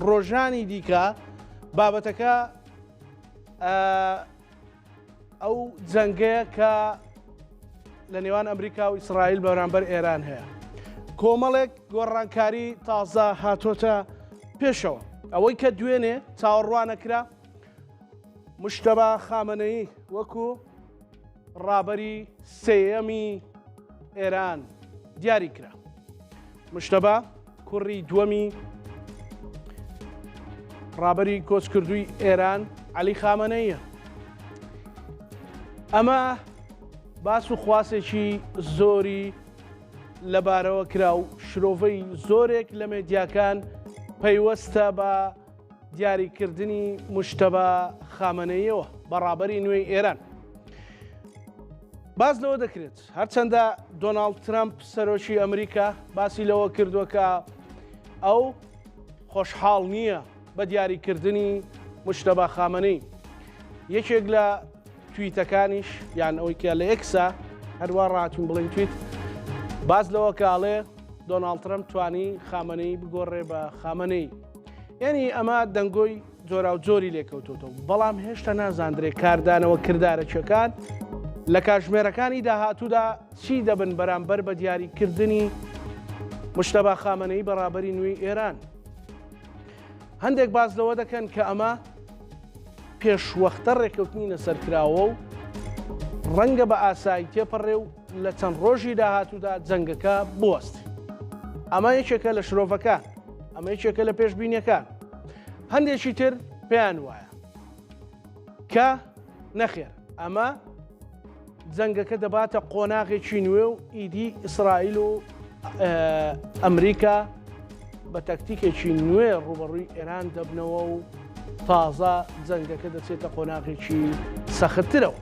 ڕۆژانی دیکە بابەتەکە ئەو جەنگەیە کە لە نێوان ئەمریکا و ئیسرائیل بەرامبەر ئێران هەیە. کۆمەڵێک گۆڕانکاری تازە هاتۆتە پێشەوە. ئەوەی کە دوێنێ چاوەڕوانەکرا مشتەبا خامنەیی وەکو ڕابەری سێیەمی ئێران دیاری کرا. مشتەبا کوڕی دووەمی ڕابەری کۆچکردووی ئێران عەلی خامەنەیە. ئەمە باس و خواسێکی زۆری لەبارەوە کرا و شرۆڤەی زۆرێک لە مێدیاکان پەیوەستە بە دیاریکردنی مشتەبا خامەنەیەوە بە ڕابەری نوێی ئێران. باس لەوە دەکرێت هەرچەندە دۆناڵد ترەمپ سەرۆکی ئەمریکا باسی لەوە کردووە کە ئەو خۆشحاڵ نییە بە دیاریکردنی مشتەبا خامەنەی. یەکێک لە تویتەکانیش یان ئەوەی کە لە ئێکسا هەروە ڕاتون بڵین تویت باس لەوە کاڵێ دۆناڵد ترەمپ توانی خامەنەی بگۆڕێ بە خامەنەی. یعنی ئەمە دەنگۆی جۆراوجۆری لێکەوتۆتەوە، بەڵام هێشتا نازاندرێت کاردانەوە کردارەکیەکان لە کاژمێرەکانی داهاتوودا چی دەبن بەرامبەر بە دیاریکردنی مشتەبا خامەنەی بە ڕابەری نوێی ئێران. هەندێک باس لەوە دەکەن کە ئەمە پێشوەختە ڕێککەوتنی لەسەرکراوە و ڕەنگە بە ئاسایی تێپەڕێ و لە چەند ڕۆژی داهاتوودا جەنگەکە بوەستێ. ئەمە یەکێکە لە شرۆڤەکان، ئەمە یەکێکە لە پێشبینیەکان. هەندێکی تر پێیان وایە کە نەخێر ئەمە جەنگەکە دەباتە قۆناغێکی نوێ و ئیدی ئیسرائیل و ئەمریکا بە تەکتیکێکی نوێ ڕوبەڕووی ئێران دەبنەوە و تازە جەنگەکە دەچێتە قۆناغێکی سەختترەوە.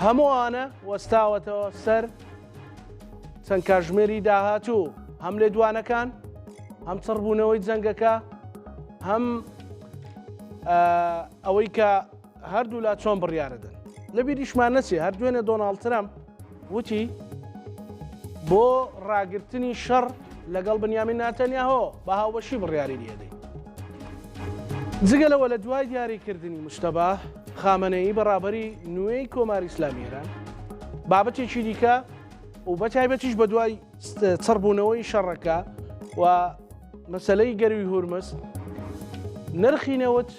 هەمووانە وەستاوەتەوە سەر چەند کاژمێری داهاتوو هەم لێدوانەکان هەم چڕبوونەوەی جەنگەکە هەم ئەوەی کە هەردوولا چۆن بڕیارەدەن لە بیریشمان نەچێ هەر دوێنێ دۆناڵد ترەمپ وتی بۆ ڕاگرتنی شەڕ لەگەڵ بنیامین ناتەنیاهۆ بە هاوبەشی بڕیاری لێدەین. جگە لەوە لە دوای دیاریکردنی مجتەبا خامەنەیی بە ڕابەری نوێی کۆماری ئیسلامی ئێران، بابەتێکی دیکە و بە تایبەتیش بە دوای چڕبوونەوەی شەڕەکە و مەسەلەی گەروی هورمز، نرخی نەوت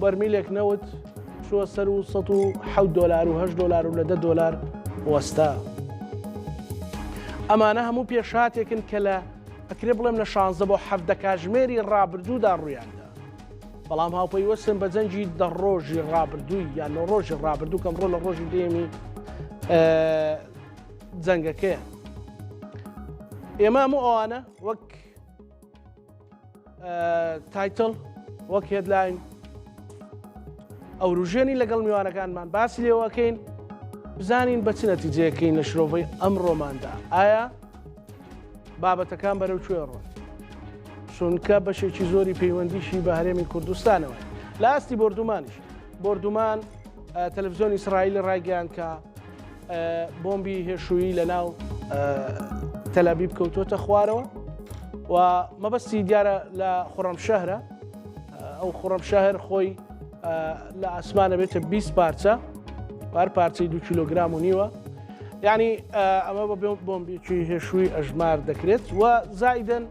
بەرمیلێک نەوت چووە سەر و 107 دۆلار و 8 دۆلار و لە 10 دۆلار وەستا. ئەمانە هەموو پێشهاتێکن کە لە ئەکرێ بڵێم لە شانزە بۆ حەڤدە کاژمێری ڕابردوودا ڕوویاندا، بەڵام هاوپەیوەستن بە جەنگی دە ڕۆژی ڕابردووی یان نۆ ڕۆژی ڕابردوو کەم ڕۆ لە ڕۆژی دێمی جەنگەکەیە. ئێمە هەموو ئەوانە وەک title وەک headline ئەوروژێنی لەگەڵ میوانەکانمان باسی لێوەکەین بزانین بە چ نەتیجەیەکەین لە شرۆڤەی ئەمڕۆماندا ئایا بابەتەکان بەرەو کوێ ڕۆن چونکە بەشێکی زۆری پەیوەندیشی بە هەرێمی کوردستانەوە لە ئاستی بۆردومانیش بۆردومان تەلەڤزیۆنی ئیسرائیل ڕایگەیان کە بۆمبی هێشوویی لە ناو تەلابیب کەوتووەتە خوارەوە و مەبەستی دیارە لە خوڕەم شەهرە ئەو خوڕەم شەهر خۆی لە ئاسمانە بێتە 20 پارچە پار پارچەی دو کیلۆگرام و نیوە یعنی ئەمە بە بۆمبێکی هێشووی ئەژمار دەکرێت و زایدن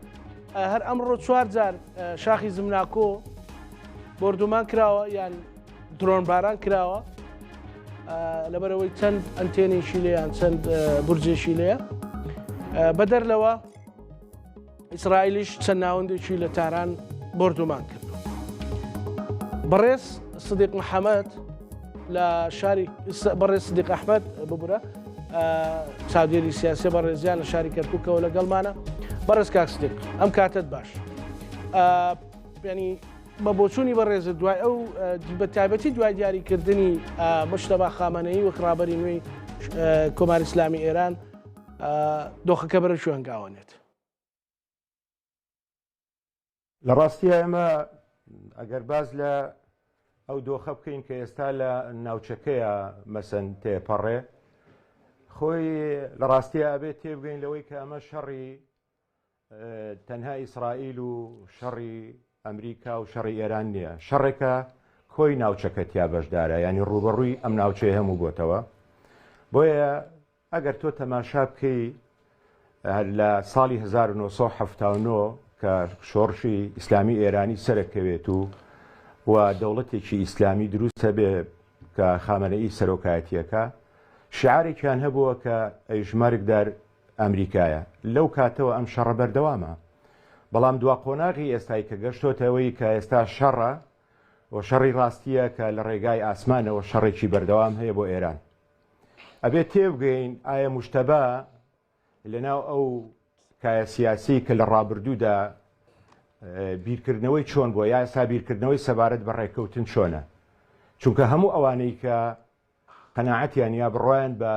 هەر ئەمڕۆ چوار جار شاخی زمناکۆ بۆردومان کراوە یان درۆن باران کراوە لەبەرەوەی چەند ئەنتێنێکی لێیان چەند برجێکی لێیە بەدەر لەوە ئیسرائیلیش چەند ناوەندێکی لە تاران بۆردومان کردو. بەڕێز سدیق محەممەد لە شاری بەڕێز سدیق ئەحمد ببورە چاودێری سیاسی بەڕێزیان لە شاری کەرکووکەوە لەگەڵمانە بەڕێز کاک سدیق ئەم کاتت باش ینی بە بۆچوونی بەڕێزت دوای ئەو بە تایبەتی دوای دیاریکردنی مشتەبا خامەنەیی وەک ڕابەری نوێی کۆماری ئیسلامی ئێران دۆخەکە بەرەو کوێ هەنگاوەنێت؟ لە ڕاستیە ئێمە ئەگەر باز لە ئەو دۆخە بکەین کە ئێستا لە ناوچەکەیە مەسەن تێپەڕێ خۆی لە ڕاستیە ئەبێت تێبگەین لەوەی کە ئەمە شەڕی تەنها ئیسرائیل و شەڕی ئەمریکا و شەڕی ئێران نییە، شەڕێکە کۆی ناوچەکە تیا بەشدارە، یانی ڕووبەڕووی ئەم ناوچەیە هەموو بۆتەوە. بۆیە ئەگەر تۆ تەماشا بکەی لە ساڵی 1979 کە شۆڕشی ئیسلامی ئێرانی سەرەکەوێت و و دەوڵەتێکی ئیسلامی دروست هەبێ کە خامەنەئی سەرۆکایەتیەکە شعارێکیان هەبووە کە ئەیش مەرگ دەر ئەمریکایە لەو کاتەوە ئەم شەڕە بەردەوامە بەڵام دوا قۆناغی ئێستای کە گەشتۆتەوەی کە ئێستا شەڕە و شەڕی ڕاستیە کە لە ڕێگای ئاسمانەوە شەڕێکی بەردەوام هەیە بۆ ئێران ئەبێت تێبگەین ئایا مشتەبا لەناو ئەو کایە سیاسی کە لە ڕابردوودا بیرکردنەوەی چۆن بووە یا ئێستا بیرکردنەوەی سەبارەت بە ڕێککەوتن چۆنە چونکە هەموو ئەوانەی کە قەناعەتیان یا بڕوایان بە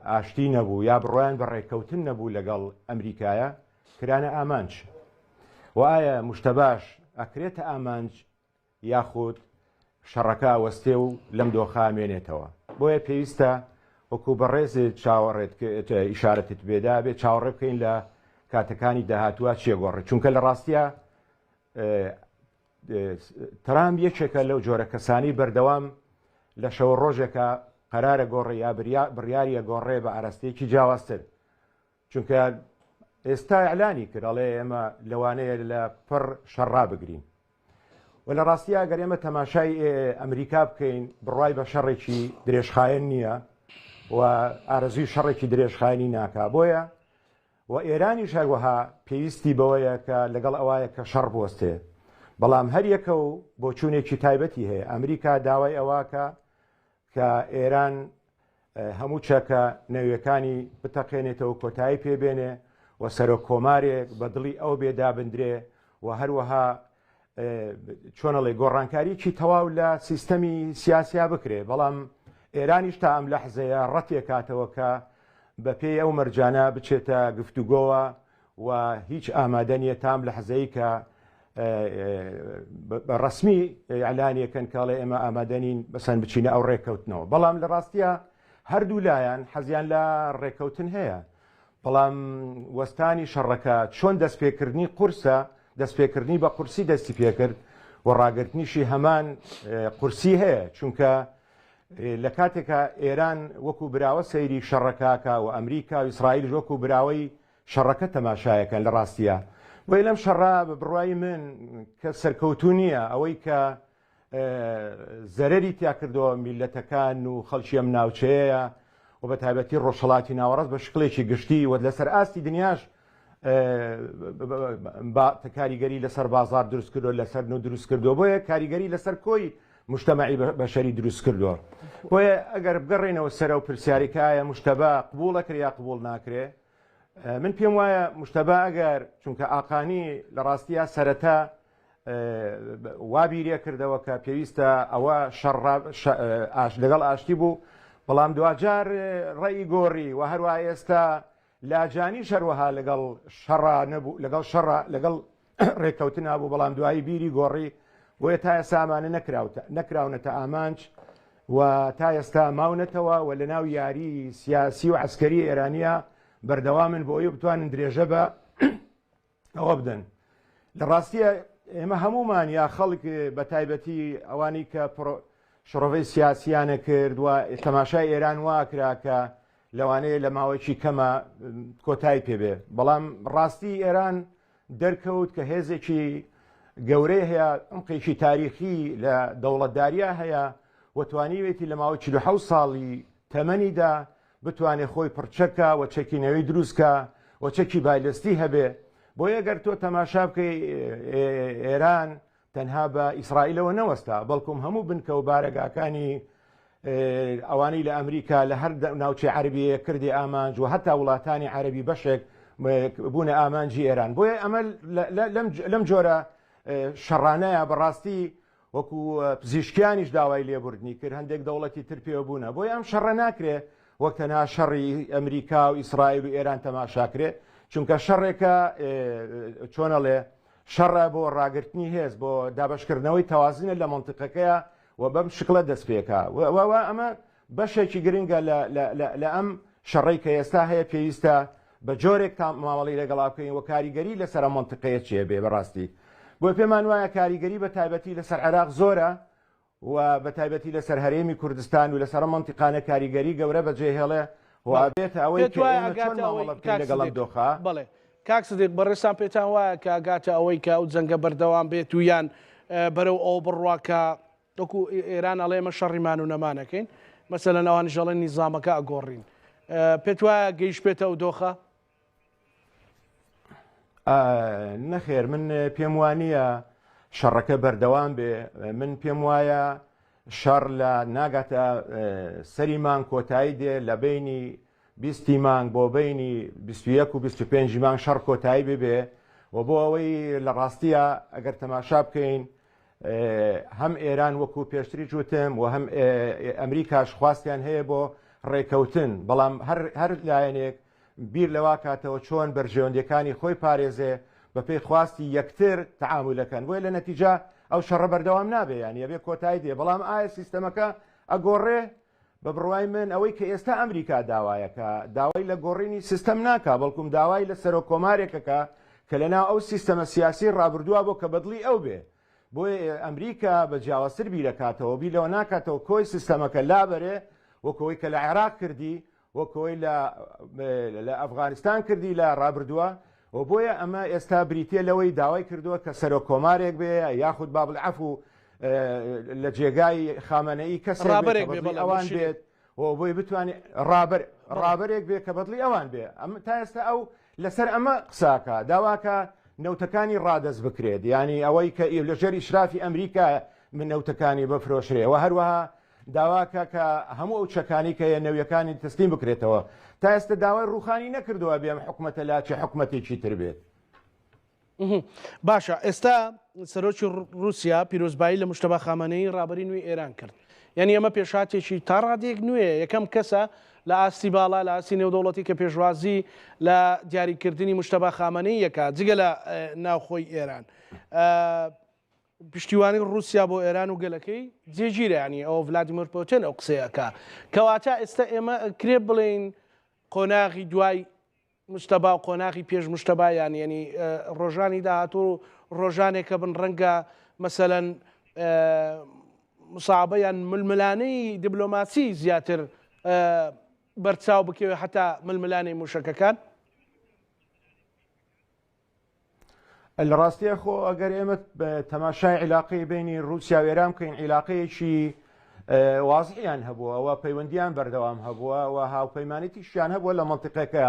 ئاشتی نەبوو یا بڕوایان بە ڕێککەوتن نەبوو لەگەڵ ئەمریکایە کرانە ئامانج و ئایا مشتەباش ئەکرێتە ئامانج یاخود شەڕەکە ئەوەستێ و لەم دۆخە ئەمێنێتەوە. بۆیە پێویستە وەکو بەڕێزت چاوەڕێت ئیشارەتت پێدا بێ چاوەڕێ بکەین لە کاتەکانی داهاتووە چیە گۆڕێت چونکە لە ڕاستیا ترامپ یەکێکە لەو جۆرە کەسانی بەردەوام لە شەوە ڕۆژێکە قەرارە گۆڕێ یا بڕیاریە گۆڕێ بە ئاراستەیەکی جیاوازتر چونکە ئێستا ئیعلانی کرد ئەڵێ ئێمە لەوانەیە لە پڕ شەڕ ڕابگرین و لە ڕاستیا گەر ئێمە تەماشای ئەمریکا بکەین بڕوای بە شەڕێکی درێژخایەن نییە و ئارەزوی شەڕێکی درێژخایەنی ناکا بۆیە و ئێرانیش هەروەها پێویستی بەوەیە کە لەگەڵ ئەوایە کە شەڕ بوەستێ بەڵام هەریەکە و بۆچوونێکی تایبەتی هەیە ئەمریکا داوای ئەوە کە کە ئێران هەموو چەکە نەویەکانی بتەقێنێتەوە کۆتایی پێ بێنێ و سەرۆک کۆمارێک بە دڵی ئەو بێ دابندرێ و هەروەها چۆنەڵێ گۆڕانکاریی تەواو لە سیستەمی سیاسیا بکرێ بەڵام ئێرانیش تا ئەم لەحزەیە ڕەتێکاتەوە کە بەپێی ئەو مەرجانە بچێتە گفتوگۆوە و هیچ ئامادە نییە تام لەحزەی کە بە ڕسمی ئیعلانیەکەن کاڵێ ئێمە ئامادەنین بەسەن بچینە ئەو ڕێککەوتنەوە بەڵام لە ڕاستە هەردوو لایەن حەزیان لە ڕێککەوتن هەیە بەڵام وەستانی شەڕەکە چۆن دەستپێکردنی قورسە دەستپێکردنی بە قورسی دەستی پێکرد و ڕاگرتنیشی هەمان قورسی هەیە چونکە لە کاتێکا ئێران وەکو براوە سەیری شەڕەکەکە و ئەمریکا و ئیسرائیل وەکو براوەی شەڕەکە تەماشایەکەن لە ڕاستیا. بۆیە لەم شەڕە بە بڕوای من کەس سەرکەوتوو نییە، ئەوەی کە زەرەری تیا کردووە میللەتەکان و خەڵکی ئەم ناوچەیەیە و بە تایبەتی ڕۆژهەڵاتی ناوەڕاست بە شکڵێکی گشتی و لەسەر ئاستی دنیاش کاریگەری لەسەر بازار دروست کردو لەسەر نو دروست کردو بۆیە کاریگەری لەسەر کۆی مجتەمەعی بەشەری دروست کردووە بۆیە ئەگەر بگەڕێنەوە سەرەو پرسیاری کە ئایا مشتەبا قبوڵەکرێ یا قبوڵ ناکرێ من پێم وایە مشتەبا ئەگەر چونکە ئاقانی لە ڕاستیە سەرەتا وا بیرێ کردەوە کە پێویستە ئەوە شەڕ لەگەڵ ئاشتی بوو بەڵام دواجار ڕێی گۆڕی و هەروە ئێستا لاجانیش هەروەها لەگەڵ شەڕا نەبوو لەگەڵ شەڕا لەگەڵ ڕێککەوتنا بوو بەڵام دوایی بیری گۆڕی بۆیە تا ئێستا ئەمانە نەکراوتە نەکراونەتە ئامانج و تا ئێستا ماونەتەوە و لەناو یاری سیاسی و عەسکەری ئێرانیە بەردەوامن بۆ ئەوەی بتوانن درێژە بە ئەوە بدەن لە ڕاستیە ئێمە هەمومان یا خەڵک بە تایبەتی ئەوانەی کە شڕۆڤەی سیاسیانە کرد و تەماشای ئێران وا کرا کە لەوانەیە لە ماوەیەکی کەمە کۆتای پێبێ بەڵام ڕاستی ئێران دەرکەوت کە هێزێکی گەورەی هەیە عمقێکی تاریخی لە دەوڵەتداریا هەیە و توانیوێتی لە ماوەی 47 ساڵی تەمەنیدا بتوانێ خۆی پڕچەکە و چەکی نەوەی دروستکە و چەکی بالستی هەبێ بۆیە گەر تۆ تەماشا بکەی ئێران تەنها بە ئیسرائیلەوە نەوەستا بەڵکم هەموو بنکە و بارەگاکانی ئەوانەی لە ئەمریکا لە هەر ناوچەی عەربیە کردی ئامانج و هەتا وڵاتانی عەربی بەشێک بوونە ئامانجی ئێران بۆیە ئەمە لەم جۆرە شەڕانەیە بەڕاستی وەکو پزیشکیانیش داوای لێبوردنی کرد هەندێک دەوڵەتی تر پێوە بوونە بۆیە ئەم شەڕە ناکرێ وەک تەنها شەڕی ئەمریکا و ئیسرائیل و ئێران تەماشاکرێ چونکە شەڕێکە چۆنەڵێ شەڕە بۆ ڕاگرتنی هێز بۆ دابەشکردنەوەی تەوازنە لە مەنتیقەکەیە و بەم شکڵە دەست پێکا و ئەمە بەشێکی گرنگە لە ئەم شەڕەی کە ئێستا هەیە پێویستە بە جۆرێک تا مامەڵی لەگەڵا بکەین و کاریگەری لەسەر ئەم مەنتیقەیە چێ بێ بەڕاستی. بۆیە پێمان وایە کاریگەری بە تایبەتی لەسەر عێراق زۆرە و بە تایبەتی لەسەر هەرێمی کوردستان و لەسەر ئەم مەنتیقانە کاریگەری گەورە بەجێهێڵێ و بەڵێ. ئەبێتە ئەوەی پێت کە وایە ئێمە چۆن ئەگاتە ئەوەی مامەڵە بکەین کاک لەگەڵ ئەم سدیق دۆخە؟ بەڵێ کاک سدیق بەڕێزتان پێتان وایە کە ئەگاتە ئەوەی کە ئەو جەنگە بەردەوام بێت و یان بەرەو ئەوە بڕوا کە وەکو ئێران ئەڵێ ئێمە شەڕی مان و نەمان ئەکەین مەسەلەن ئەوانیش ئەڵێن نیزامەکە ئەگۆڕین پێت وایە گەیشتبێتە ئەو دۆخە؟ نەخێر من پێم وانییە شەڕەکە بەردەوام بێ من پێم وایە شەڕ لە ناگاتە سەری مانگ کۆتایی دێ لە بینی بیستی مانگ بۆ بینی 21 و 25 مانگ شەڕ کۆتایی ببێ و بۆ ئەوەی لە ڕاستیە ئەگەر تەماشا بکەین هەم ئێران وەکو پێشتریش وتم و هەم ئەمریکاش خواستیان هەیە بۆ ڕێکەوتن بەڵام هەر لایەنێک بیر لەوا کاتەوە چۆن بەرژەوەندیەکانی خۆی پارێزێ بەپێی خواستی یەکتر تەعامولەکەن بۆیە لە نەتیجە ئەو شەڕە بەردەوام نابێ یانی ئەبێ کۆتایی دێ بەڵام ئایا سیستەمەکە ئەگۆڕێ بە بڕوای من ئەوەی کە ئێستا ئەمریکا داوایەکە داوای لە گۆڕینی سیستەم ناکا بەڵکوم داوای لە سەرۆک کۆمارێکەکە کە لەناو ئەو سیستەمە سیاسی ڕابردووە بۆ کە بەدڵی ئەو بێ بۆیە ئەمریکا بە جیاوازتر بیرەکاتەوە بیر لەوە ناکاتەوە کۆی سیستەمەکە لابەرێ وەکەوەی کە لە عێراق کردی وەک ئەوەی لە لە ئەفغانستان کردی لە ڕابردووە و بۆیە ئەمە ئێستا بریتە لەوەی داوای کردووە کە سەرۆک کۆمارێک بێ یاخود بابل عەفو لە جێگای خامەنەئی کەسێک ڕابەرێک بێ بێ ئەوان بێت و بۆی بتوانێت ڕابەر ڕابەرێک بێ کە بەدڵی ئەوان بێ ئەم تا ئێستا ئەو لەسەر ئەمە قساکە داواکە نەوتەکانی ڕادەست بکرێت ینی ئەوەی کە لەژێر ئیشرافی ئەمریکا من نەوتەکانی بفرۆشرێ و هەروەها داواکە کە هەموو ئەو چەکانەی کە هەیە نەویەکانی تەسلیم بکرێتەوە. تا ئێستا داوای ڕووخانی نەکردووە بێ ئەم حکومەتە لاچێ حکومەتێکی تر بێت. باشە ئێستا سەرۆکی ڕووسیا پیرۆزبایی لە مشتەبا خامەنەیی ڕابەری نوێی ئێران کرد. یعنی ئەمە پێشهاتێکی تا ڕادەیەک نوێیە، یەکەم کەسە لە ئاستی باڵا لە ئاستی نێودەوڵەتی کە پێشوازی لە دیاریکردنی مشتەبا خامەنەیی ئەکا جگە لە ناوخۆی ئێران. پشتیوانی ڕووسیا بۆ ئێران و گەلەکەی جێگیرە یانی ئەوە ڤلادیمۆر پۆتێن ئەو قسەیە ئەکا کەواتە ئێستا ئێمە کرێ بڵێین قۆناغی دوای مشتەبا و قۆناغی پێش مشتەبا یان یعنی ڕۆژانی داهاتوو و ڕۆژانێکە بن ڕەنگە مەسەلەن مسابە یان ململانەی دیبلۆماسی زیاتر بەرچاو بکەوێت حتا ململانەی موشەکەکان. لە ڕاستیە خۆ ئەگەر ئێمە تەماشای عیلاقەی بینی رووسیا و ئێران بکەین عیلاقەیەکی وازحیان هەبووە و پەیوەندیان بەردەوام هەبووە و هاوپەیمانێتیشیان هەبووە لە مەنتیقەکە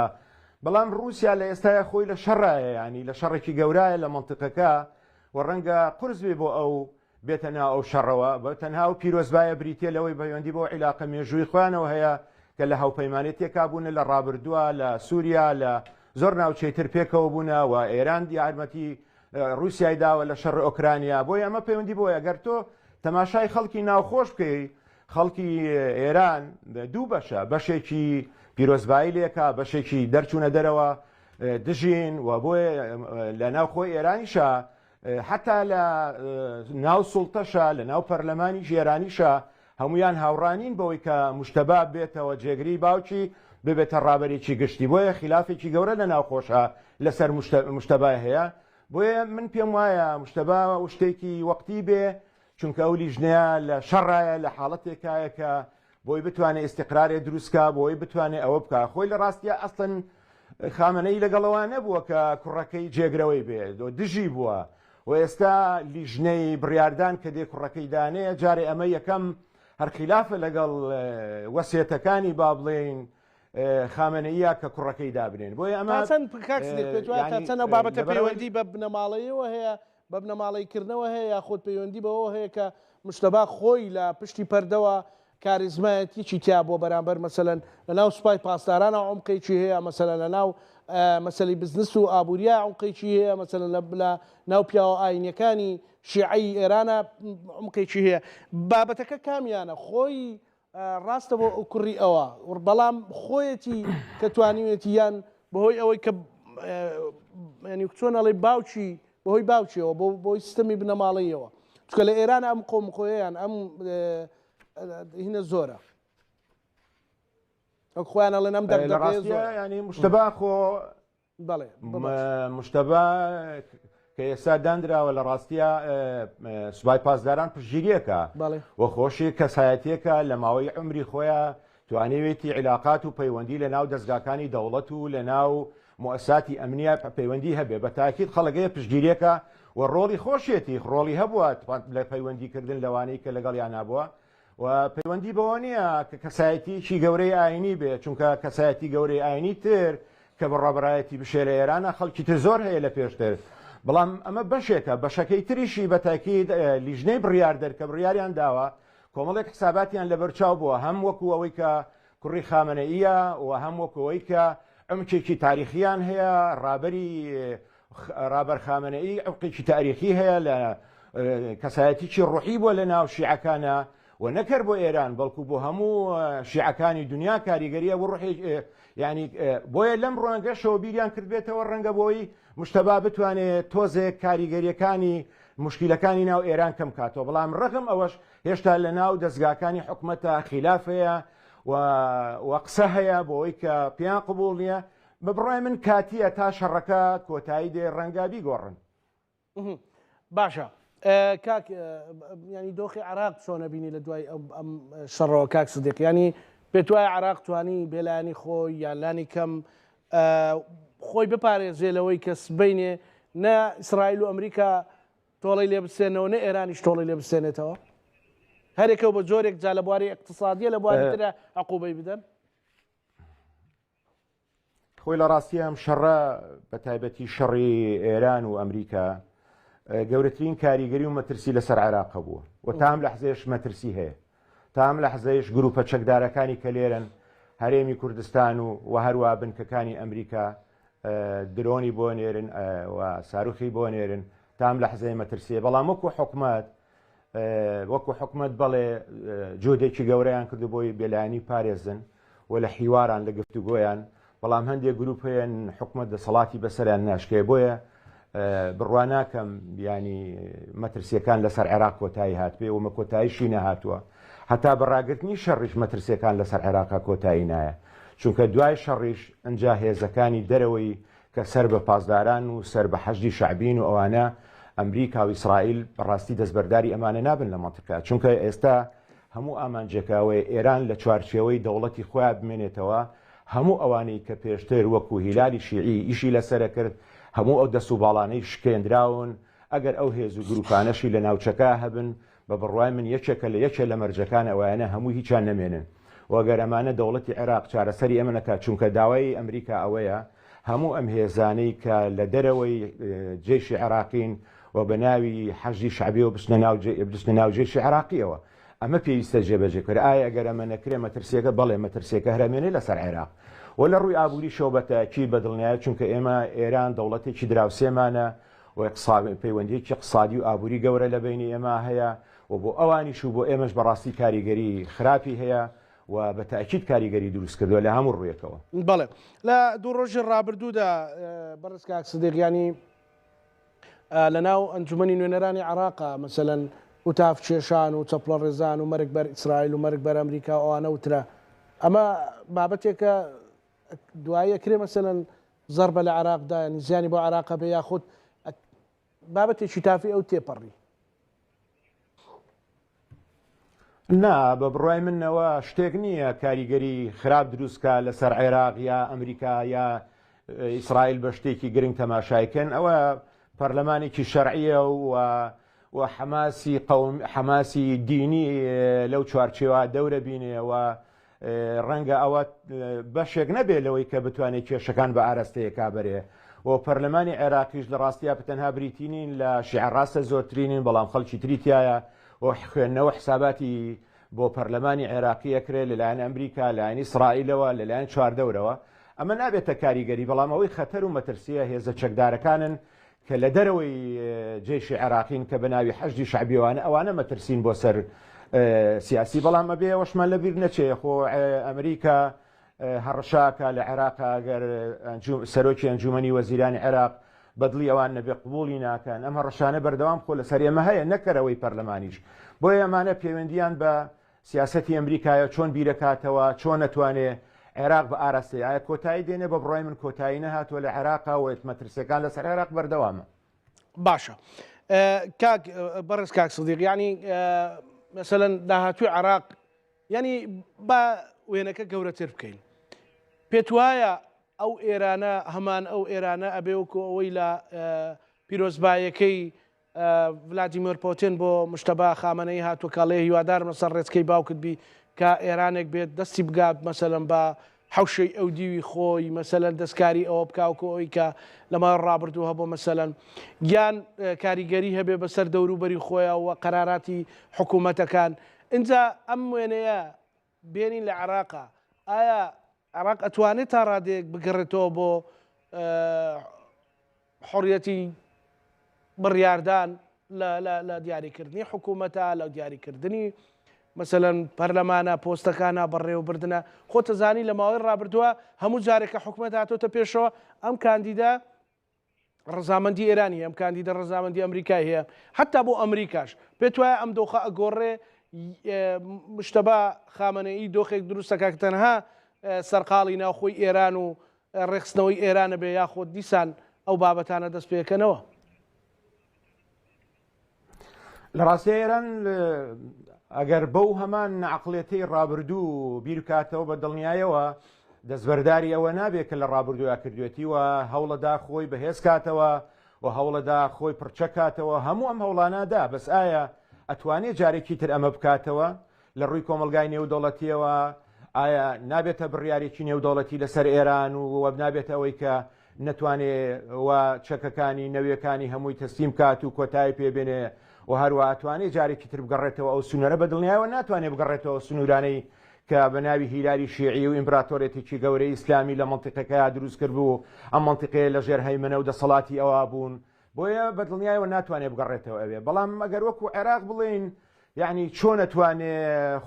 بەڵام رووسیا لە ئێستایا خۆی لە شەڕایە ینی لە شەڕێکی گەورایە لە مەنتیقەکە و ڕەنگە قورس بێ بۆ ئەو بێتە ناو ئەو شەڕەوە، بە تەنها ئەو پیرۆزبایە بریتیە لەوەی پەیوەندی بەو عیلاقە مێژووی خۆیانەوە هەیە کە لە هاوپەیمانێتێکا بوونە لە ڕابردووە لە سوریا لە زۆر ناوچەی تر پێکەوە بوونە و ئێران یارمەتی ڕووسیای داوە لە شەڕ ئۆکرانیا بۆیە ئەمە پەیوەندی بۆیە گەر تۆ تەماشای خەڵکی ناوخۆش بکەی خەڵکی ئێران دوو بەشە بەشێکی پیرۆزبایی لێکا بەشێکی دەرچوونە دەرەوە دژین و بۆیە لە ناوخۆی ئێرانیشە حەتا لە ناو سوڵتەشا، لە ناو پەرلەمانی ئێرانیشا هەموویان هاوڕا نین بەوەی کە موجتەبا بێتەوە جێگری باوکی، ببێتە ڕابەرێکی گشتی. بۆیە خیلافێکی گەورە لە ناوخۆشا لەسەر موجتەبا هەیە. بۆیە من پێم وایە موجتەبا شتێکی وەقتی بێ، چونکە ئەو لیژنەیە لە شەڕایە، لە حاڵەتێکایە کە بۆی بتوانێ ئیستیقرارێ دروست کا، بۆی بتوانێ ئەوە بکا. خۆی لە ڕاستیا ئەسڵەن خامەنەیی لەگەڵ ئەوە نەبووە کە کوڕەکەی جێگرەوەی بێ، دژی بووە و ئێستا لیژنەی بڕیاردان کە دێ کوڕەکەی دانێ، جارێ ئەمە یەکەم هەر خیلافە لەگەڵ وەسێتەکانی با بڵێین خامەنەییە کە کوڕەکەی دابنێن. بۆیە ئەمە تا چەند کاک سدیق پێت وایە تا یانی چەند ئەو بابەتە لەبەرئەوەی پەیوەندی بە بنەماڵەیەوە هەیە بە بنەماڵەی کردنەوە هەیە یاخود پەیوەندی بەوەوە هەیە کە مجتەبا خۆی لە پشتی پەردەوە کاریزمایەتیی تیا بووە بەرامبەر مەسەلەن لە ناو سوپای پاسدارانا عومقێکی هەیە مەسەلەن لە ناو مەسەلەی بزنس و ئابووریا عومقێکی هەیە مەسەلەن لە ناو پیاوە ئاینیەکانی شیعەی ئێرانە عومقێکی هەیە بابەتەکە کامیانە خۆی ڕاستە بۆ کوڕی ئەوە بەڵام خۆیەتی کە توانیوێتی یان بەهۆی ئەوەی کە ینی چۆن ئەڵێ باوکی بەهۆی باوکیەوە بۆ بۆی سیستەمی بنەماڵەیەوە چکە لە ئێران ئەم قۆمخۆیان ئەم هینە زۆرە وەک خۆیان ئەڵێن ئەم دەردەڕاستە ینی مشتبا خۆ بەڵێ مشتبا کە ئێستا دانراوە لە ڕاستیا سوپای پاسداران پشتگیریەکە و خۆشی کەسایەتیەکە لە ماوەی عومری خۆیان توانیوێتی عیلاقات و پەیوەندی لە ناو دەزگاکانی دەوڵەت و لە ناو موئەساتی ئەمنیە پەیوەندی هەبێ بە تاکید خەڵک هەیە پشتگیریەکە و ڕۆڵی خۆشیەتی ڕۆڵی هەبووە لە پەیوەندی کردن لەوانەی کە لەگەڵیانا بووە و پەیوەندی بەوە نییە کە کەسایەتیی گەورەی ئاینی بێ چونکە کەسایەتی گەورەی ئاینی تر کە بە ڕابەرایەتی بشێ لە ئێرانە خەڵکی تر زۆر هەیە لە پێشتر بەڵام ئەمە بەشێکە بەشەکەی تریشی بە تاکید لیژنەی بڕیاردەر کە بڕیاریان داوە کۆمەڵێک حساباتیان لەبەرچاو بووە هەم وەکو ئەوەی کە کوڕی خامنەئییە و هەم وەکو ئەوەی کە عمقێکی تاریخیان هەیە ڕابەری ڕابەر خامنەئی عمقێکی تاریخی هەیە لە کەسایەتیی ڕوحی بووە لە ناو شیعەکانە و نەکەر بۆ ئێران بەڵکو بۆ هەموو شیعەکانی دنیا کاریگەریە بۆ ڕوحی ینی بۆیە لەم ڕوانگەشەوە بیریان کردبێتەوە ڕەنگە بۆی مشتەبا بتوانێت تۆزێک کاریگەریەکانی مشکلەکانی ناو ئێران کەم کاتەوە بەڵام ڕەغم ئەوەش هێشتا لە ناو دەزگاکانی حکومەتە خیلاف هەیە و و قسە هەیە بۆ ئەوەی کە پێیان قبوڵ نییە بە بڕای من کاتیە تا شەڕەکە کۆتایی دێ ڕەنگە بیگۆڕن. باشە کاک ینی دۆخی عراق چۆنە بینی لە دوای ئەم شەڕەوە کاک سدیق ینی پێت وایە عراق توانی بێلایەنی خۆی یان لانی کەم خۆی بپارێزێ لەوەی کە سبینێ نە ئیسرائیل و ئەمریکا تۆڵەی لێ بسێنەوە نە ئێرانیش تۆڵەی لێ بسێنێتەوە هەرێکەوە بە جۆرێک جا لە بواری اقتصادیە لە بواری ترە عقوبەی بدەن. خۆی لە ڕاستی ئەم شەڕە بە تایبەتی شەڕی ئێران و ئەمریکا گەورەترین کاریگەری و مەترسی لەسەر عێراق هەبووە و تام لەحزەیەش مەترسی هەیە تام لەحزەیش گروپە چەکدارەکانی کە لێرن هەرێمی کوردستان و و هەروە بنکەکانی ئەمریکا درۆنی بۆ نێرن و ساروخی بۆ نێرن تام لەحزەیە مەترسیە بەڵام وەکو حکومەت وەکو حکومەت بەڵێ جۆدێکی گەورەیان کردو بۆی بێلایەنی پارێزن و لە حیواران لە گفتوگۆیان بەڵام هەندێک گروپ هەیەن حکومەت دەسەڵاتی بەسەریان ناشکێ بۆیە بڕوا ناکەم ینی مەترسیەکان لەسەر عێراق کۆتایی هاتبێ و مە کۆتاییشی نەهاتووە هەتا بە ڕاگرتنی شەڕیش مەترسیەکان لەسەر عێراقا کۆتایی نایە چونکە دوای شەڕیش ئەجا هێزەکانی دەرەوەی کە سەر بە پاسداران و سەر بە حەشدی شەعبین و ئەوانە ئەمریکا و ئیسرائیل بەڕاستی دەستبەرداری ئەمانە نابن لە مەنتیقە چونکە ئێستا هەموو ئامانجێکە ئەوەیە ئێران لە چوارچێوەی دەوڵەتی خۆیان بمێنێتەوە هەموو ئەوانەی کە پێشتر وەکو هیلالی شیعی ئیشی لەسەرە کرد هەموو ئەو دەست و باڵانەی شکێنراون ئەگەر ئەو هێز و گروپانەشی لە ناوچەکە هەبن بە بڕوای من یەکێکە لە یەکێ لە مەرجەکان ئەوایانە هەموو هیچیان نەمێنن و گەر ئەمانە دەوڵەتی عێراق چارەسەری ئەمە نەکات چونکە داوای ئەمریکا ئەوەیە هەموو ئەم هێزانەی کە لە دەرەوەی جەیشی عێراقین و بە ناوی حەشدی شەعبیەوە بچنە ناو بچنە ناو جەیشی عێراقیەوە ئەمە پێویستە جێبەجێ کرێ ئایا ئەگەر ئەمە نەکرێ مەترسیەکە بەڵێ مەترسیەکە هەرەمێنێ لەسەر عێراق و لە ڕووی ئابووریشەوە بە تاکید بە دڵنیایی چونکە ئێمە ئێران دەوڵەتێکی دراوسێمانە و پەیوەندیەکی اقتصادی و ئابووری گەورە لە بەینی ئێمە هەیە و بۆ ئەوانیش و بۆ ئێمەش بەڕاستی کاریگەری خراپی هەیە و بە تەئکید کاریگەری دروست کردووە لە هەموو ڕوویەکەوە. بەڵێ لە دوو ڕۆژی ڕابردوودا بەڕێز کاک سدیق یانی لە ناو ئەنجومەنی نوێنەرانی عێراقا مەسەلەن هوتاف کێشان و چەپڵە ڕێزان و مەرگ بەر ئیسرائیل و مەرگ بەر ئەمریکا و ئەوانە وترا ئەمە بابەتێکە دوایی ئەکرێ مەسەلەن زەربە لە عێراقدا یانی زیانی بۆ عێراق هەبێ یاخود بابەتێکی تافی ئەو تێپەڕی. نا بە بڕوای منەوە شتێک نییە کاریگەری خراپ دروستکە لەسەر عێراق یا ئەمریکا یا ئیسرائیل بە شتێکی گرنگ تەماشایکەن ئەوە پەرلەمانێکی شەرعیە و و حەماسی قەوم حەماسی دینی لەو چوارچێوە دەورە بینێ و ڕەنگە ئەوە بەشێک نەبێت لەوەی کە بتوانێت کێشەکان بە ئاراستەیەکا بەرێ و پەرلەمانی عێراقیش لە ڕاستیا تەنها بریتی نین لە شیعە ڕاستە زۆرترینین بەڵام خەڵکی تری تایە و خوێندنەوە حساباتی بۆ پەرلەمانی عێراقی ئەکرێت لەلایەن ئەمریکا لایەن ئیسرائیلەوە لەلایەن چواردەورەوە ئەمە نابێتە کاریگەری بەڵام ئەوەی خەتەر و مەترسیە هێزە چەکدارەکانن کە لە دەرەوەی جەیشی عێراقین کە بە ناوی حەشدی شەعبیەوانە ئەوانە مەترسین بۆ سەر سیاسی بەڵام ئەبێ ئەوەشمان لەبیر نەچێ خۆ ئەمریکا هەڕەشاکە لە عێراق ئەگەر سەرۆکی ئەنجومەنی وەزیرانی عێراق بەدڵی ئەوان نەبێ قبوڵی ناکەن ئەم هەڕەشانە بەردەوام خۆ لەسەر ئێمە هەیە نەکەرەوەی پەرلەمانیش بۆیە ئەمانە پەیوەندیان بە سیاسەتی ئەمریکایە چۆن بیرەکاتەوە چۆن ئەتوانێ عێراق بە ئاراستەی ئایا کۆتایی دێنێ بە بڕای من کۆتایی نەهاتووە لە عێراقا و مەترسیەکان لەسەر عێراق بەردەوامە. باشە کاک بەڕێز کاک سدیق یعنی مەسەلەن داهاتوی عراق یعنی با وێنەکە گەورەتر بکەین پێت وایە ئەو ئێرانە هەمان ئەو ئێرانە ئەبێ وەکو ئەوەی لە پیرۆزبایەکەی ڤلادیمێر پۆتین بۆ مشتەبا خامەنەیی هاتووە کە ئەڵێ هیوادارم لەسەر ڕێچکەی باوکت بی کە ئێرانێک بێت دەستی بگات مەسەلەن بە حەوشەی ئەو دیوی خۆی مەسەلەن دەستکاری ئەوە بکا وەکو ئەوەی کە لە ماوەی ڕابردوو هەبوو مەسەلەن یان کاریگەری هەبێ بەسەر دەوروبەری خۆیان و قەراراتی حکوومەتەکان ئینجا ئەم وێنەیە بێنین لە عێراقا ئایا عێراق ئەتوانێت تا ڕادەیەک بگەڕێتەوە بۆ حڕیەتی بڕیاردان لە دیاریکردنی حکوومەتە لە دیاریکردنی مەسەلەن پەرلەمانە پۆستەکانە بەڕێوەبردنە خۆتەزانی لە ماوەی ڕابردووە هەموو جارێکە حکومەت هاتۆتە پێشەوە ئەم کاندیدە ڕەزامەندی ئێرانی هەیە، ئەم کاندیدە ڕەزامەندی ئەمریکای هەیە، حەتا بۆ ئەمریکاش. پێت وایە ئەم دۆخە ئەگۆڕێ مشتەبا خامەنەیی دۆخێک دروست دەکات کە تەنها سەرقاڵی ناوخۆی ئێران و ڕێکخستنەوەی ئێرانە بێ یاخود دیسان ئەو بابەتانە دەست پێکەنەوە؟ لە ڕاستیا ئێران ئەگەر بەو هەمان عقلێتەی ڕابردوو بیرکاتەوە بە دڵنیایەوە دەستبەرداری ئەوە نابێت کە لە ڕابردوویا کردوێتی و هەوڵەدا خۆی بەهێز کاتەوە و هەوڵەدا خۆی پڕچەکاتەوە هەموو ئەم هەوڵانادا بەس ئایا ئەتوانێت جارێکی تر ئەمە بکاتەوە لە ڕووی کۆمەڵگای نێودەوڵەتیەوە ئایا نابێتە بڕیارێکی نێودەوڵەتی لەسەر ئێران و وە نابێتە ئەوەی کە نەتوانێ و چەکەکانی نەویەکانی هەمووی تەسلیم کات و کۆتایی پێ بێنێ و هەروە ئەتوانێ جارێکی تر بگەڕێتەوە ئەو سنوورە بە دڵنیایەوە ناتوانێ بگەڕێتەوە سنوورانەی کە بە ناوی هیلاری شیعی و ئیمپراتۆرێتێکی گەورەی ئیسلامی لە مەنتیقەکەیا دروست کرد بوو ئەم مەنتیقەیە لەژێر هەیمەنە و دەسەڵاتی ئەوا بوون بۆیە بە دڵنیایەوە ناتوانێ بگەڕێتەوە ئەوێ بەڵام ئەگەر وەکو عێراق بڵێین یعنی چۆن ئەتوانێ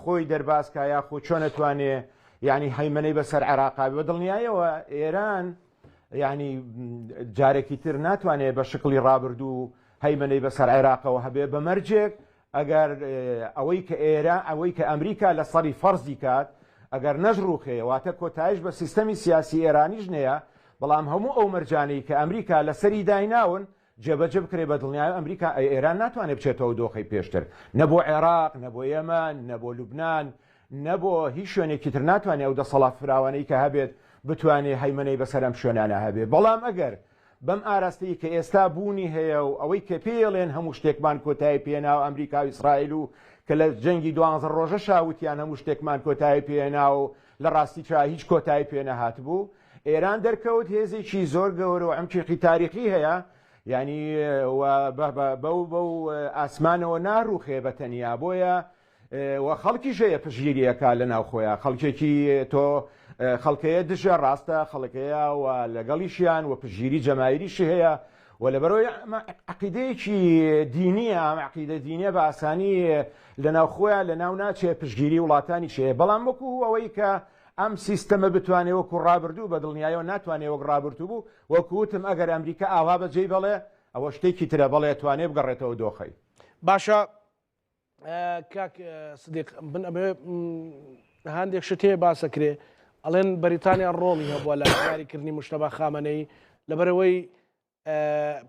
خۆی دەرباز کا یاخود چۆن ئەتوانێ یعنی هەیمەنەی بەسەر عێراقا بە دڵنیایەوە ئێران یعنی جارێکی تر ناتوانێت بە شکڵی ڕابردوو هەیمەنەی بەسەر عێراقەوە هەبێ بە مەرجێک ئەگەر ئەوەی کە ئێرە ئەوەی کە ئەمریکا لە سەری فەرزی کات ئەگەر نەشڕوخێ واتە کۆتایش بە سیستەمی سیاسی ئێرانیش نەیە بەڵام هەموو ئەو مەرجانەی کە ئەمریکا لەسەری دایناون جێبەجێ بکرێ بە دڵنیایەوە ئەمریکا ئێران ناتوانێت بچێتەوە ئەو دۆخەی پێشتر نە بۆ عێراق نە بۆ یەمەن نە بۆ لوبنان نە بۆ هیچ شوێنێکی تر ناتوانێت ئەو دەسەڵات فراوانەی کە هەبێت بتوانێت هەیمەنەی بەسەر ئەم شوێنانە هەبێت بەڵام ئەگەر بەم ئاراستەی کە ئێستا بوونی هەیە و ئەوەی کە پێیڵێن هەموو شتێکمان کۆتایی پێنا و ئەمریکا و ئیسرائیل و کە لە جەنگی دوانزە ڕۆژەشا وتیان هەموو شتێکمان کۆتایی پێنا و لە ڕاستیشا هیچ کۆتایی پێ نەهاتبوو ئێران دەرکەوت هێزێکی زۆر گەورە و عەمقێکی تاریخی هەیە یعنی بەو بەو ئاسمانەوە ناڕوخێ بە تەنیا بۆیە و خەڵکیش هەیە پشتگیری ئەکا لە ناوخۆیا خەڵکێکی تۆ خەڵکەیە دژە ڕاستە خەڵکەیە و لەگەڵیشیان و پشتگیری جەماهیریشی هەیە و لەبەرەوەی ئەمە عەقیدەیەکی دینیە ئەم عەقیدە دینیە بە ئاسانی لە ناوخۆیان لە ناو ناچێ پشتگیری وڵاتانیش هەیە بەڵام وەکو ئەوەی کە ئەم سیستەمە بتوانێ وەکو ڕابردوو بە دڵنیایەوە ناتوانێ وەک ڕابردوو بوو وەکو وتم ئەگەر ئەمریکا ئاوا بەجێی بەڵێ ئەوە شتێکی ترە بەڵێ توانێ بگەڕێتەوە دۆخەی. باشە کاک سدیق من ئەمەوێ هەندێک شت هەیە باسەکرێ ئەڵێن بەریتانیا ڕۆڵی هەبووە لە دیاریکردنی مشتەبا خامەنەی لەبەرەوەی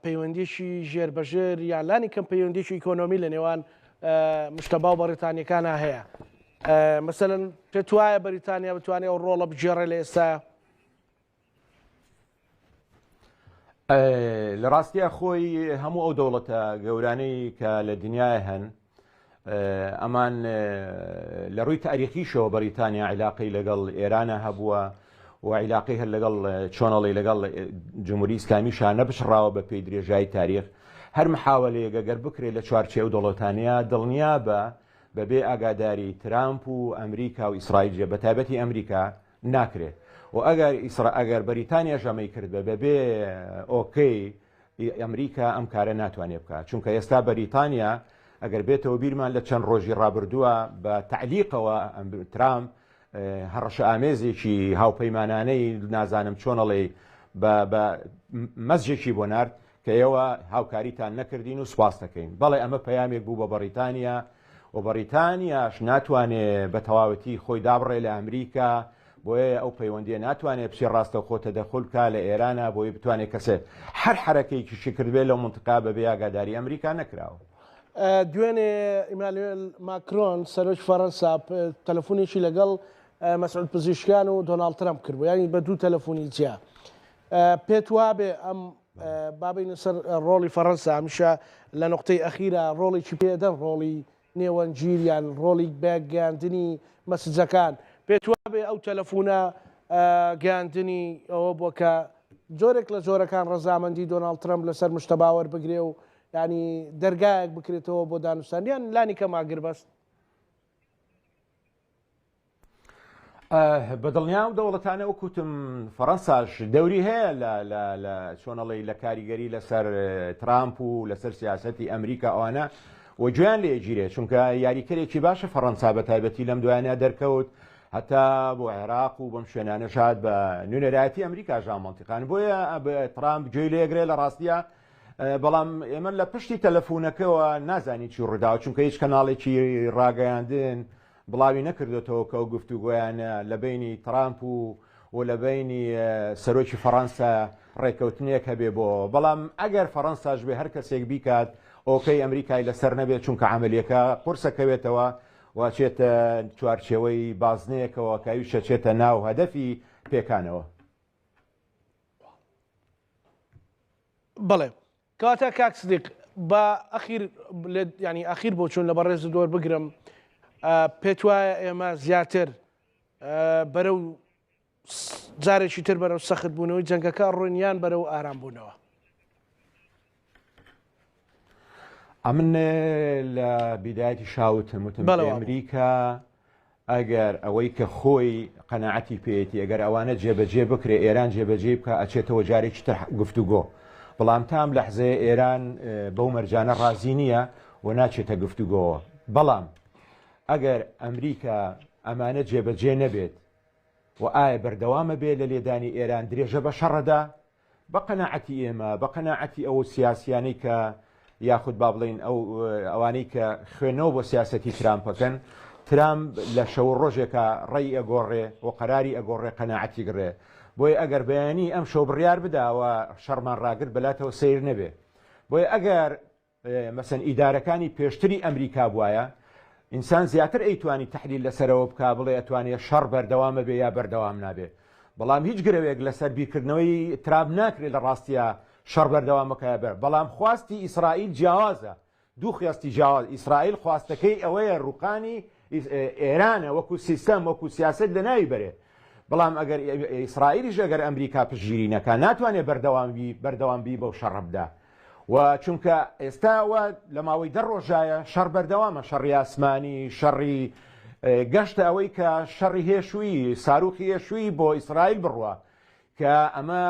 پەیوەندیی ژێر بەژێر یان لانی کەم پەیوەندیی ئیکۆنۆمی لە نێوان مشتەبا و بەریتانیەکانە هەیە مەسەلەن پێت وایە بەریتانیا بتوانێت ئەو ڕۆڵە بگێڕێ لە ئێستا؟ لە ڕاستیا خۆی هەموو ئەو دەوڵەتە گەورانەی کە لە دنیای هەن ئەمان لە ڕووی تاریخیشەوە بەریتانیا عیلاقەی لەگەڵ ئێرانە هەبووە و عیلاقەی هەر لەگەڵ چۆنەڵی لەگەڵ جمهوری ئیسلامیشا نەپچڕاوە بە پێی درێژایی تاریخ هەر محاولەیەک گەر بکرێت لە چوارچێوە دەوڵەتانیا دڵنیا بە بەبێ ئاگاداری ترامپ و ئەمریکا و ئیسرائیل بە تایبەتی ئەمریکا ناکرێت و ئەگەر ئیسرا ئەگەر بەریتانیاش ئەمەی کرد بە بەبێ ئۆکەی ئەمریکا ئەم کارە ناتوانێت بکات چونکە ئێستا بەریتانیا ئەگەر بێتەوە بیرمان لە چەند ڕۆژی ڕابردووە بە تعلیقەوە ترامپ هەڕەشە ئامێزێکی هاوپەیمانانەی نازانم چۆنەڵێ بە مەزجێکی بۆ نارد کە ئێوە هاوکاریتان نەکردین و سوپاس دەکەین بەڵێ ئەمە پەیامێک بوو بە بەڕیتانیا و بەڕیتانیاش ناتوانێ بە تەواوەتی خۆی دابڕێ لە ئەمریکا. بۆیە ئەو پەیوەندیە ناتوانێت بچێ ڕاستەوخۆ تەدەخول بکا لە ئێرانا بۆی بتوانێت کەسێ هەر حەرەکەیەکیشی کردبێ لەو منتقا بەبێ ئاگاداری ئەمریکا نەکراوە. دوێنێ ئیمانوێل ماکرۆن سەرۆکی فەرەنسا تەلەفونێکی لەگەڵ مەسعود پزیشکیان و دۆناڵد ترەمپ کردبوو یانی بە دوو تەلەفونی جیا پێت وابێ ئەم بابینە سەر ڕۆڵی فەرەنسا هەمیشە لە نقطەی ئەخیرا ڕۆڵێکی پێدەن ڕۆڵی نێوەندگیر یان ڕۆڵی بە گەیاندنی مەسجەکان، پێت وابێ ئەو تەلەفونە گەیاندنی ئەوە بووە کە جۆرێک لە جۆرەکان ڕەزامەندی دۆناڵد ترەمپ لەسەر مشتەبا وەربگرێ و یانی دەرگایەک بکرێتەوە بۆ دانوستان یان لانی کەم ئاگربەست؟ بە دڵنیام دەوڵەتانە وەکوتم فەڕەنساش دەوری هەیە لە لە لە چۆنەڵی لە کاریگەری لەسەر ترامپ و لەسەر سیاسەتی ئەمریکا ئەوانە و گوێیان لێگیرێ چونکە یاریکەرێکی باشە فەڕەنسا بە تایبەتی لەم دوایانە دەرکەوت هەتا بۆ عێراق و بەم شوێنانە شاد بە نوێنەرایەتی ئەمریکا ژا مەنتیقان بۆیە ترامپ گوێی لێگرێ لە ڕاستیە بەڵام ئێمە لە پشتی تەلەفونەکەوە نازانین چی ڕووداوە چونکە هیچ کەناڵێکی ڕاگەیاندن بڵاوی نەکردۆتەوە کە ئەو گفتوگۆیانە لە بەینی ترامپ و و لە بەینی سەرۆکی فەڕەنسا ڕێکەوتنێک هەبێ بۆ بەڵام ئەگەر فەڕەنساش بێ هەر کەسێک بیکات okay ئەمریکای لەسەر نەبێت چونکە عملیەکە قورسە کەوێتەوە و چێتە چوارچێوەی بازنەیەکەوە کە ئەویش ئەچێتە ناو هەدەفی پێکانەوە. بەڵێ کەواتە کاک سدیق با ئەخیر ینی ئەخیر بۆچوون لە بەڕێزت وەربگرم پێت وایە ئێمە زیاتر بەرەو جارێکی تر بەرەو سەخت بوونەوەی جەنگەکە ڕۆین یان بەرەو ئارام بوونەوە؟ ئەمن لە بیدایەتی شاوتم وتم ئەمریکا ئەگەر ئەوەی کە خۆی قەناعەتی پێیەتی ئەگەر ئەوانە جێبەجێ بکرێ ئێران جێبەجێی بکا ئەچێتەوە جارێکی تر گفتوگۆ بەڵام تا ئەم لەحزەیە ئێران بەو مەرجانە ڕازی نییە و ناچێتە گفتوگۆوە بەڵام ئەگەر ئەمریکا ئەمانە جێبەجێ نەبێت و ئایا بەردەوامە بێ لە لێدانی ئێران درێژە بە شەڕەدا بە قەناعەتی ئێمە، بە قەناعەتی ئەو سیاسیانەی کە یاخود با بڵێین ئەو ئەوانەی کە خوێندنەوە بۆ سیاسەتی ترامپ ئەکەن، ترامپ لە شەو و ڕۆژێکا ڕێی ئەگۆڕێ و قەراری ئەگۆڕێ قەناعەتی گڕێ. بۆیە ئەگەر بەیانی ئەمشەو بڕیار بدا و شەڕمان ڕاگرت بەلاتەوە سەیر نەبێ. بۆیە ئەگەر مەسەن ئیدارەکانی پێشتری ئەمریکا بوایە ئینسان زیاتر ئەیتوانی تەحلیل لەسەرەوە بکا بڵێ ئەتوانێ شەڕ بەردەوامە بێ یا بەردەوام نابێ بەڵام هیچ گرەوێک لەسەر بیرکردنەوەی ترامپ ناکرێت لە ڕاستیا شەڕ بەردەوامەکە بەر بەڵام خواستی ئیسرائیل جیاوازە دوو خواستی جیاواز ئیسرائیل خواستەکەی ئەوەیە ڕووخانی ئێرانە وەکو سیستەم وەکو سیاست لە ناوی بەرێ بەڵام ئەگەر ئیسرائیلیش ئەگەر ئەمریکا پشتگیری نەکا ناتوانێت بەردەوام بی بەردەوام بی بەو شەڕە بدا و چونکە ئێستا وە لە ماوەی دە ڕۆژایە شەڕ بەردەوامە شەڕی ئاسمانی شەڕی گەشتە ئەوەی کە شەڕی هێشووی ساروخی هێشووی بۆ ئیسرائیل بڕوە کە ئەمە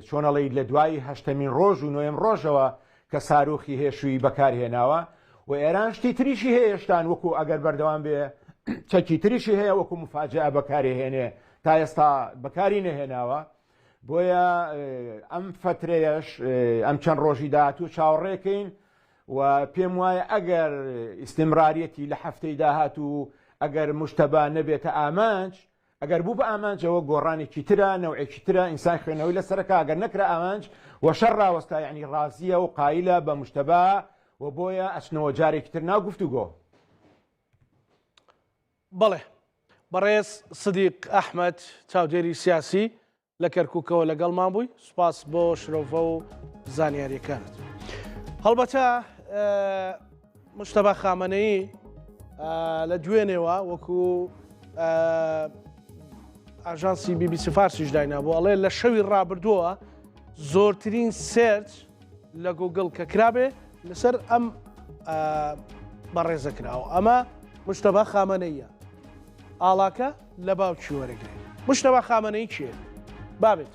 چۆنەڵی لە دوای هەشتەمین ڕۆژ و نۆیەم ڕۆژەوە کە ساروخی هێشووی بەکارهێناوە و ئێران شتی تریشی هەیە هێشتان وەکو ئەگەر بەردەوام بێ چەکی تریشی هەیە وەکو مفاجئە بەکارهێنێ تا ئێستا بەکاری نەهێناوە بۆیە ئەم فەترەیەش ئەم چەند ڕۆژی داهاتوو چاوەڕێکەین و پێم وایە ئەگەر ئیستمراریەتی لە هەفتەی داهاتوو ئەگەر مشتەبا نەبێتە ئامانج ئەگەر بوو بە ئامانجەوە گۆڕانێکی ترە نەوعێکی ترە ئینسان خوێنەوەی لەسەرەکە ئەگەر نەکرا ئامانج و شەڕ ڕاوەستا یعنی ڕازیە و قایلە بە مشتەبا و بۆیە ئەچنەوە جارێکی تر ناو گفتوگۆ. بەڵێ بەڕێز سدیق ئەحمەد چاودێری سیاسی لە کەرکوکەوە لەگەڵمان بووی سوپاس بۆ شرۆڤە و زانیاریەکانت. هەڵبەتە مشتەبا خامەنەیی لە دوێنێوە وەکو ئاژانسی بیبیسی فارسیش داینابوو ئەڵێ لە شەوی ڕابردووە زۆرترین search لە گوگڵ کە کرابێ لەسەر ئەم بەڕێزە کراوە ئەمە مشتەبا خامەنەیە ئاڵاکە لە باوکی وەرەگرێ مشتەبا خامەنەی کێ بابێت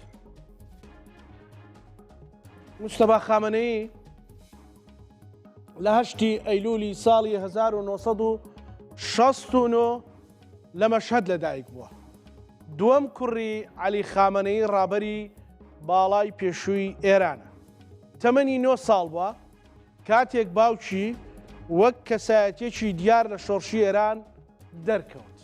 مشتەبا خامەنەی لە هەشتی ئەیلولی ساڵی 1969 لە مەشهەد لەدایک بووە. دووەم کوڕی عەلی خامەنەیی ڕابەری باڵای پێشووی ئێرانە. تەمەنی نۆ ساڵ بووە کاتێک باوکی وەک کەسایەتیەکی دیار لە شۆڕشی ئێران دەرکەوت.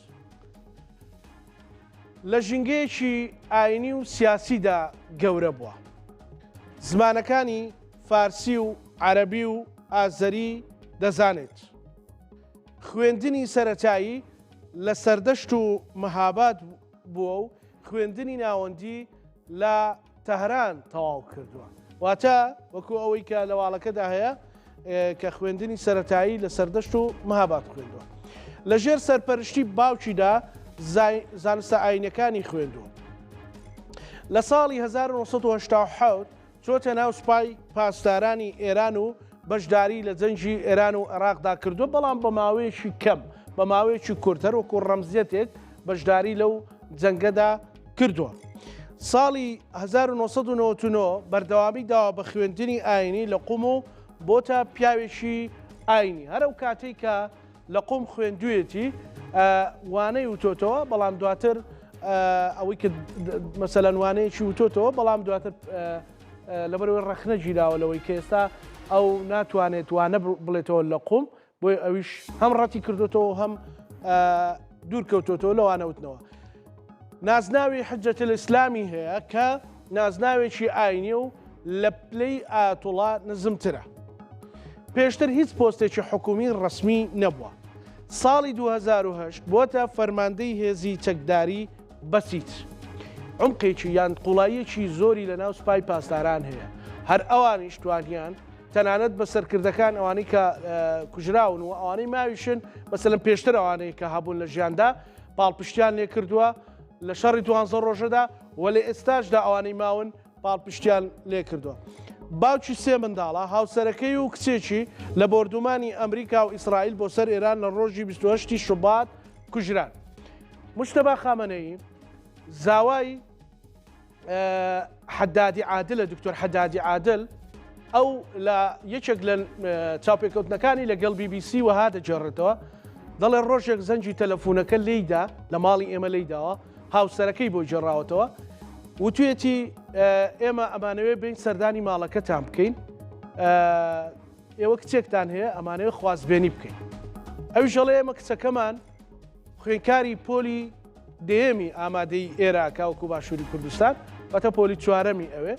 لە ژینگەیەکی ئاینی و سیاسیدا گەورە بووە. زمانەکانی فارسی و عەرەبی و ئازەری دەزانێت. خوێندنی سەرەتایی لە سەردەشت و مەهاباد بووە و خوێندنی ناوەندی لە تەهران تەواو کردووە. واتە وەکو ئەوەی کە لە واڵەکەدا هەیە کە خوێندنی سەرەتایی لە سەردەشت و مەهاباد خوێندووە. لە ژێر سەرپەرشتی باوکیدا زانستە ئاینەکانی خوێندووە. لە ساڵی 1987 چۆتە ناو سوپای پاسدارانی ئێران و بەشداری لە جەنگی ئێران و عێراقدا کردووە، بەڵام بە ماوەیەکی کەم، بە ماوەیەکی کورت هەر وەکو ڕەمزیەتێک بەشداری لەو جەنگەدا کردووە. ساڵی 1999 بەردەوامی داوە بە خوێندنی ئاینی لە قوم و بۆتە پیاوێکی ئاینی. هەر ئەو کاتەی کە لە قوم خوێندوویەتی وانەی وتۆتەوە، بەڵام دواتر ئەوەی کە مەسەلەن وانەیەکی وتۆتەوە، بەڵام دواتر لەبەرەوەی ڕەخنە گیراوە لەوەی کە ئێستا ئەو ناتوانێت وانە بڵێتەوە لە قوم، بۆیە ئەویش هەم ڕەتی کردوتەوە هەم دوور کەوتۆتەوە لە وانەوتنەوە. نازناوی حجەت الئیسلامی هەیە کە نازناوێکی ئاینیە و لە پلەی ئایەتوڵا نزمترە. پێشتر هیچ پۆستێکی حکومی ڕەسمی نەبووە. ساڵی 2008 بووەتە فەرماندەی هێزی چەکداری بەسیج. عومقێکی یان قوڵاییەکی زۆری لەناو سوپای پاسداران هەیە. هەر ئەوانیش توانیان تەنانەت بە سەرکردەکان ئەوانەی کە کوژراون و ئەوانەی ماویشن مەسەلەن پێشتر ئەوانەی کە هەبوون لە ژیاندا پاڵپشتیان لێ کردووە لە شەڕی دوانزە ڕۆژەدا و لە ئێستاشدا ئەوانەی ماون پاڵپشتیان لێ کردووە. باوکی سێ منداڵە، هاوسەرەکەی و کچێکی لە بۆردومانی ئەمریکا و ئیسرائیل بۆ سەر ئێران لە ڕۆژی 28 شوبات کوژران. مجتەبا خامەنەیی زاوای حەدادی عادلە، دکتۆر حەدادی عادل، ئەو لە یەکێک لە چاوپێکەوتنەکانی لەگەڵ بی بی سی وەها دەگێڕێتەوە، دەڵێ ڕۆژێک زەنگی تەلەفونەکە لێیدا لە ماڵی ئێمە لێیداوە، هاوسەرەکەی بۆی گێڕاوەتەوە، وتویەتی ئێمە ئەمانەوێ بین سەردانی ماڵەکەتان بکەین، ئێوە کچێکتان هەیە ئەمانەوێ خوازبێنی بکەین. ئەویش ئەڵێ ئێمە کچەکەمان خوێندکاری پۆلی دەیەمی ئامادەی ئێرە کاوەکو باشووری کوردستان واتە پۆلی چوارەمی ئەوێ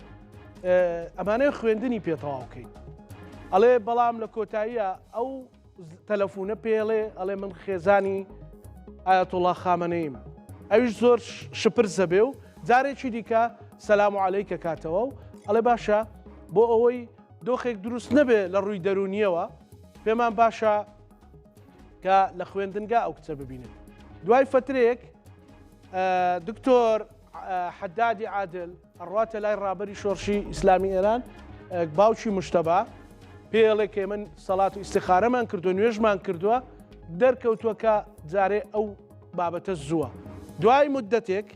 ئەمانەیە خوێندنی پێ تەواوکەین ئەڵێ بەڵام لە کۆتاییە ئەو تەلەفونە پێڵێ ئەڵێ من خێزانی ئاەتوڵا خامەنەیم ئەویش زۆر شپرزە بێ و جارێکی دیکە سەلام و عەلەیکە کاتەوە و ئەڵێ باشە بۆ ئەوەی دۆخێک دروست نەبێ لە ڕووی دەرونیەوە پێمان باشە کە لە خوێندنگا ئەو کچە ببینن. دوای فەترەیەک دکتۆر حەدادی عادل ئەڕواتە لای ڕابەری شۆڕشی ئیسلامی ئێران باوکی مشتەبا پێڵێ کە من سەڵات و ئیسیخارەمان کردو نوێژمان کردووە دەرکەوتووە کە جارێ ئەو بابەتە زووە دوای مدەتێک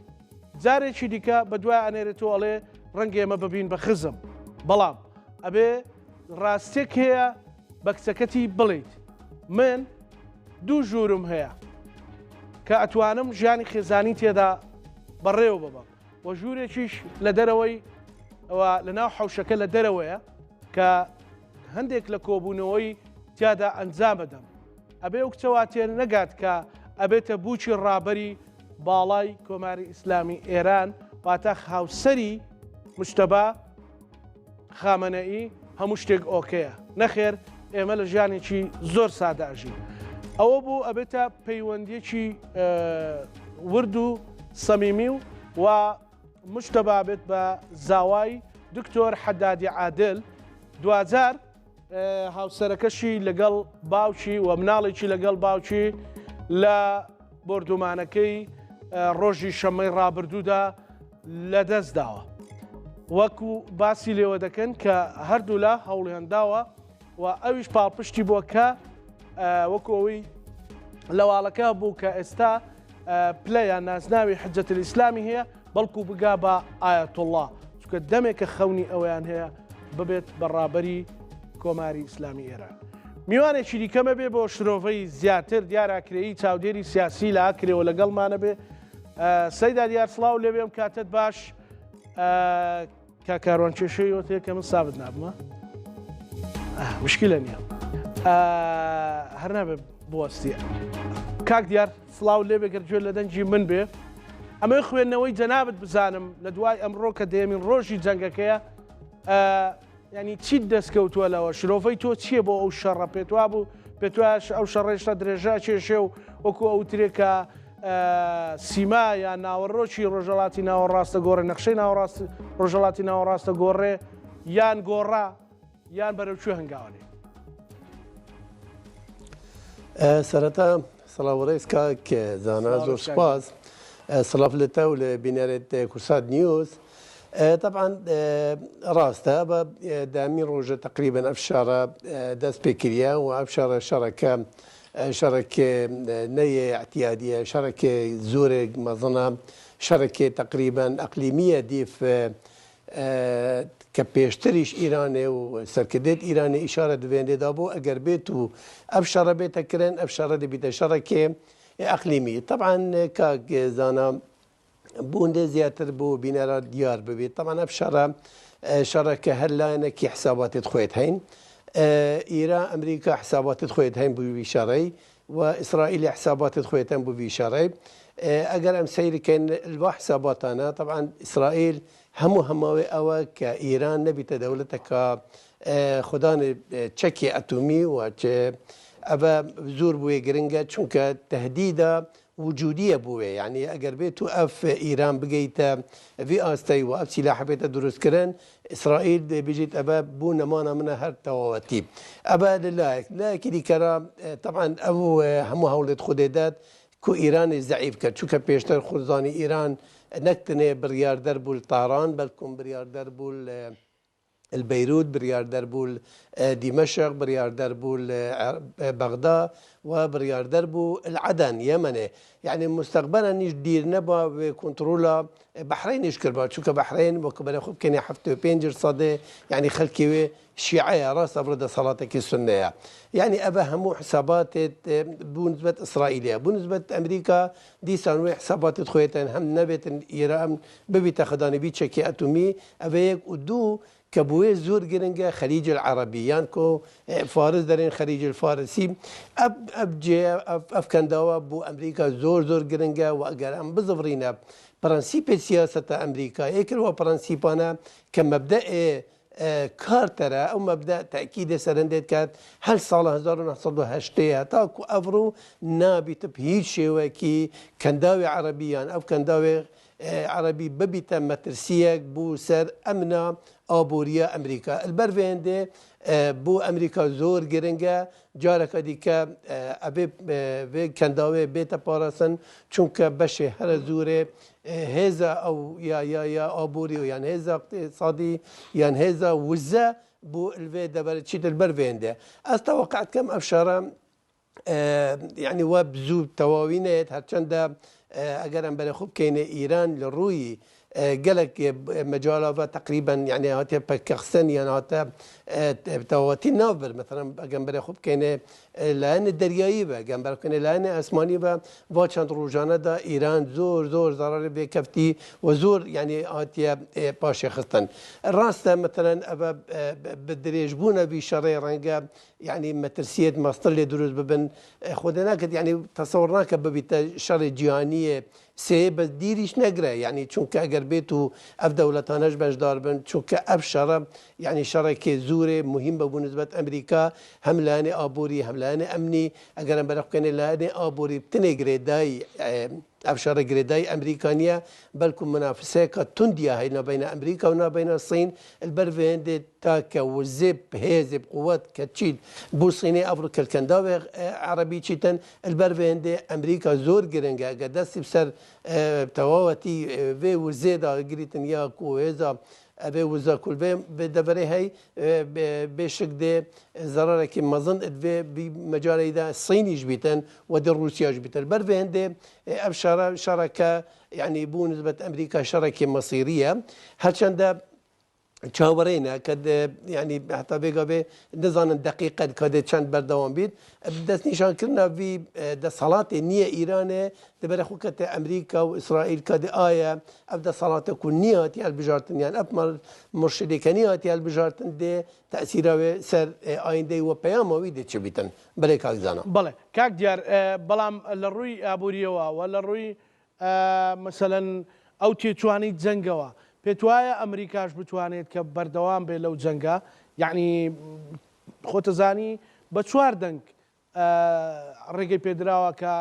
جارێکی دیکە بە دوای ئەنێرێتەوە ئەڵێ ڕەنگە ئێمە ببین بە خزم بەڵام ئەبێ ڕاستێک هەیە بە کچەکەتی بڵێیت من دوو ژوورم هەیە کە ئەتوانم ژیانی خێزانی تێدا بەڕێوە ببەم و ژوورێکیش لە دەرەوەی لە ناو حەوشەکە لە دەرەوەیە کە هەندێک لە کۆبوونەوەی تیادا ئەنجام بدەم ئەبێ ئەو کچە وا تێ نەگات کە ئەبێتە بووکی ڕابەری باڵای کۆماری ئیسلامی ئێران واتە هاوسەری مجتەبا خامەنەئی هەموو شتێک ئۆکەیە نەخێر ئێمە لە ژیانێکی زۆر سادە ئەژین ئەوە بوو ئەبێتە پەیوەندیەکی ورد و سەمیمی و و مجتەبا بێت بە زاوای دکتۆر حەدادی عادل دواجار هاوسەرەکەشی لەگەڵ باوکی و مناڵێکی لەگەڵ باوکی لە بۆردومانەکەی ڕۆژی شەممەی ڕابردوودا لەدەست داوە. وەکو باسی لێوە دەکەن کە هەردوولا هەوڵیان داوە و ئەویش پاڵپشتی بووە کە وەکو ئەوەی لەواڵەکە بوو کە ئێستا پلە یان نازناوی حجەت الئیسلامی هەیە بەڵکو بگا بە ئایەتوڵڵا چونکە دەمێکە خەونی ئەوەیان هەیە ببێت بە ڕابەری کۆماری ئیسلامی ئێران. میوانێکی دیکەمە بێ بۆ شرۆڤەی زیاتر دیار ئاکرەیی چاودێری سیاسی لە ئاکرێوە لەگەڵمانە بێ سەیدا دیار سڵاو لێبێم کاتت باش کاک کاروان کێشەی ئەوە تێ کە من سابت نابمە مشکلە نییە هەر نابێ بوەستی کاک دیار سڵاو لێ بێ گەر گوێ لە دەنگی من بێ. ئەمەوێ خوێندنەوەی جەنابت بزانم لە دوای ئەمڕۆ کە دەیەمین ڕۆژی جەنگەکەیە ینی چیت دەستکەوتووە لەوە شرۆڤەی تۆ چییە بۆ ئەو شەڕە پێتوا بوو پێتواش ئەو شەڕێشتا درێژە کێشێ و وەکو ئەو ترێکە سیما یا ناوەڕۆکی ڕۆژەڵاتی ناوەڕاستە گۆڕێ نەخشەی ناوەڕاست ڕۆژەڵاتی ناوەڕاستە گۆڕێ یان گۆڕا یان بەرەو کوێ هەنگاوەنێ؟ سەرەتا سڵاو و ڕێز کاک زانا زۆر سپاس سڵاف لە تە و لە بینەرێت کورسات نیوز طبعا ڕاستە بە دامی ڕۆژە تقریبا ئەف شەڕە دەست پێ کریە و ئەف شەڕە شەڕەکە شەڕێک نەیە اعتیادیە شەڕێک زۆرێک مەزنە شەڕێک تقریبا ئەقلیمیە دیف کە پێشتریش ئیرانێ و سەرکردێت ئیرانێ ئیشارە دڤێندێ دابوو ئەگەر بێت و ئەف شەڕە بێتە کرن ئەف شەڕە دەبیتە شەڕەکێ ئەقلیمی تەبعەن کاک زانا بووندێ زیاتر بۆ بینەرا دیار ببێت تەبعەن ئەف شەڕە شەڕە کە هەر لایەنێکی حساباتت خۆیت هەین ئیرا ئەمریکا حساباتت خۆیت هەین بووی شەڕەی و ئیسرائیل حساباتت خۆیتەن بووی شەڕەی ئەگەر ئەم سەیرکەین الوا حساباتانە طبعا ئیسرائیل هەموو هەماوێ ئەوە کە ئیران نەبیتە دەولەتەکە خودان چەکی ئەتومی و ئەڤە زۆر بوێ گرنگە چونکە تهدیدە وجودیە بوێ یعنی ئەگەر بێت و ئەف ئیران بگەیتە ڤی ئاستەی و ئەف سیلاحە بێتە دروستکردن ئیسرائیل بژیت ئەڤە بوو نەمانە منە هەر تەواوەتی ئەڤە لەلایەک لایەکی دیکەرا تەبعەن ئەو هەموو هەوڵێت خودێ دات کو ئیرانی زەعیف کرد چونکە پێشتر خودزانی ئیران نەک تنێ بڕیاردەر بوو تاران بەلکم بڕیاردەر بوو البەیروت، بڕیاردەر بوو دیمەشق، بڕیاردەر بوو بەغدا و بڕیاردەر بوو العەدەن، یەمەنێ. یەعنی موستەقبەلەنیش دیر نەبا وێ کونتڕولا بەحرەینیش کردبا، چونکە بەحرەین وەکو بەرێ خو بکەنێ 75 سەدێ یەعنی خەلکی وێ شیعەیە، ڕاستە ئەڤڕۆ دەسەڵاتەکی سوننەیە. یەعنی ئەڤە هەموو حساباتێت بو نسبەت ئیسرائیلە، بو نسبەت ئەمریکا دیسان وێ حساباتێت خۆیتن هەم نەبێتن ئیران ببیتە خدانی بی چەکی ئەتومی ئەڤە یەک و دوو کە بوێ زۆر گرنگە خەلیج العەرەبی یان کۆ فارس دەرێن خەلیج الفارسی ئەف ئەف جێ ئەف ئەف کەنداوە بۆ ئەمریکا زۆر زۆر گرنگە و ئەگەر ئەم بزڤڕینە پرەنسیپێ سیاسەتە ئەمریکا یەکر وە پرەنسیپانە کە مەبدەئێ کارتەرە ئەو مەبدەئ تەئکیدێ سەرندێت کات هەر ساڵە 1980 هەتاکو ئەڤڕو نابیت هیچ شێوەکی کەنداوی عەرەبی یان ئەو کەنداوێ عەرەبی ببیتە مەترسیەک بو سەر ئەمنا ئابوریە ئەمریکا البەر ڤێندێ بو ئەمریکا زۆر گرنگە جارەکە دیکە ئەبێ ڤێ کەنداوێ بێتە پاراسن چونکە بەشێ هەرە زورێ هێزا ئەو یا یا یا ئابوری و یان هێزا اقتصادی یان هێزا وزە بو الڤێ دەڤەرە چیتر بەر ڤێندێ ئەز تەوەقع دکەم ئەف شەڕە یعنی وە زوو تەواوی نەیەت هەرچەندە ئەگەر ئەم بەرە خو بکەینە ئیران لە ڕووی گەلەک مەجالاڤە تەقریبەن یعنی هاتێ پەکخستن یان هاتە تەواوەتی ناو بر مەسەلەن ئەگەم بەرە خو بکەینە لایەن دەریایی بە گەم بەرە بکەینە لایەن ئاسمانی بە وا چەند ڕۆژانەدا ئیران زۆر زۆر زەڕەری بێ کەفتی و زۆر یعنی هاتیە پاشێ خستن ڕاستە مەسەلەن ئەڤە بە درێژبوونە ڤی شەڕێ ڕەنگە یعنی مەترسیەت مەستر لێ دروست ببن خودێ ناکرد یعنی تەسەوڕ ناکە ببیتە شەڕێ جیهانیە سێ بەس دیریش نەگرە یعنی چونکە ئەگەر بێت و ئەف دەولەتانەش بەشدار بن چونکە ئەف شەڕە یعنی شەڕێکێ زورێ موهیم بە بو نسبەت ئەمریکا هەم لایەنێ ئابوری هەم لایەنێ ئەمنی ئەگەر ئەم بەرە بکەنێ لایەنێ ئابوری بتنێ گرێدای ئەف شەڕە گرێدای ئەمریکا نیە بەلکو منافسەیەکە توندیا هەی نابەینە ئەمریکا و نابەینە سین البەر ڤێندێ تاکە وزێ هێزێ قوت کە چیت بو سینێ ئەڤڕ کەلکەنداوێ عەرەبی چیتن البەر ڤێندێ ئەمریکا زۆر گرنگە گە دەستی بسەر تەواوەتی ڤێ وزێدا گریتن یا کو هێزا ئەڤێ وزە کول ڤێ ڤێ دەڤەرێ هەی بێ شک دێ زەرەرەکی مەزن ڤێ ڤی مەجالەیدا سینیش بیتن و دێ ڕووسیاش بیتن بەر ڤێ هندێ ئەv شەڕە شەڕەکە یعنی بوو نسبەت ئەمریکا شەڕێکی مەسیریە هەرچەندە چاوەڕێنە کە یعنی هەتا بێگا بێ نزانن دقیقەت کە دێ چەند بەردەوام بیت دەستنیشانکردنا ڤی دەسەڵاتێ نییە ئیرانێ دەبەرە خو کەتێ ئەمریکا و ئیسرائیل کە دێ ئایا ئەف دەسەڵاتە کو نییە هاتی هەلبژارتن یان ئەف مرشدێ کە نییە هاتی هەلبژارتن دێ تەئسیرا وێ سەر ئایندەی وە پەیاما وی دێ چ بیتن بەلێ کاک زانا. بەڵێ کاک دیار بەڵام لە ڕووی ئابووریەوە وە لە ڕووی. مەسەلەن ئەو تێچوانەی جەنگەوە، پێتوایە ئەمریکاش بتوانێت کە بەردەوام بێت لەو جەنگە؟ یەعنی خۆتەزانی بە چوار دەنگ ڕێگەی پێدراوە کە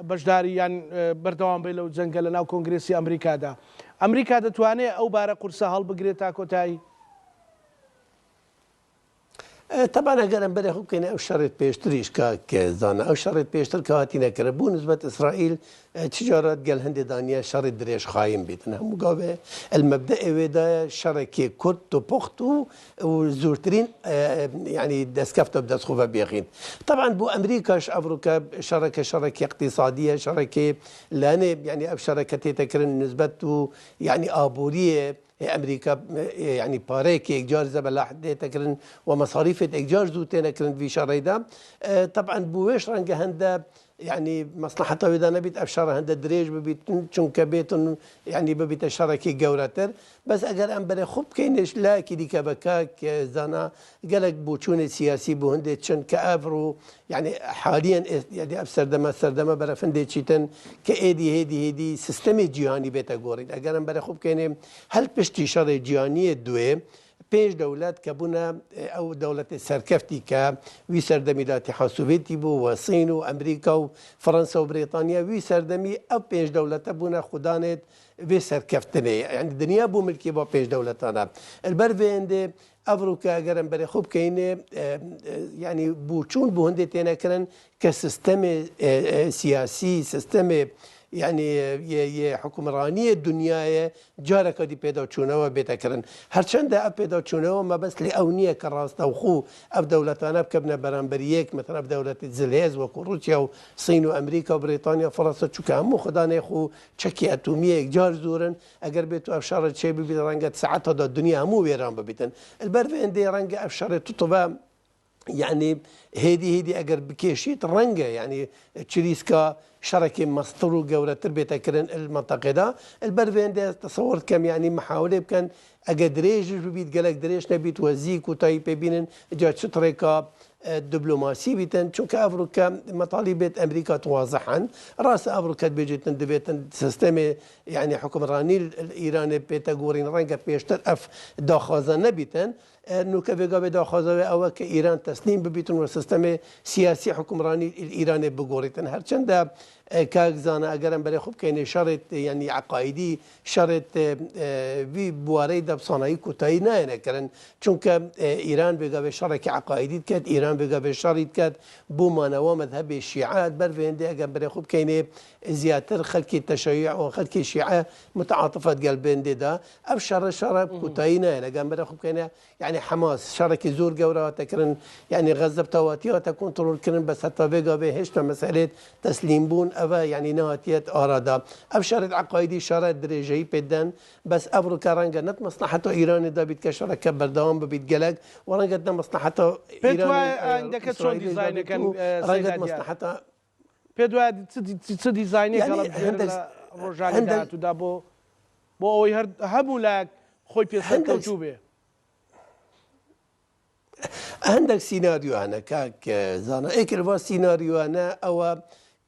بەشداری یان بەردەوام بێت لەو جەنگە لە ناو کۆنگرێسی ئەمریکادا. ئەمریکا دەتوانێت ئەو بارە قورسە هەڵبگرێت تا کۆتایی؟ تەبعەن ئەگەر ئەم بەرێ خو بکەینە ئەو شەڕێت پێشتریش کاک زانا ئەو شەڕێت پێشتر کە هاتینە کرە بوو نسبەت ئیسرائیل چ جارات گەل هەندێ دانیە شەڕێت درێژ خایم بیتن هەموو گاوێ المەبدە ئەوێدایە شەڕێکی کورت و پوخت و زۆرترین یعنی دەستکەفتە بدەست خۆ بێخین طبعا بۆ ئەمریکاش ئەڤڕوکە شەڕەکە شەڕێکی اقتصادیە شەڕێکی لانێ یعنی ئەو شەڕەکە تێتەکردن نسبەت و یعنی ئابووریە ئەمریکا یعنی پارەیەکی ئێکجار زەبەلاح دێتەکردن و مەساریفێت ئێکجار زوو تێنەکردن ڤی شەڕەیدا تەبعەن بوێش ڕەنگە هەندە یعنی مەسلحەتە وێدا نەبیت ئەف شەڕە هەندە درێژ ببیت چونکە بێتن یعنی ببیتە شەڕێکی گەورەتر بەس ئەگەر ئەم بەرێ خوب بکەینش لایەکی دیکە بە کاک زانا گەلک بۆچوونی سیاسی بۆ هەندێک چەند کە ئەڤ و یعنی حالیەن یعنی ئەف سەردەمە سەردەمە بەرەفندێ چیتن کە ئێدی هێدی هێدی سیستەمی جیهانی بێتە گۆڕین ئەگەر ئەم بەرە خۆ بکەینێ هەل پشتی شەڕێ جیهانیە دوێ پێنج دەولەت کە بوونە ئەو دەوڵەتی سەرکەفتی کە وی سەردەمی دا ئیتیحاد سوڤێتی بوو و سین و ئەمریکا و فەرەنسا و بریتانیا وی سەردەمی ئەو پێنج دەولەتە بوونە خودانێت وێ سەرکەفتنێ یعنی دنیا بوو ملکی با پێنج دەولەتانە البەر وێندێ ئەڤڕوکە ئەگەر ئەم بەرێ خو بکەینێ یعنی بوچوون بۆ هەندێ تێنەکردن کە سیستەمێ سیاسی سیستەمێ یعنی حکومڕانیە دنیاە جارەکە دی پێداچوونەوە بێتەکردن هەرچەندە ئە پێداچوونەوە مەبەست لێ ئەو نییە کە ڕاستەوخۆ ئەف دەولەتانە بکەبنە بەرامبەر یەک مەتەن ئەف دەولەتی زلهێز وەکو ڕوسیا و سین و ئەمریکا و بریتانیا و فەرەنسا چونکە هەموو خودانێ خو چەکی ئەتۆمیە یەکجار زۆرن ئەگەر بێتو ئەف شەڕە چێ ببیت ڕەنگە سەعەتەدا دنیا هەموو وێران ببیتن البەر ڤێندێ ڕەنگە ئەف شەڕێ تطبە یعنی هێدی هێدی ئەگەر بکێشیت ڕەنگە یعنی چریسکا شەڕێکی مەستر و گەورەتر بێتەکردن المنطقەدا البەر ڤێندێ تەسەوەر کەم یعنی محاولێ بکەن ئەگەر درێژش ببیت گەلەک درێژ نەبیت وەزی کوتایی پێبینن جا چ ڕێکا دبلۆماسی بیتن چونکە ئەڤڕوکە مەتاڵیبێت ئەمریکا توازحن ڕاستە ئەڤڕوکەت بێجێتن دەبێتن سیستەمێ یعنی حکومڕانی ئیرانێ پێتە گۆڕین ڕەنگە پێشتر ئەف داخوازە نەبیتن نوکە ڤێگاێ داخوازەوێ ئەوە کە ئیران تەسلیم ببیتن و سیستەمێ سیاسی حکومڕانی ئیرانێ بگۆڕیتن هەرچەندە کاک زانا ئەگەرم بەرێ خو بکەینێ شەڕێت یعنی عقایدی شەڕێت وی بوارەی دەبسانایی کوتایی نایەنەکردن چونکە ئیران بێگاێ شەڕێکی عقایدی کرد ئیران بێگاێ شەڕی کرد بۆ مانەوە مەذهبی شیعات بەرڤێندێ ئەگەر بەرێ خو بکەینێ زیاتر خەلکی تەشەیع و خەلکی شیعە متعاطفەت گەل بێندێدا ئەو شەڕە شەڕە کوتایی نایەن ئەگەر بەرێ خو بکەینە یعنی حەماس شەڕێکی زۆر گەورە هاتەکردن یعنی غەزە بتەواتی هاتە کۆنتڕۆڵکردن بەس هەتا ڤێگا بێ هێشتا مەسەلێت تەسلیم بوون ئەوە یعنی نهاتیەت ئارادا ئەو شەڕێت عەقایدی شەڕە درێژەی پێدەن بەس ئەڤڕۆکە ڕەنگە نەت مەسلحەتە ئیرانی دابیت کە شەڕەکە بەردەوام ببیت گەلەک و ڕەنگەت نە مەسلحەتە پێت وایە ئایندەکە چۆن دیزاینەکەن ڕەنگەت مەسلحەتە پێت وایە چ دیزاینێک هەڵبژێرن لە ڕۆژانی داهاتوودا بۆ بۆ ئەوەی هەر هەموو لایەک خۆی پێ سەرکەوتوو بێ؟ هەندێک سیناریۆ هەنە کاک زانا ئێکر ڤا سیناریۆانە ئەوە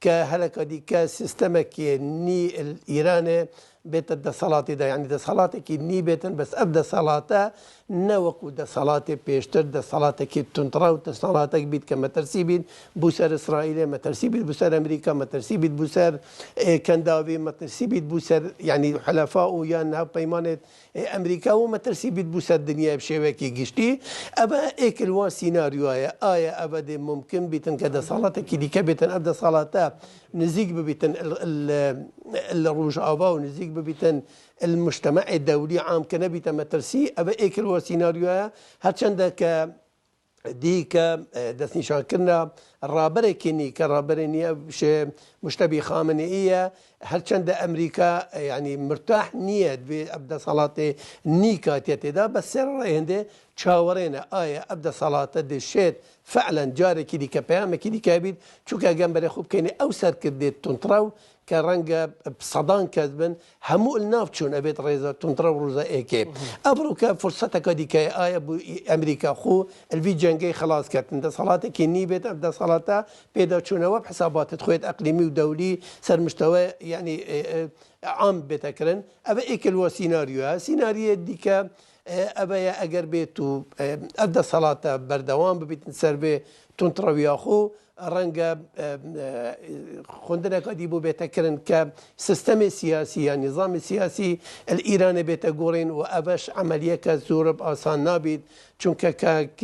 کە هەلەکە دیکە سیستەمێکی نی ئیرانێ بێتە دەسەڵاتیدا یعنی دەسەڵاتێکی نی بێتن بەس ئەف دەسەڵاتە نەوەکو دەسەڵاتێ پێشتر دەسەڵاتێکی توندڕەو دەسەڵاتێک بیت کە مەترسی بیت بو سەر ئیسرائیلێ مەترسی بیت بو سەر ئەمریکا مەترسی بیت بو سەر کەنداوی مەترسی بیت بو سەر یعنی حلفا و یان هاوپەیمانێت ئەمریکا و مەترسی بیت بو سەر دنیای بشێوەیەکی گشتی ئەڤە ئێکل وا سیناریۆیە ئایا ئەڤە دێ مومکن بیتن کە دەسەڵاتێکی دیکە بێتن ئەف دەسەڵاتە نزیک ببیتن لە ڕوژئاوا و نزیک ببیتن المجتمع دەولی عام کە نەبیتە مەترسی ئەڤە ئێکل وا سیناریۆیە هەرچەندە کە دیکە دەستنیشانکردنە ڕابەرێکی نی کە ڕابەرێ نییە شێ مشتەبی خامنەییە هەرچەندە ئەمریکا یعنی مرتاح نییە دوێ ئەب دەسەڵاتێ نی کاتیە تێدا بە سێر ڕێهندێ چاوەڕێنە ئایا ئەب دەسەڵاتە دەشێت فعلا جارێکی دیکە پەیامێکی دیکە بیت چونکە گەم بەرێ خۆ بکەینێ ئەو سەرکردێت توندڕەو. کە ڕەنگە سەدان کەس بن هەموو الناف چوون ئەبێت ڕێزە توندڕەو ڕوزە ئێکێ ئەڤڕوکە فرسەتەکە دیکەیە ئایا بو ئەمریکا خو الڤی جەنگەی خەڵاس کەتن دەسەڵاتێکی نی بێت ئەف دەسەڵاتە پێداچوونەوە حساباتت خوێت ئەقلیمی و دەولی سەر مشتەوە یعنی عام بێتەکردن ئەvە ئێکل وە سیناریۆە سیناریە دیکە ئەڤەیە ئەگەر بێت و ئەف دەسەڵاتە بەردەوام ببیتن سەر بێ توندڕەویاخۆ ڕەنگە خوندنەکە دی بۆ بێتە کرن کە سیستەمی سیاسی یا نیزامی سیاسی ئیرانێ بێتە گۆڕین و ئەڤەش عەمەلیەکە زۆرب ئاسان نابیت چونکە کاک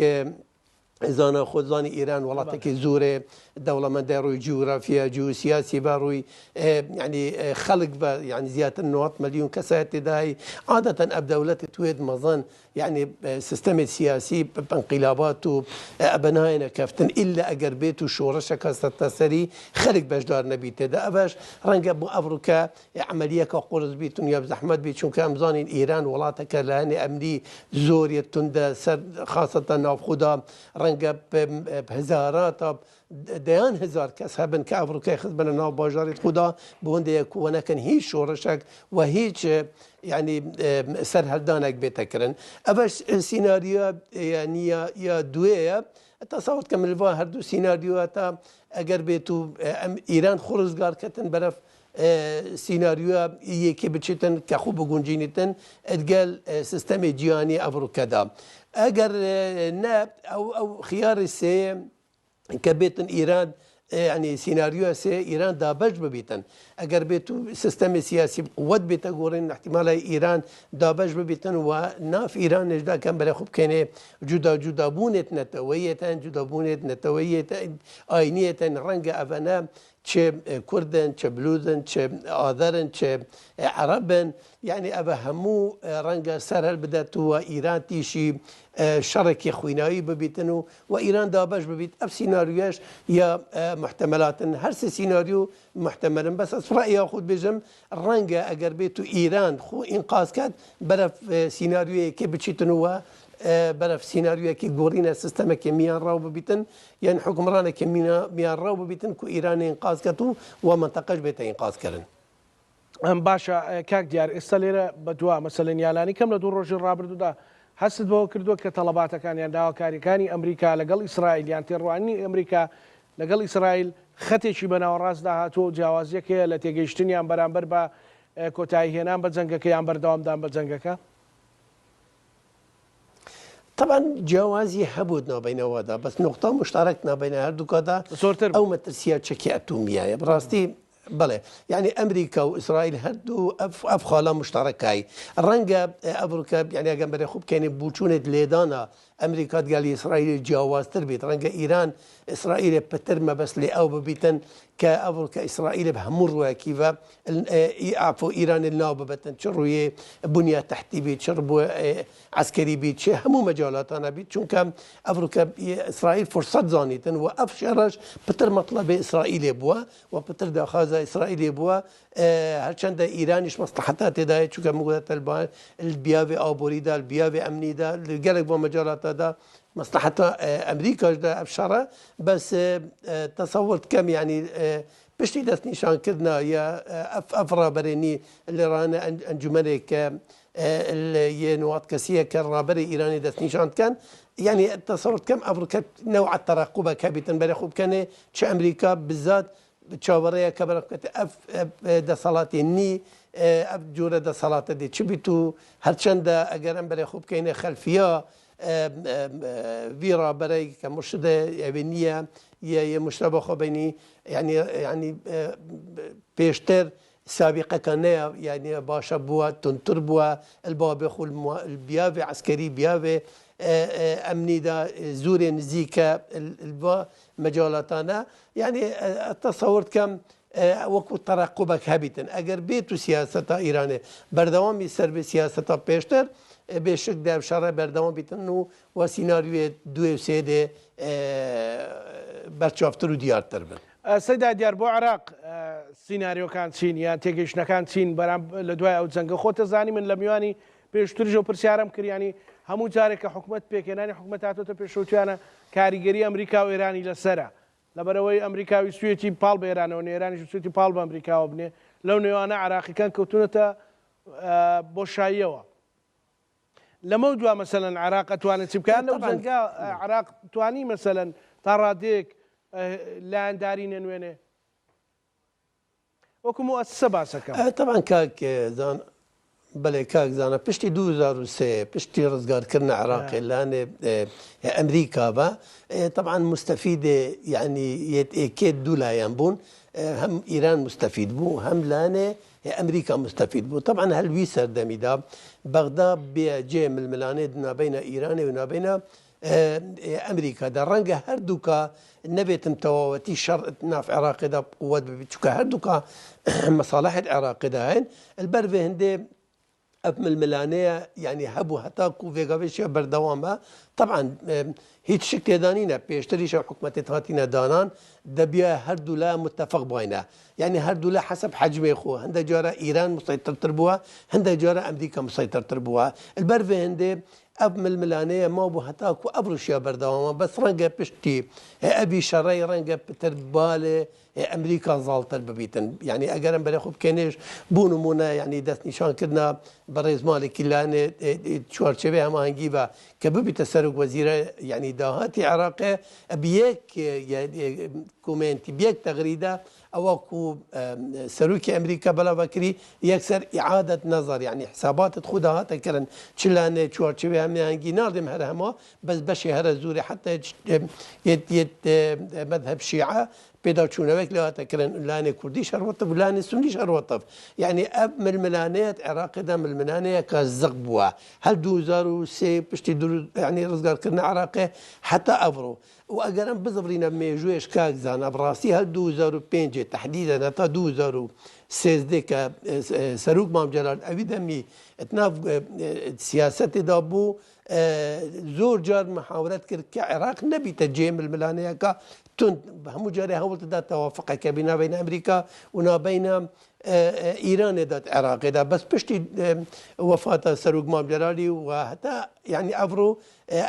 زانا خۆت زانی ئیران وڵاتێکی زۆرێ دەوڵەمەندە ڕووی جوگرافیا جیوسیاسی بە ڕووی یعنی خەڵک بە یعنی زیاتر 90 ملیۆن کەسایەت تێدای عادەتەن ئەب دەولەت توێت مەزن یعنی سیستەمی سیاسی ئینقلابات و ئەبەنایەنە کەفتن ئیلا ئەگەر بێت و شۆڕشەکە سەرتاسەری خەلک بەشدار نەبیت تێدا ئەڤەش ڕەنگە بۆ ئەڤڕوکە عەمەلیەکە قورس بیت و یا زەحمەت بیت چونکە ئەم زانین ئیران وڵاتەکە لایەنی ئەمنی زۆریە توندە سەر خاصەتەن ناوخۆدا ڕەنگە هەزارات دەیان هەزار کەس هەبن کە ئەڤڕوکەی خستبنە ناو باژاری خودا بۆ هەندێک کووە نەکەن هیچ شۆڕشێک و هیچ یعنی سەرهەڵدانێک بێتەکردن ئەڤەش سیناریۆ یعنی یا دوێیە تەسەوت کە ملڤا هەردوو سیناریۆ تا ئەگەر بێت و ئەم ئیران خۆ ڕزگار کردن بەرەف سیناریۆ یەکێ بچێتن کە خۆ بگونجینیتن ئەدگەل سیستەمی جیهانی ئەڤڕوکەدا ئەگەر نە ئەو ئەو خیاری سێ کە بێتن ئیران یعنی سیناریۆ سێ ئیران دابەش ببیتن ئەگەر بێت و سیستەمی سیاسی قوت بێتە گۆڕین احتیمالای ئیران دابەش ببیتن و ناف ئیرانشدا کەم بەرە خو بکەێنێ جودا جودا بوونێت نەتەوەیەتەن جودا بوونێت نەتەوەیەتە ئاینیەتەن ڕەنگە ئەڤەنە چ کوردن چ بلوزن چ ئاذەرن چ عەرەبن یعنی ئەڤە هەموو ڕەنگە سەر هەل بدەت و ئیران تیشی شەڕێکی خویناوی ببیتن و و ئیران دابەش ببیت ئەف سیناریۆش یا محتەمەلاتن هەر سێ سیناریۆ محتەمەلن بەس ئەس ڕەئیا خود بێژم ڕەنگە ئەگەر بێت و ئیران خۆ ئینقاز کات بەرەف سیناریۆیەکێ بچیتن و بەرەف سیناریۆیەکی گۆڕینە سیستەمەکێ میان ڕاو ببیتن یان حوکمڕانێکی میان ڕاو ببیتن کو ئیران ئینقاز کات و و مەنتەقەش بێتە ئینقاز کردن. باشە کاک دیار ئێستا لێرە بەدوا مەسەلەن یالانی کەم لە دوو ڕۆژی ڕابردوودا هەستت بەوە کردووە کە تەڵەباتەکان یان داواکاریەکانی ئەمریکا لەگەڵ ئیسرائیل یان تێڕوانینی ئەمریکا لەگەڵ ئیسرائیل خەتێکی بە ناوەڕاستدا هاتووە و جیاوازیەک هەیە لە تێگەیشتنیان بەرامبەر بە کۆتایی هێنان بە جەنگەکە یان بەردەوامدان بە جەنگەکە؟ تەبعەن جیاوازی هەبوو نابینەوەدا بەس نقطە مشترک نابینە هەردووکادا زۆرتر ئەو مەترسیە چەکی ئەتومیایە بەڕاستی بەڵێ یعنی ئەمریکا و ئیسرائیل هەردوو ئەف ئەف خاڵە مشتەڕەکای ڕەنگە ئەڤڕکە یعنی ئەگەم بەرێ خو بکەینێ بوچونێت لێدانە ئەمریکا دگەل ئیسرائیل جیاوازتر بیت ڕەنگە ئیران ئیسرائیل پتر مەبەست لێ ئەو ببیتن کە ئەڤڕکە ئیسرائیل بە هەموو ڕوویەکی و عفو ئیران ناو ببەتن چ ڕوویێ بنیە تحتی بیت چ ڕووێ عەسکەری بیت چ هەموو مەجالاتانە بیت چونکە ئەڤڕکە ئیسرائیل فرسەت زانیتن و ئەف شەڕەش پتر مەطلبێ ئیسرائیلێ بووە و پتر داخوازە ئیسرائیلێ بووە هەرچەندە ئیرانیش مەسڵەحەتا تێدایە چونکە مگوتە البیاوێ ئابووریدا البیاوێ ئەمنیدا گەلێک بۆ مەجالاتادا مەسڵەحەتا ئەمریکاشدا ئەف شەڕە بەس تەسەوەر کەم یعنی پشتی دەستنیشانکردنا یا ئەف ئەف ڕابەرێنی لێرانە ئەنجومەنێک کە یە نوات کەسیە کە ڕابەری ئیرانی دەستنیشان بکەن یعنی تەسەور کەم ئەڤڕکە نەوع تەرەقوبە کە بیتن بەرێ خو بکەنێ چ ئەمریکا بزات چاوەڕێیە کە بەرە بکەێت ئەف دەسەڵاتی نی ئەف جۆرە دەسەڵاتە دێ چ بیت و هەرچەندە ئەگەر ئەم بەرێ خو بکەینە خەلفیە ڤی ڕابەرەی کە مرشدە ئەوێ نییە یە مشتە بە خۆ بینی یعنی یعنی پێشتر سابقەکە نەیە یعنی باشە بووە تونتر بووە البابێ خو بیاوێ عسکەری بیاوێ ئەمنیدا زۆرێ نزیکە مەجالاتانە یعنی تەسەور کەم وەکو تەرەقوبەک هەبیتن ئەگەر بێت و سیاسەتا ئیرانێ بەردەوامی سەر بێ سیاسەتا پێشتر بێشک دە شەڕە بەردەوام بیتن و وە سیناریوێ دوێ و سێ دێ بەرچاوتر و دیارتر بن. سەیدا دیار بۆ عێراق سیناریۆکان چین یان تێگەیشتنەکان چین بەرام لە دوای ئەو جەنگە خۆتە زانی من لە میوانی پێشتریش ئەو پرسیارەم کرد یانی هەموو جارێک کە حکومەت پێکهێنانی حکومەت هاتۆتە پێشەوتویانە کاریگەری ئەمریکا و ئێرانی لەسەرە. لەبەرئەوەی ئەمریکا ویستویەتی پاڵ بە ئێرانەوە نێ، ئێرانیش ویستویەتی پاڵ بە ئەمریکاوە بنێ، لەو نێوانە عێراقیکان کەوتوونەتە بۆشاییەوە. لەمەو دوا مەسەلەن عێراق ئەتوانێت چی بکات؟ لەو جەنگە عێراق توانی مەسەلەن تا ڕادەیەک لایەنداری نەنوێنێ؟ وەکو موئەسسە باسەکەم. تەبعەن کاک زان بەلێ کاک زانا پشتی 2003 پشتی ڕزگارکردن عراقێ لانێ ئەمریکا بە تەبعەن مستەفیدێ یعنی یەت ئێکێت دوو لایەن بوون هەم ئیران مستەفید بوو هەم لانێ ئەمریکا مستەفید بوو تەبعەن هەلوی سەردەمیدا بەغدا بێ جێ ململانێ نابینە ئیرانێ و نابینە ئەمریکادا ڕەنگە هەردووکا نەبێتن تەواوەتی شەڕ ناف عێراقێدا قوت ببێت چونکە هەردووکا مەساڵحت عێراقێدا هەن البەر vê هندێ ئەف ململانەیە یعنی هەبوو هەتاکو ڤێگاوێشیە بەردەوامە طبعا هیچ شک تێدانینە پێشتریشە حکومەتێت هاتینە دانان دەبیە هەردوولا متفق باینە یعنی هەردوولا حەسەب حەجمێ خۆ هەندە جارە ئیران مسەیترتر بووە هەندە جارە ئەمریکا مسەیترتر بووە البەر vê هندێ ئەڤ ململانێیە مابوو هەتاکوو ئەڤ ڕووشیا بەردەوامە بەس ڕەنگە پشتی ئەڤی شەڕەی ڕەنگە پتر بالێ ئەمریکا زاڵتر ببیتن یعنی ئەگەر ئەم بەرێ خو بکەنێش بوو نمونە یعنی دەستنیشان کردنا بەڕێز مالکی لانێ چوارچێوەی هەماهەنگی بە کە ببیتە سەرۆک وەزیرە یعنی داهاتی عێراقێ بیەک کۆمێنتی بیەک تەغریدە ئەوە کو سەرۆکی ئەمریکا بەلاڤکری یەکسەر ئیعادەت نەزەر یعنی حساباتت خو داهاتە کردن چ لانێ چوارچێوەی هەماهەنگی ناڵێم هەر هەموو بەس بەشی هەرە زۆری حتی یەت یەت مەذهب شیعە پێداچوونەوەیەک لێ هاتە کردن لانێ کوردیش هەر وەتف لانێ سونیش هەر وەتف یعنی ئەv ململانێت عێراقێدا ململانەیەکە زق بووە هەر 2003 پشتی یعنی ڕزگارکردن عێراقێ حتا ئەڤڕۆ و ئەگەر ئەم بزڤرینە مێژووێش کاک زانا بڕاستی هەر 2005 تەحدیدەن هەتا 2013 کە سەروک مام جەلال ئەوی دەمی اتناف سیاسەتێدا بوو زۆر جار محاورەت کرد کە عێراق نەبیتە جێ ململانەیەکە تند هەموو جارێ هەوڵدەدا تەوافقەکە بی نابینە ئەمریکا و نابینە ئیرانێ دات عێراقێدا بەس پشتی وەفاتە سەروک مام جەلالی و هەتا یعنی ئەڤڕۆ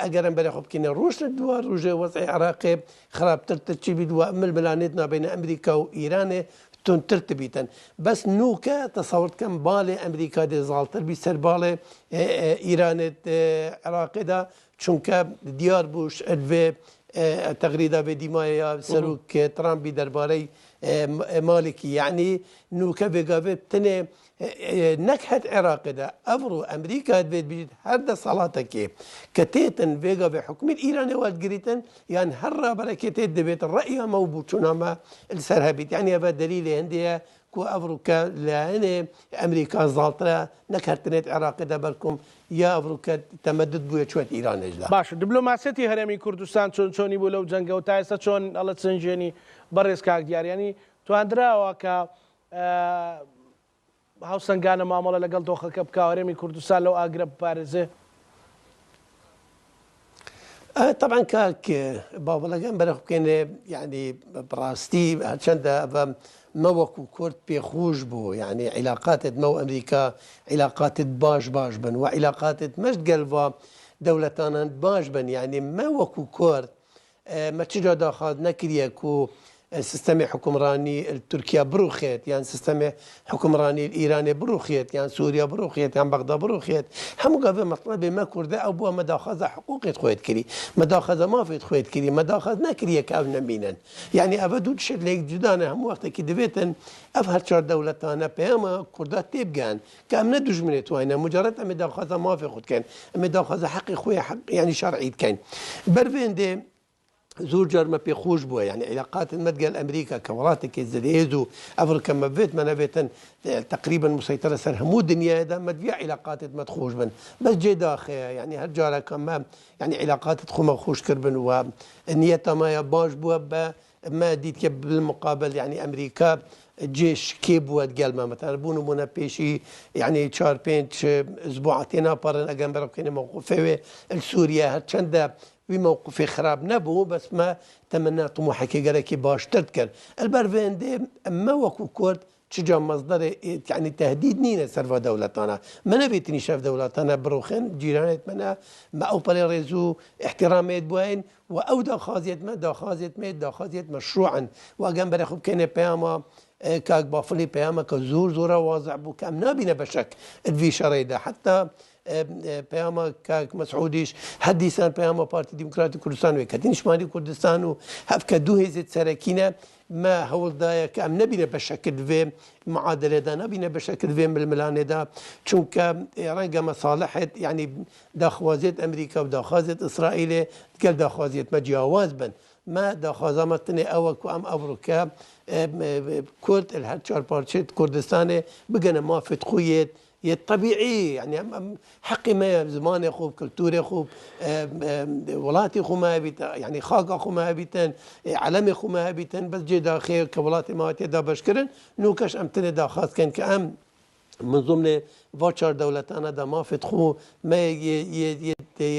ئەگەر ئەم بەرێ خۆ بکەینە ڕۆژ لە دوا ڕۆژێ وەزعی عێراقێ خراپتر تر چی بیت و ململانێت نابینە ئەمریکا و ئیرانێ توندتر تبیتن بەس نوکە تەسەور کەم باڵێ ئەمریکا دێ زاڵتر بی سەر باڵێ ئیرانێت عێراقێدا چونکە دیار بووش ئەلڤێ تەغریدا بێ دیمایە سەرۆک ترامپی دەربارەی مالکی یعنی نوکە بێگاوێ تنێ نەک هەر عێراقێدا ئەڤڕۆ ئەمریکا دبێت بژیت هەر دەسەڵاتەکێ کە تێتن ڤێگاڤێ حکومی ئیرانێ وەرگریتن یان هەر ڕابەرەکێ تێت دەبێت ڕەئیامە و بوچونامە لەسەر هەبیت یعنی ئەڤە دەلیلێ هەندەیە کو ئەڤڕۆ کە لایەنێ ئەمریکا زاڵترە نەک هەر تنێت عێراقێدا بەلکم یا ئەڤڕۆ کە تەمەدد بووە چوەت ئیرانێشدا. باشە دبلۆماسیەتی هەرێمی کوردستان چۆن چۆنی بوو لەو جەنگە و تا ئێستا چۆن ئەڵەچنگێنی بەڕێز کاک دیار یانی تواندراوە کە هاوسەنگانە مامەڵە لەگەڵ دۆخەکە بکا و هەرێمی کوردستان لەو ئاگرە بپارێزێ؟ تەبعەن کاک باوەڵەکەم بەرەخ بکەینێ یعنی بەڕاستی هەرچەندە ئەڤە مە وەکو کورد پێخۆش بوو یعنی عیلاقاتت مە و ئەمریکا عیلاقاتت باش باش بن و عیلاقاتت مەشت گەلڤا دەولەتانان باش بن یعنی مە وەکو کورد مە چ جا داخواز نەکریە کو سیستەمی حوکمڕانی تورکیا بڕوخێت یان سیستەمی حوکمڕانی ئیرانێ بڕوخێت یان سوریا بڕوخێت یان بەغدا بڕوخێت هەموو گاڤێ مەتڵەبێ مە کوردە ئەو بووە مە داخوازە حقوقێت خۆێت کری مە داخوازە مافێت خۆێت کری مە داخواز نەکریە کە ئەو نەمینن یعنی ئەڤە دوو تشت لە یەک جودانە هەموو وەختێکی دەبێتن ئەف هەر چوار دەولەتانە پەیامە کوردا تێبگەن کە ئەم نە دوژمنێت واینە مجرد ئەمێ داخوازە مافێ خود کەین ئەمێ داخوازە حەقی خۆی حەق یعنی شەرعی بکەین بەرڤێن دێ زۆر جار مە پێ خۆش بووە یعنی علاقات مەدگەل ئەمریکا کە وڵاتێکی زلهێز و ئەفرکە مەبێت مە نەبێتن تقریبا مسەیتەرە سەر هەموو دنیادا مەدویا علاقاتت مەد خۆش بن بەس جێ داخەیە یعنی هەر جارەکە مە یعنی علاقاتت خۆمە خۆش کردبن و نیەتە مایە باش بووە بە مە دیت کە بالمقابل یعنی ئەمریکا جێ شکێ بووە گەل مە مەتەن بوون و بوونە پێشی یعنی چوار پێنج ئەسبوع تێناپەڕن ئەگەم بەرە بکەینە مەوقفێ سووریا هەرچەندە وی مەوقفێ خراپ نەبوو بەس مە تەمەنا طموحەکێ گەلەکی باشتر کرد ئەلبەر ڤێندێ مە وەکو کورد. چ جا مەسدەرێ یەعنی تەهدید نینە سەر ڤە دەولەتانە. مە نەبێتنیش ئەڤ دەولەتانە بڕوخێن، جیرانێت مەنە، مە ئەو پەرێ ڕێز و ئیحتیڕامێت بوین و ئەو داخوازیەت مە داخوازیەت مێ داخوازیەت مەشروعن و ئەگەم بەرێ خو بکەینە پەیاما کاک بافڵی پەیامەکە زۆر زۆرە وازع بوو کە ئەم نابینە بەشەک ڤی شەڕێدا حەتا پەیاما کاک مەسعودیش هەر دیسان پەیاما پارتی دیموکراتی کوردستان و یەکەتی نیشتمانی کوردستان و هەفکە دوو هێزێت سەرەکینە مە هەوڵدایە کە ئەم نەبینە بەشەکرد ڤێ معادلەدا نابینە بەشەکرد ڤێ ململانێدا چونکە ڕەنگە مەساڵحێت یعنی داخوازێت ئەمریکا و داخوازێت ئیسرائیلێ گەل داخوازیێت مە جیاواز بن مە داخوازامە تنێ ئەوە کو ئەم ئەڤڕۆکە کورد هەر چوار پارچێت کوردستانێ بگەنە مافێت خویێت یە تەبیعی یعنی ئەم ئەم حەقی مەیە زمانێ خۆ کلتورێ خۆ وڵاتی خۆ مابیت یعنی خاکا خۆ مابیتن عەلەمێ خۆ مابیتن بەس جێ داخێ کە وڵاتی ماوەتێ دابەشکردن نوکەش ئەم تنێ داخواست کەن کە ئەم من ضمن ڤا چار دەولەتانە دا مافێت خۆ مە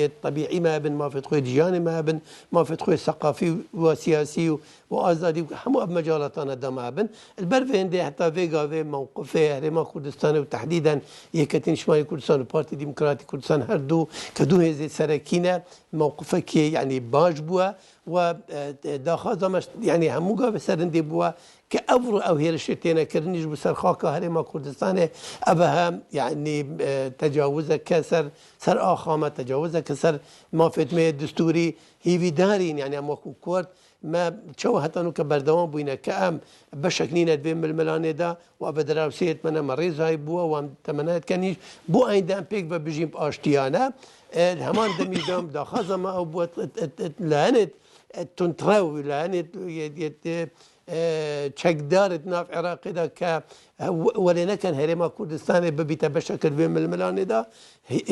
یە تەبیعی مە بن مافێت خۆی ژیانێ مە بن مافێت خۆی سەقافی و سیاسی و و ئازادی و هەموو ئەڤ مەجالاتانە دا مە بن البەر ڤێ هندێ هەتا ڤێ گاڤێ مەوقفێ هەرێما کوردستانێ و تەحدیدەن یەکەتی نیشتمانی کوردستان و پارتی دیموکراتی کوردستان هەردوو کە دوو هێزێ سەرەکینە مەوقفەکێ یعنی باش بووە و داخوازا مەش یعنی هەموو گاڤێ سەرندێ بووە کە ئەڤڕۆ ئەو هێرشێ تێنەکردنیش بوو سەر خاکا هەرێما کوردستانێ ئەڤە یعنی تەجاوزە کە سەر سەر ئاخامە تەجاوزە کە سەر مافێت مەیە دستوری هیویدارین یعنی ئەم وەکو کورد مە چەوە هەتانوو کە بەردەوام بووینە کە ئەم بەشەک نینە دوێ ململانێدا و ئەڤە دراوسێت مەنە مە ڕێزای بووە و ئەم تەمەنایەت کەنیش بۆ ئایندە ئەم پێک بە بژین ئاشتیانە هەمان دەمیشدام داخوازەمە ئەو بووە لایەنێت توندڕەو لایەنێت چەکدارت ناو عێراقیدا کە وەلێ نەکەن هەرێما کوردستانێ ببیتە بەشەکرد وێ ململانێدا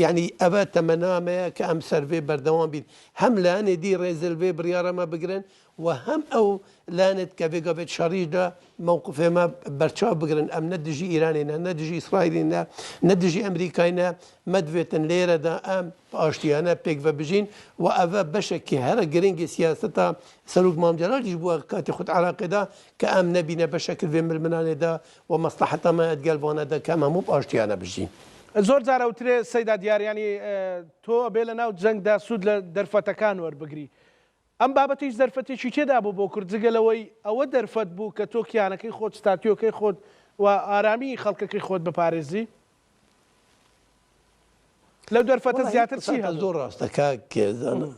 یعنی ئەوە تەمەنامەیە کە ئەم سەرڤێ بەردەوام بین هەم لایەنێ دی ڕێزل ڤێ بڕیارە مە بگرن و هەم ئەو لایەنێت کە ڤێگا ڤێت شەڕیشدا مەوقفێ مە بەرچاو بگرن ئەم نە دژی ئیرانێ نە نە دژی ئیسرائیلی نە نە دژی ئەمریکای نە مەدڤێتن لێرەدا ئەم ئاشتیانە پێکڤە بژین و ئەڤە بەشەکی هەرە گرنگی سیاسەتا سەروک مام جەلالیش بووە کاتی خود عراقێدا کە ئەم نەبینە بەشەکرد ڤێ ململانێدا و مەسڵەحەتا مە ئەدگەل ڤانەدا کە ئەم هەموو ئاشتیانە بژین. زۆر جار ئەوترێ سەیدا دیار یانی تۆ ئەبێ لە ناو جەنگدا سوود لە دەرفەتەکان وەربگری ئەم بابەتەیش دەرفەتێکی تێدا بوو بۆ کورد جگە لەوەی ئەوە دەرفەت بوو کە تۆ کیانەکەی خۆت ستاتیۆکەی خۆت و ئارامیی خەڵکەکەی خۆت بپارێزی لەو دەرفەتە وەڵاهی زیاتر چی قساتە هەبوو؟ زۆر ڕاستە کاک زانا.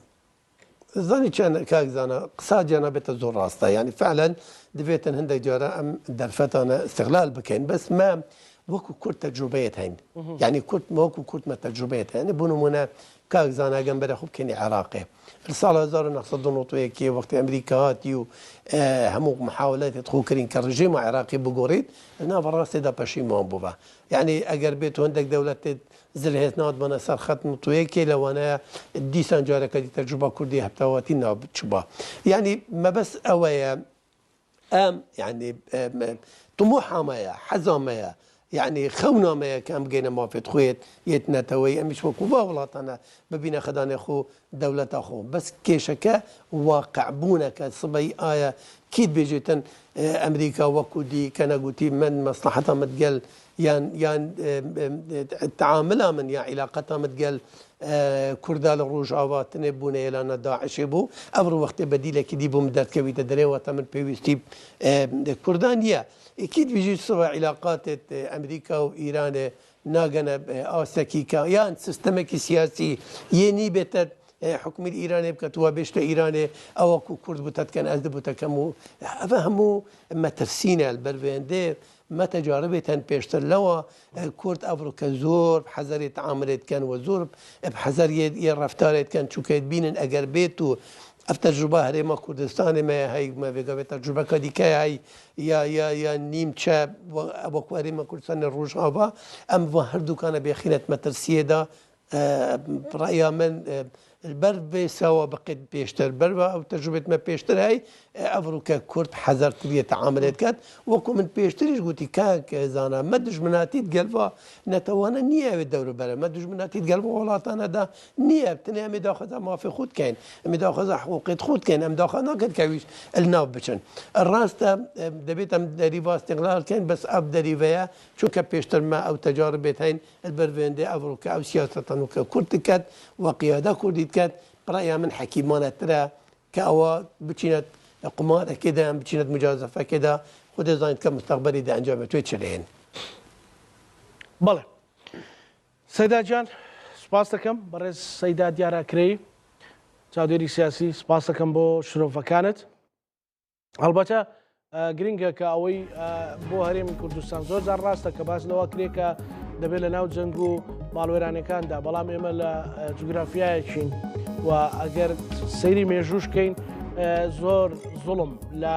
زانی چەند کاک زانا قسا جەنابتە زۆر ڕاستە یانی فعلا دەبێتن هەندێک جارە ئەم دەرفەتانە استغلال بکەین بەس مە وەکو کورد تەجروبەیەت هەین یعنی کورد وەکو کورد مە تەجروبەیەت هەین بۆ نمونە کاک زانا گەم بەرە خو بکەینی عێراقێ لە ساڵ 1991 وەختی ئەمریکا هاتی و هەموو محاولاتێت خۆ کرین کە ڕژێمە عێراقی بگۆڕیت لە ناوەڕاستێدا پەشیمان بووە یعنی ئەگەر بێت هەندێک دەولەتێت زلهێز ناتبەنە سەر خەت نوتویەکێ لەوانەیە دیسان جارەکە دی تەجروبە کوردی هەبتەوەتی ناو بچوبا یعنی مەبەست ئەوەیە ئەم یعنی طموحامەیە حەزامەیە یعنی خەونامەیە کە ئەم بگەینە مافێت خوێت یەت نەتەوەی ئەمیش وەکو با وڵاتانە ببینە خەدانێ خۆ دەولەتا خۆ بەس کێشەکە واقع بوونە کە سبەی ئایا کیت بێژێتن ئەمریکا وەکو دی کە نەگوتی من مەسلحەتە متگەل یان یان تەعاملا من یا عیلاقەتا متگەل کوردا لە ڕۆژاوا تنێ بوونە ئێلانە داعشێ بوو ئەمڕۆ وەختێ بەدیلێکی دی بووم دەرکەویتە دەرێ واتە من پێویستی کوردان نییە ئەکید بژی سوە عیلاقاتێت ئەمریکا و ئیرانێ ناگەنە ئاستێکی کە یان سیستەمێکی سیاسی یێ نیبێتە حکومی ئیرانێ بکەت وە بێشتە ئیرانێ ئەوە کو کورد بوتەتکەن ئەز دبوتەکەم و ئەڤە هەموو مەترسینە بەروێندێ مە تەجاربێتەن پێشتر لەوە کورد ئەڤڕۆکە زۆر حەزەرێ تەعاملێت کەن و زۆر حەزەر یە ڕەفتارێت کەن چونکە بینن ئەگەر بێت و ئەف تەجروبە هەرێما کوردستانێ مە هەی مە ڤێگا بێ تەجروبەکە دیکە هەی یا یا یا نیمچە وەکو هەرێما کوردستانێ ڕۆژاڤا ئەم ڤە هەردووکانە بێخینەت مەترسیەدا ڕەیا من. بەر ڤێ سەوابقێت پێشتر بەر ڤە ئەو تەجروبێت مە پێشتر هەی ئەڤڕوکە کورد حەزەرتریە تەعاملێت کەت وەکو من پێشتریش گوتی کاک زانا مە دژمناتیت گەل ڤە نەتەوانە نییە ئەوێ دەوروبەرە مە دژمناتیت گەل ڤە وڵاتانەدا نییە تنێ ئەمێ داخوازا مافێ خود کەین ئەمێ داخوازا حقوقێت خود کەین ئەم داخوا ناکەن کە ئەویش الناو بچن ڕاستە دەبێت ئەم دەریڤا استقلال کەین بەس ئەڤ دەریڤەیە چونکە پێشتر مە ئەو تەجاربێت هەین البەر ڤێندێ ئەڤڕوکە ئەو سیاسەتەنوکە کورد دکەت و قیادە کوردی دکەت بڕەیا من حەکیمانەترە کە ئەوە بچینە قومارەکێدا یان بچینە مجازەفەکێدا خودێ زانیت کە مستەقبەلی دە ئەنجامێ توێ چ لێن. بەڵێ سەیدا گیان سوپاست دەکەم بەڕێز سەیدا دیار ئاکرەیی چاودێری سیاسی سوپاست دەکەم بۆ شرۆڤەکانت. هەڵبەتە گرنگە کە ئەوەی بۆ هەرێمی کوردستان زۆر جار ڕاستە کە باس لەوە کرێ کە دەبێت لە ناو جەنگ و ماڵوێرانەکاندا بەڵام ئێمە لە جوگرافیایەکین و ئەگەر سەیری مێژووشکەین زۆر زوڵم لە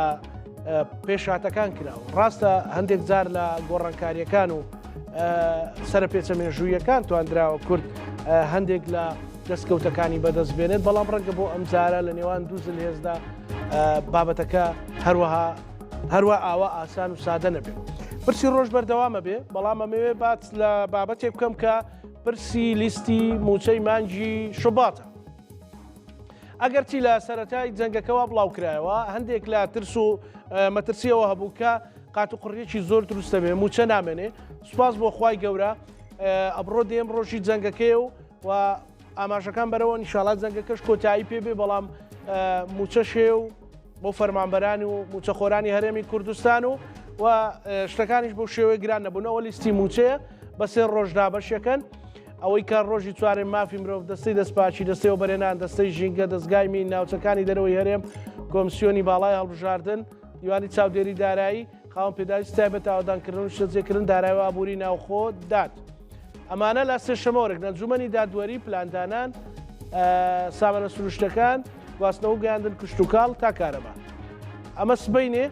پێشاتەکان کراوە ڕاستە هەندێک جار لە گۆڕانکاریەکان و سەر پێچە مێژوویەکان تواندراوە کورد هەندێک لە دەستکەوتەکانی بەدەست بێنێت بەڵام ڕەنگە بۆ ئەمجارە لە نێوان دوو زلهێزدا بابەتەکە هەروەها هەروە ئاوا ئاسان و سادە نەبێت. پرسی ڕۆژ بەردەوامە بێ بەڵام ئەمەوێ بات لە بابەتێک بکەم کە پرسی لیستی موچەی مانگی شوباتە. ئەگەرچی لە سەرەتای جەنگەکەوە بڵاوکرایەوە هەندێک لە ترس و مەترسیەوە هەبوو کە قات و قڕیەکی زۆر دروستە بێ موچە نامێنێ سوپاس بۆ خوای گەورە ئەبڕۆ دێم ڕۆژی جەنگەکەی و و ئاماژەکان بەرەوە نیشاڵا جەنگەکەش کۆتایی پێ بێ بەڵام موچەش هەیە و بۆ فەرمانبەران و موچەخۆرانی هەرێمی کوردستان و و شتەکانیش بۆ شێوەی گران نەبوونەوە لیستی موچەیە بە سێ ڕۆژ دابەشەکەن ئەوەی کە ڕۆژی چوارێ مافی مرۆڤ دەستەی دەستپاکی دەستەی وەبەرهێنان دەستەی ژینگە دەستگای مین ناوچەکانی دەرەوەی هەرێم کۆمسیۆنی باڵای هەڵبژاردن دیوانی چاودێری دارایی خاوەن پێداویستی تایبەت ئاوەدانکردن و نیشتەجێکردن دارایی و ئابووری ناوخۆ داد. ئەمانە لە سێشەمە وەرگرن ئەنجومەنی دادوەری، پلاندانان، سامانە سروشتەکان، گواستنەوە و گەیاندن کشتوکاڵ تا کارەبا. ئەمە سبەینێ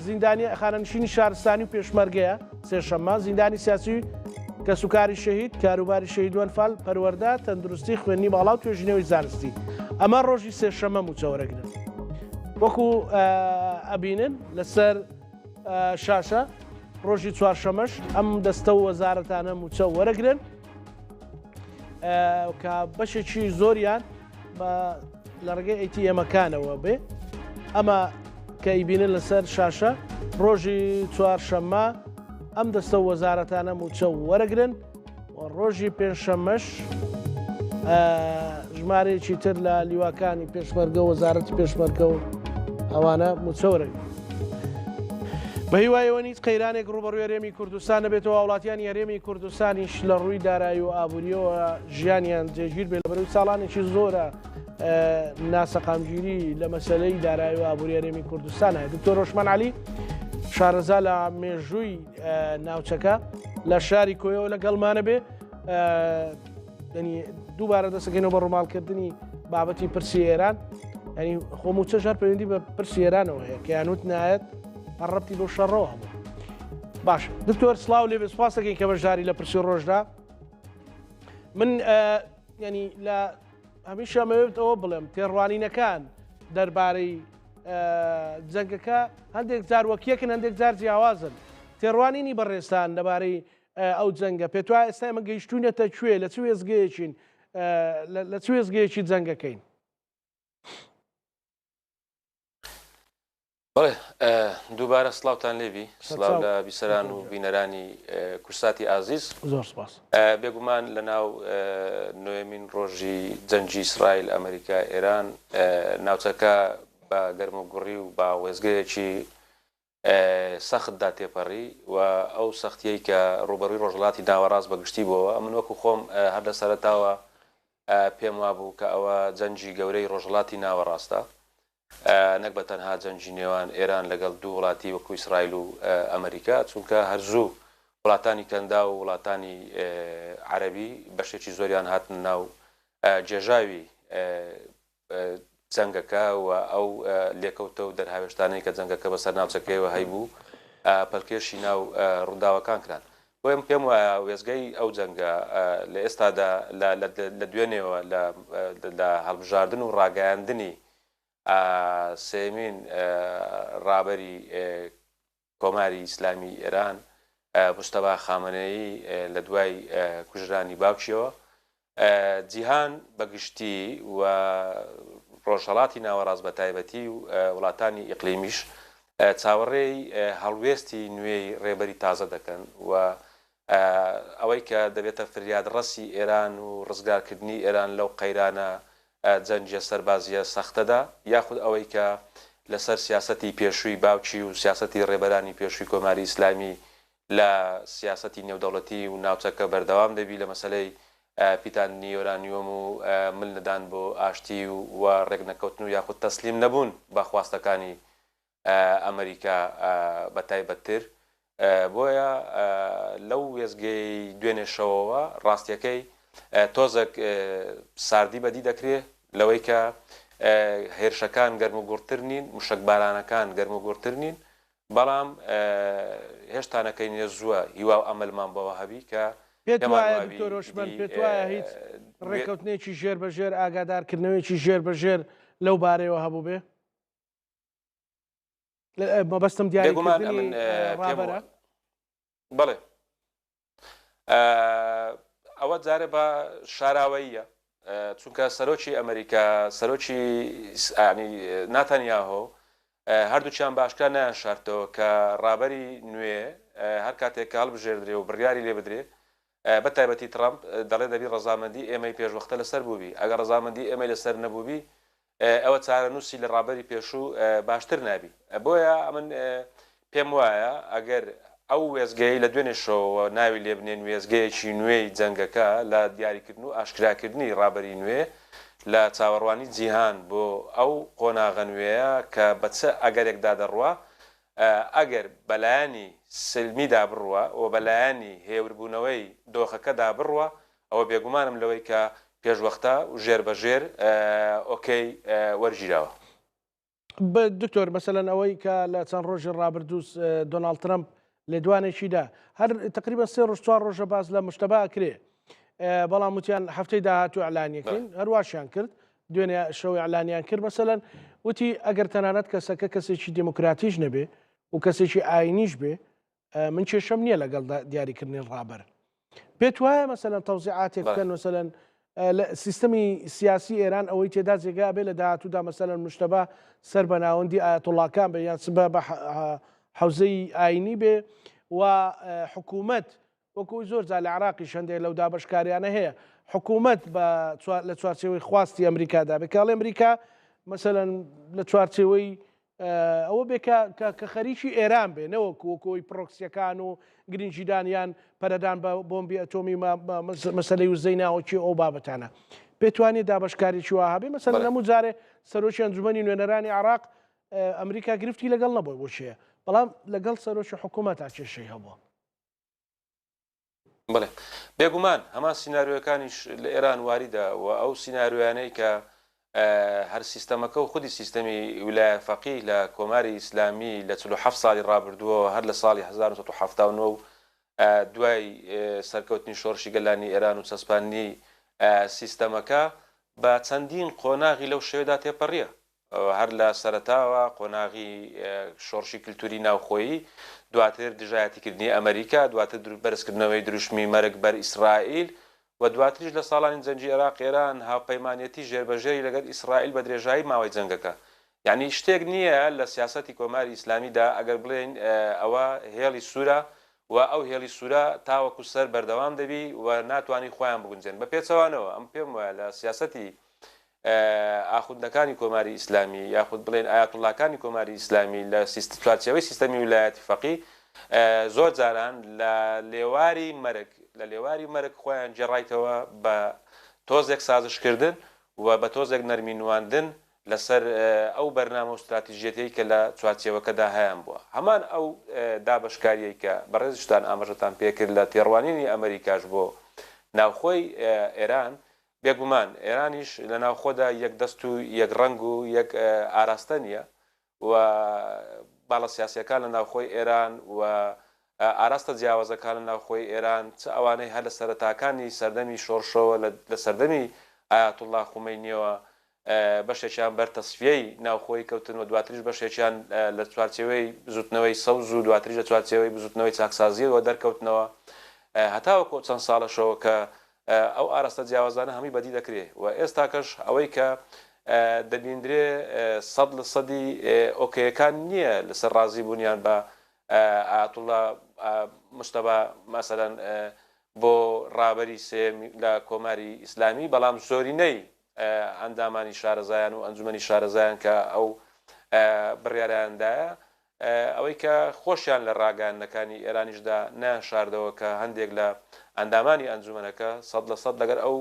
زیندانی خانەنشینی شارستانی و پێشمەرگەیە، سێشەممە زیندانی سیاسی کەسوکاری شەهید، کاروباری شەهید و ئەنفال، پەروەردە، تەندروستی، خوێندنی باڵا و توێژینەوەی زانستی. ئەمە ڕۆژی سێشەممە مووچە وەرەگرن. وەکو ئەبینن لەسەر شاشە ڕۆژی چوارشەمەش ئەم دەستە و وەزارەتانە مووچە وەرەگرن کە بەشێکی زۆریان بە لە ڕێگەی ئەیتیئێمەکانەوە بێ ئەمە کە ئیبینن لەسەر شاشە ڕۆژی چوارشەممە ئەم دەستە و وەزارەتانە مووچە وەرەگرن و ڕۆژی پێنجشەممەش ژمارەیەکی تر لە لیواکانی پێشمەرگە و وەزارەتی پێشمەرگە و ئەوانە مووچە وەرەگرن. بە هیوای ئەوەن هیچ قەیرانێک ڕووبەڕووی هەرێمی کوردستان نەبێتەوە، هاوڵاتیانی هەرێمی کوردستانیش لە ڕووی دارایی و ئابوورییەوە ژیانیان جێگیر بێت، لەبەرئەوەی ساڵانێکی زۆرە ناسەقامگیری لە مەسەلەی دارایی و ئابووری هەرێمی کوردستان هەیە. دکتۆر هۆشمان عەلی شارەزا لە مێژووی ناوچەکە لە شاری کۆیەوە لەگەڵمانە بێ دووبارە دەستەکەینەوە بە ڕووماڵکردنی بابەتی پرسی ئێران ینی خۆ موچەش هەر پەیوەندی بە پرسی ئێرانەوە هەیە کە یانوت نایەت هەر ڕەبتی بۆ شەڕەوە هەبوو باش دکتۆر سلااو لێ سپاس دەکەین کە بەشداری لە پرسی ڕۆژدا من ینی لە هەمیشە مەوێت ئەوە بڵێم تێڕوانینەکان دەربارەی جەنگەکە هەندێک جار وەک یەکن هەندێک جار جیاوازن تێڕوانینی بەڕێزتان لەبارەی ئەو جەنگە پێت وایە ئێستا ئێمە گەیشتوینەتە کوێ لە چ وێستگەیەکین لە چ وێستگەیەکی جەنگەکەین؟ بەڵێ دووبارە سڵاوتان لێبی سڵاو لە بیسەران و بینەرانی کورساتی ئازیز زۆر سپاس بێگومان لە ناو نوێمین ڕۆژی جەنگی ئیسرائیل ئەمریکا ئێران ناوچەکە بە گەرم و گوڕی و بە وێزگەیەکی سەختدا تێپەڕی و ئەو سەختیەی کە ڕووبەڕووی ڕۆژهەڵاتی ناوەڕاست بە گشتی بۆوە، من وەکو خۆم هەر لە سەرەتاوە پێم وابوو کە ئەوە جەنگی گەورەی ڕۆژهەڵاتی ناوەڕاستە نەک بە تەنها جەنگی نێوان ئێران لەگەڵ دوو وڵاتی وەکو ئیسرائیل و ئەمریکا، چونکە هەر زوو وڵاتانی کەنداو و وڵاتانی عەرەبی بەشێکی زۆریان هاتنە ناو گێژاوی جەنگەکە و ئەو لێکەوتە و دەرهاوێشتانەی کە جەنگەکە بەسەر ناوچەکەیەوە هەیبوو، پەلکێشی ناو ڕووداوەکان کران. بۆیە من پێم وایە وێستگەی ئەو جەنگە لە ئێستادا لە دوێنێوە لە هەڵبژاردن و ڕاگەیاندنی سێیەمین ڕابەری کۆماری ئیسلامی ئێران مجتەبا خامنەیی لە دوای کوژرانی باوکیەوە جیهان بە گشتی و ڕۆژهەڵاتی ناوەڕاست بە تایبەتی و وڵاتانی ئیقلیمیش چاوەڕێی هەڵوێستی نوێی ڕێبەری تازە دەکەن و ئەوەی کە دەبێتە فریادڕەسی ئێران و ڕزگارکردنی ئێران لەو قەیرانە جەنگیە سەربازیە سەختەدا یاخود ئەوەی کە لەسەر سیاسەتی پێشووی باوکی و سیاسەتی ڕێبەرانی پێشووی کۆماری ئیسلامی لە سیاسەتی نێودەوڵەتی و ناوچەکە بەردەوام دەبی لە مەسەلەی پیتاندنی یۆرانیۆم و مل نەدان بۆ ئاشتی و ڕێکنەکەوتن و یاخود تەسلیم نەبوون بە خواستەکانی ئەمریکا بە تایبەتتر. بۆیە لەو وێستگەیەی دوێنێ شەوەوە ڕاستیەکەی تۆزێک ساردی بەدی دەکرێ لەوەی کە هێرشەکان گەرموگوڕتر نین، موشەکبارانەکان گەرموگوڕتر نین، بەڵام هێشتا نەکەی نیە زووە هیوا و ئەمەلمان بەوە هەبی کە پێت پێمان وایە وابی دکتۆر هۆشمەند دی پێت وایە هیچ ڕێککەوتنێکی ژێر بە ژێر ئاگادارکردنەوەیەکی ژێر بە ژێر لەو بارەیەوە هەبووبێ؟ مەبەستم بێگومان دیاریکردنی ئەمن پێم ڕابەرە؟ بەڵێ ئەوە جارێ بە شاراوەییە چونکە سەرۆکی ئەمریکا سەرۆکی ینی ناتانیاهۆ هەردووکیان باشکرا نایان شارتەوە کە ڕابەری نوێ هەر کاتێک کە هەڵبژێردرێ و بڕیاری لێ بدرێ بە تایبەتی تڕەمپ دەڵێ دەبی ڕەزامەندی ئێمەی پێشوەختە لەسەر بووبی ئەگەر ڕەزامەندی ئێمەی لەسەر نەبووبی ئەوە چارەنووسی لە ڕابەری پێشوو باشتر نابی. بۆیە ئەمن پێم وایە ئەگەر ئەو وێستگەیەی لە دوێنێ شەوەوە ناوی لێ بنێن وێستگەیەکی نوێی جەنگەکە لە دیاریکردن و ئاشکراکردنی ڕابەری نوێ لە چاوەڕوانی جیهان بۆ ئەو قۆناغە نوێیە کە بە چ ئەگەرێکدا دەڕوا ئەگەر بە لایەنی سلمیدا بڕوا و بە لایەنی هێوربوونەوەی دۆخەکەدا بڕوا ئەوە بێگومانم لەوەی کە پێشوەختە و ژێر بە ژێر ئۆکەی وەرگیراوە. دکتۆر مەسەلەن ئەوەی کە لە چەند ڕۆژی ڕابردوو دۆناڵد ترەمپ لێدوانێکی دا هەر تقریبا سێ ڕۆژ چوار ڕۆژە باس لە مشتەبا ئەکرێ بەڵام وتیان هەفتەی داهاتوو ئەلانیەکەین هەرواشیان کرد دوێنێ شەو ئەلانیان کرد مەسەلەن وتی ئەگەر تەنانەت کەسەکە کەسێکی دیموکراتیش نەبێ و کەسێکی ئاینیش بێ من کێشەم نییە لەگەڵ دیاریکردنی ڕابەر پێت وایە مەسەلەن تەوزیعاتێک بکەن مەسەلەن لە سیستەمی سیاسی ئێران ئەوەی تێدا جێگا بێ لە داهاتوودا مەسەلەن مشتەبا سەر بە ناوەندی ئاەتوڵاکان بێ یان سبە بە حوزەی ئاینی بێ و حکوومەت وەکو زۆر جا لە عراقیش هەندێک لەو دابشکاریانە هەیە حکوومەت بە لە چوارچێوەی خواستی ئەمریکادا بێ کاڵی ئەمریکا مەسەلەن لە چوارچێوەی ئەوە بێ کە کە خەریکی ئێران بێ نەوەکو وەکۆی پرۆکسیەکان و گرنگیدان یان پەرەدان بە بۆمبی ئەتۆمی مەسەلەی وزەی ناوەکی ئەو بابەتانە پێتوانێت دابەشکارێکی وا هەبێ مەسەلەن هەموو جارێ سەرۆکی ئەنجومەنی نوێنەرانی عراق ئەمریکا گرفتی لەگەڵ نەبوو بۆ چیە بەڵام لەگەڵ سەرۆکی حکوومەت کێشەی هەبووە. بەڵێ بێگومان هەمان سیناریۆکانیش لە ئێران واریدە و ئەو سیناریۆیانەی کە هەر سیستەمەکە و خودی سیستەمی ویلایە فەقی لە کۆماری ئیسلامی لە 47 ساڵی ڕابردووەوە هەر لە ساڵی 1979 و دوای سەرکەوتنی شۆڕشی گەلانی ئێران و چەسپاندنی سیستەمەکە بە چەندین قۆناغی لەو شێوەدا تێپەڕیە. هەر لە سەرەتاوە قۆناغی شۆڕشی کلتوری ناوخۆیی، دواتر دژایەتیکردنی ئەمریکا، دواتر بەرزکردنەوەی دروشمی مەرگ بەر ئیسرائیل و دواتریش لە ساڵانی جەنگی ئێراق ئێران هاوپەیمانیەتی ژێربەژێری لەگەل ئیسرائیل بە درێژایی ماوەی جەنگەکە. یەعنی شتێک نییە لە سیاسەتی کۆماری ئیسلامیدا ئەگەر بڵێین ئەوە هێڵی سوورە و ئەو هێڵی سوورە تاوەکو سەر بەردەوام دەبی و ناتوانی خۆیان بگونجێن. بە پێچەوانەوە ئەم پێم وایە لە سیاسەتی ئاخوندەکانی کۆماری ئیسلامی یاخود بڵێین ئایەتوڵاکانی کۆماری ئیسلامی لە چوارچێوەی سیستەمی ویلایەتی فەقی زۆر جاران لە لێواری مەرگ لە لێواری مەرگ خۆیان گێڕایتەوە بە تۆزێک سازشکردن و بە تۆزێک نەرمی نواندن لەسەر ئەو بەرنامە و ستراتیژیەتەی کە لە چوارچێوەکەدا هەیان بووە. هەمان ئەو دابەشکاریەی کە بەڕێزیشتان ئاماژەتان پێکرد لە تێڕوانینی ئەمەریکاش بۆ ناوخۆی ئێران بێگومان ئێرانیش لە ناوخۆدا یەک دەست و یەک ڕەنگ و یەک ئاراستە نییە و باڵە سیاسییەکان لە ناوخۆی ئێران و ئاراستە جیاوازەکان لە ناوخۆی ئێران، چ ئەوانەی هەر لە سەرەتاکانی سەردەمی شۆڕشەوە لە سەردەمی ئایەتوڵڵا خومەینییەوە بەشێکیان بەر تەسفیەی ناوخۆیی کەوتن و دواتریش بەشێکیان لە چوارچێوەی بزوتنەوەی سەوز و دواتریش لە چوارچێوەی بزوتنەوەی چاکسازییەوە دەرکەوتنەوە هەتاوەکو ئەو چەند ساڵەشەوە کە ئەو ئاراستە جیاوازانە هەمووی بەدی دەکرێ و ئێستاکەش ئەوەی کە دەبیندرێ سەد لە سەدی ئۆکەیەکان نییە لەسەر ڕازی بوونیان بە ئایەتوڵڵا مجتەبا مەسەلەن بۆ ڕابەری سێیەم لە کۆماری ئیسلامی، بەڵام زۆرینەی ئەندامانی شارەزایان و ئەنجومەنی شارەزایان کە ئەو بڕیارەیان دایە، ئەوەی کە خۆشیان لە ڕاگەیاندنەکانی ئێرانیشدا نەیانشاردەوە کە هەندێک لە ئەندامانی ئەنجومەنەکە 100% لەگەر ئەو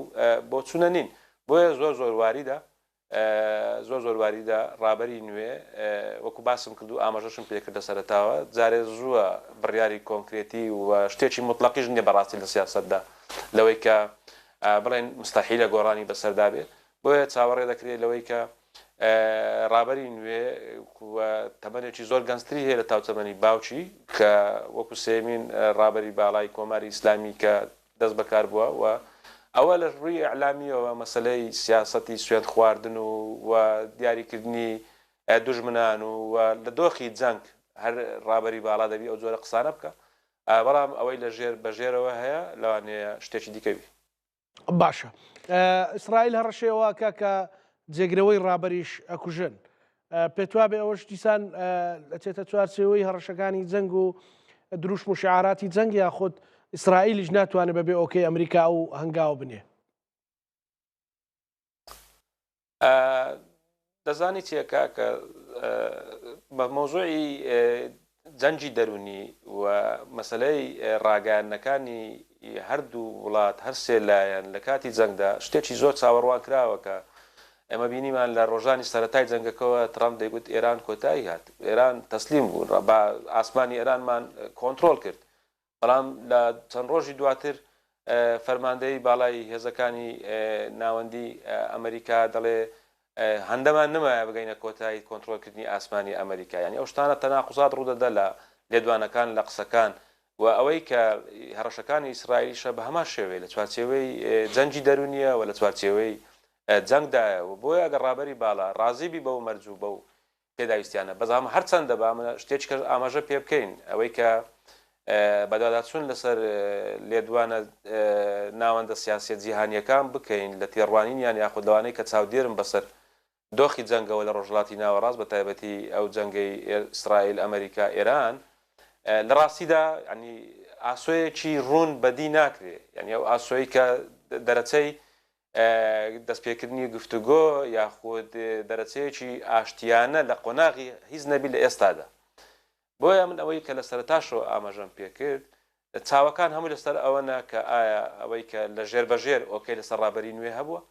بۆچوونە نین. بۆیە زۆر زۆر واریدە زۆر زۆر واریدە ڕابەری نوێ وەکو باسم کرد و ئاماژەشم پێکرد لە سەرەتاوە جارێ زووە بڕیاری کۆنکرێتی و شتێکی موتڵەقیش نییە بەڕاستی لە سیاسەتدا لەوەی کە بڵێن مستەحیلە گۆڕانی بەسەردا بێ بۆیە چاوەڕێ دەکرێت لەوەی کە ڕابەری نوێ و تەمەنێکی زۆر گەنجتری هەیە لە تاو تەمەنی باوکی کە وەکو سێمین ڕابەری باڵای کۆماری ئیسلامی کە دەست بەکار بووە و ئەوە لە ڕووی ئیعلامییەوە مەسەلەی سیاسەتی سوێند خواردن و و دیاریکردنی دوژمنان و و لە دۆخی جەنگ هەر ڕابەری باڵا دەبی ئەو جۆرە قسانە بکا بەڵام ئەوەی لە ژێر بە ژێرەوە هەیە لەوانەیە شتێکی دیکە بی. باشە ئیسرائیل هەڕەشەی ئەوە ئەکا کە جێگرەوەی ڕابەریش ئەکوژن. پێتوابێ ئەوەش دیسان ئەچێتە چوارچێوەی هەڕەشەکانی جەنگ و دروشم و شعاراتی جەنگ یاخود ئیسرائیلیش ناتوانێت بەبێ ئۆکەی ئەمریکا ئەو هەنگاوە بنێ؟ دەزانی چیە کاکە بە مەوزوعی جەنگی دەرونی و مەسەلەی ڕاگەیاندنەکانی هەردوو وڵات هەر سێ لایەن لە کاتی جەنگدا شتێکی زۆر چاوەڕوان کراوە کە ئێمە بینیمان لە ڕۆژانی سەرەتای جەنگەکەوە ترامپ دەیگوت ئێران کۆتایی هات ئێران تەسلیم بوو بە ئاسمانی ئێرانمان کۆنترۆڵ کرد بەڵام لە چەند ڕۆژی دواتر فەرماندەی باڵای هێزەکانی ناوەندی ئەمریکا دەڵێ هەندەمان نمایە بگەینە کۆتایی کۆنترۆلکردنی ئاسمانی ئەمریکا. یانی ئەو شتانە تەناقوزات ڕوودەدا لە لێدوانەکان، لە قسەکان و ئەوەی کە هەڕەشەکانی ئیسرائیلیشە بە هەمان شێوەیە لە چوارچێوەی جەنگی دەروونییە و لە چوارچێوەی جەنگدایە و بۆیە ئەگەر ڕابەری باڵا ڕازی بی بەو مەرج و بەو پێداویستیانە بەزام هەرچەندە با ئەمە شتێکی کەش ئاماژە پێ بکەین ئەوەی کە بەدواداچوون لەسەر لێدوانە ناوەندە سیاسیە جیهانیەکان بکەین لە تێڕوانینیان یاخود لەوانەی کە چاودێرن بەسەر دۆخی جەنگەوە لە ڕۆژهەڵاتی ناوەڕاست بە تایبەتی ئەو جەنگەی ئیسرائیل ئەمریکا ئێران لە ڕاستیدا ینی ئاسۆیەکی ڕوون بەدی ناکرێ یعنی ئەو ئاسۆی کە دەرەچەی دەستپێکردنی گفتوگۆ یاخود دەرەچەیەکی ئاشتیانە لە قۆناغی هیچ نەبی لە ئێستادا. بۆیە من ئەوەی کە لە سەرەتاشەوە ئاماژەم پێکرد، چاوەکان هەمووی لەسەر ئەوەنە کە ئایا ئەوەی کە لە ژێر بە ژێر ئۆکەی لەسەر ڕابەری نوێ هەبووە،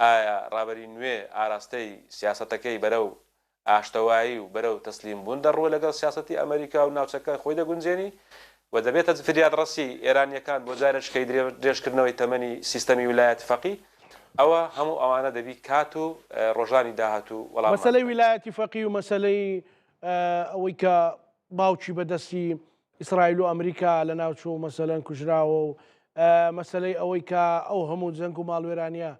ئایا ڕابەری نوێ ئاراستەی سیاسەتەکەی بەرەو ئاشتەوایی و بەرەو تەسلیم بوون دەڕوە لەگەڵ سیاسەتی ئەمەریکا و ناوچەکە خۆی دەگونجێنی و دەبێتە فریادڕەسی ئێرانیەکان بۆ جارێکیکەی درێژکردنەوەی تەمەنی سیستەمی ویلایەتی فەقی، ئەوە هەموو ئەوانە دەبی کات و ڕۆژانی داهاتوو وەڵاممان مەسەلەی بدەن. ویلایەتی فەقی و مەسەلەی ئەوەی کە باوکی بە دەستی ئیسرائیل و ئەمریکا لەناوچوو و مەسەلەن کوژراوە و مەسەلەی ئەوەی کە ئەو هەموو جەنگ و ماڵوێرانیە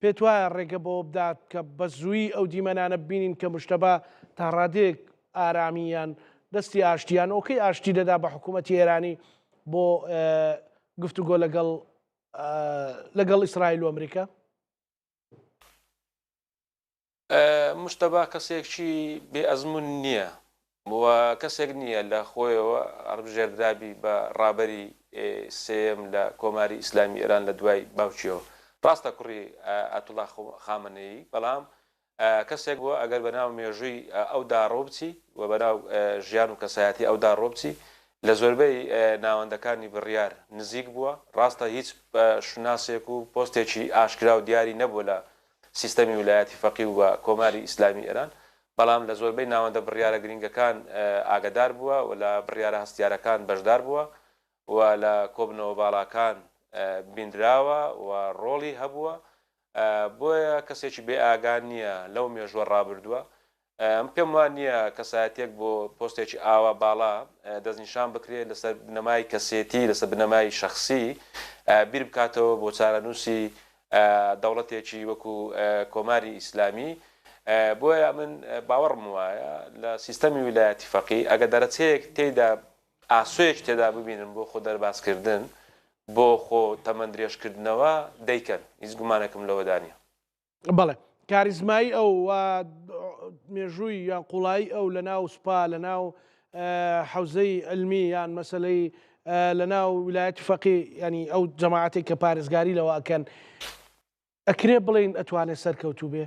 پێت وایە ڕێگە بەوە بدات کە بە زوویی ئەو دیمەنانە ببینین کە مجتەبا تا ڕادەیەک ئارامی یان دەستی ئاشتی یان ئۆکەی ئاشتی دەدا بە حکوومەتی ئێرانی بۆ گفتوگۆ لەگەڵ لەگەڵ ئیسرائیل و ئەمریکا؟ مجتەبا کەسێکی بێ ئەزموون نییە و کەسێک نییە لە خۆیەوە هەڵبژێردرابی بە ڕابەری سێیەم لە کۆماری ئیسلامی ئێران لە دوای باوکیەوە. ڕاستە کوڕی ئایەتوڵا خامەنەیی، بەڵام کەسێک بووە ئەگەر بەناو مێژووی ئەودا ڕۆبچی و بەناو ژیان و کەسایەتی ئەودا ڕۆبچی لە زۆربەی ناوەندەکانی بڕیار نزیک بووە. ڕاستە هیچ شوناسێک و پۆستێکی ئاشکرا و دیاری نەبووە لە سیستەمی ویلایەتی فەقی و کۆماری ئیسلامی ئێران، بەڵام لە زۆربەی ناوەندە بڕیارە گرینگەکان ئاگەدار بووە و لە بڕیارە هەستیارەکان بەشدار بووە و لە کۆبنەوە باڵاکان بینراوە و ڕۆڵی هەبووە، بۆیە کەسێکی بێ ئاگا نییە لەو مێژووە ڕابردووە. من پێم وا نییە کەسایەتییەک بۆ پۆستێکی ئاوا باڵا دەستنیشان بکرێت لەسەر بنەمای کەسێتی، لەسەر بنەمای شەخسی بیر بکاتەوە بۆ چارەنووسی دەوڵەتێکی وەکو کۆماری ئیسلامی. بۆیە من باوەڕم وایە لە سیستەمی ویلایەتی فەقی ئەگەر دەرەچەیەک تێیدا ئاسۆیەکی تێدا ببینن بۆ خۆ دەربازکردن، بۆ خۆ تەمەندرێژکردنەوە دەیکەن، هیچ گومانێکم لەوەدا نییە. بەڵێ کاریزمایی ئەو و مێژووی یان قوڵایی ئەو لە ناو سوپا لە ناو حەوزەی علمی یان مەسلەی لە ناو ویلایەتی فەقی ینی ئەو جەماعەتێک کە پارێزگاری لەوە ئەکەن ئەکرێ بڵین ئەتوانێت سەرکەوتوو بێ؟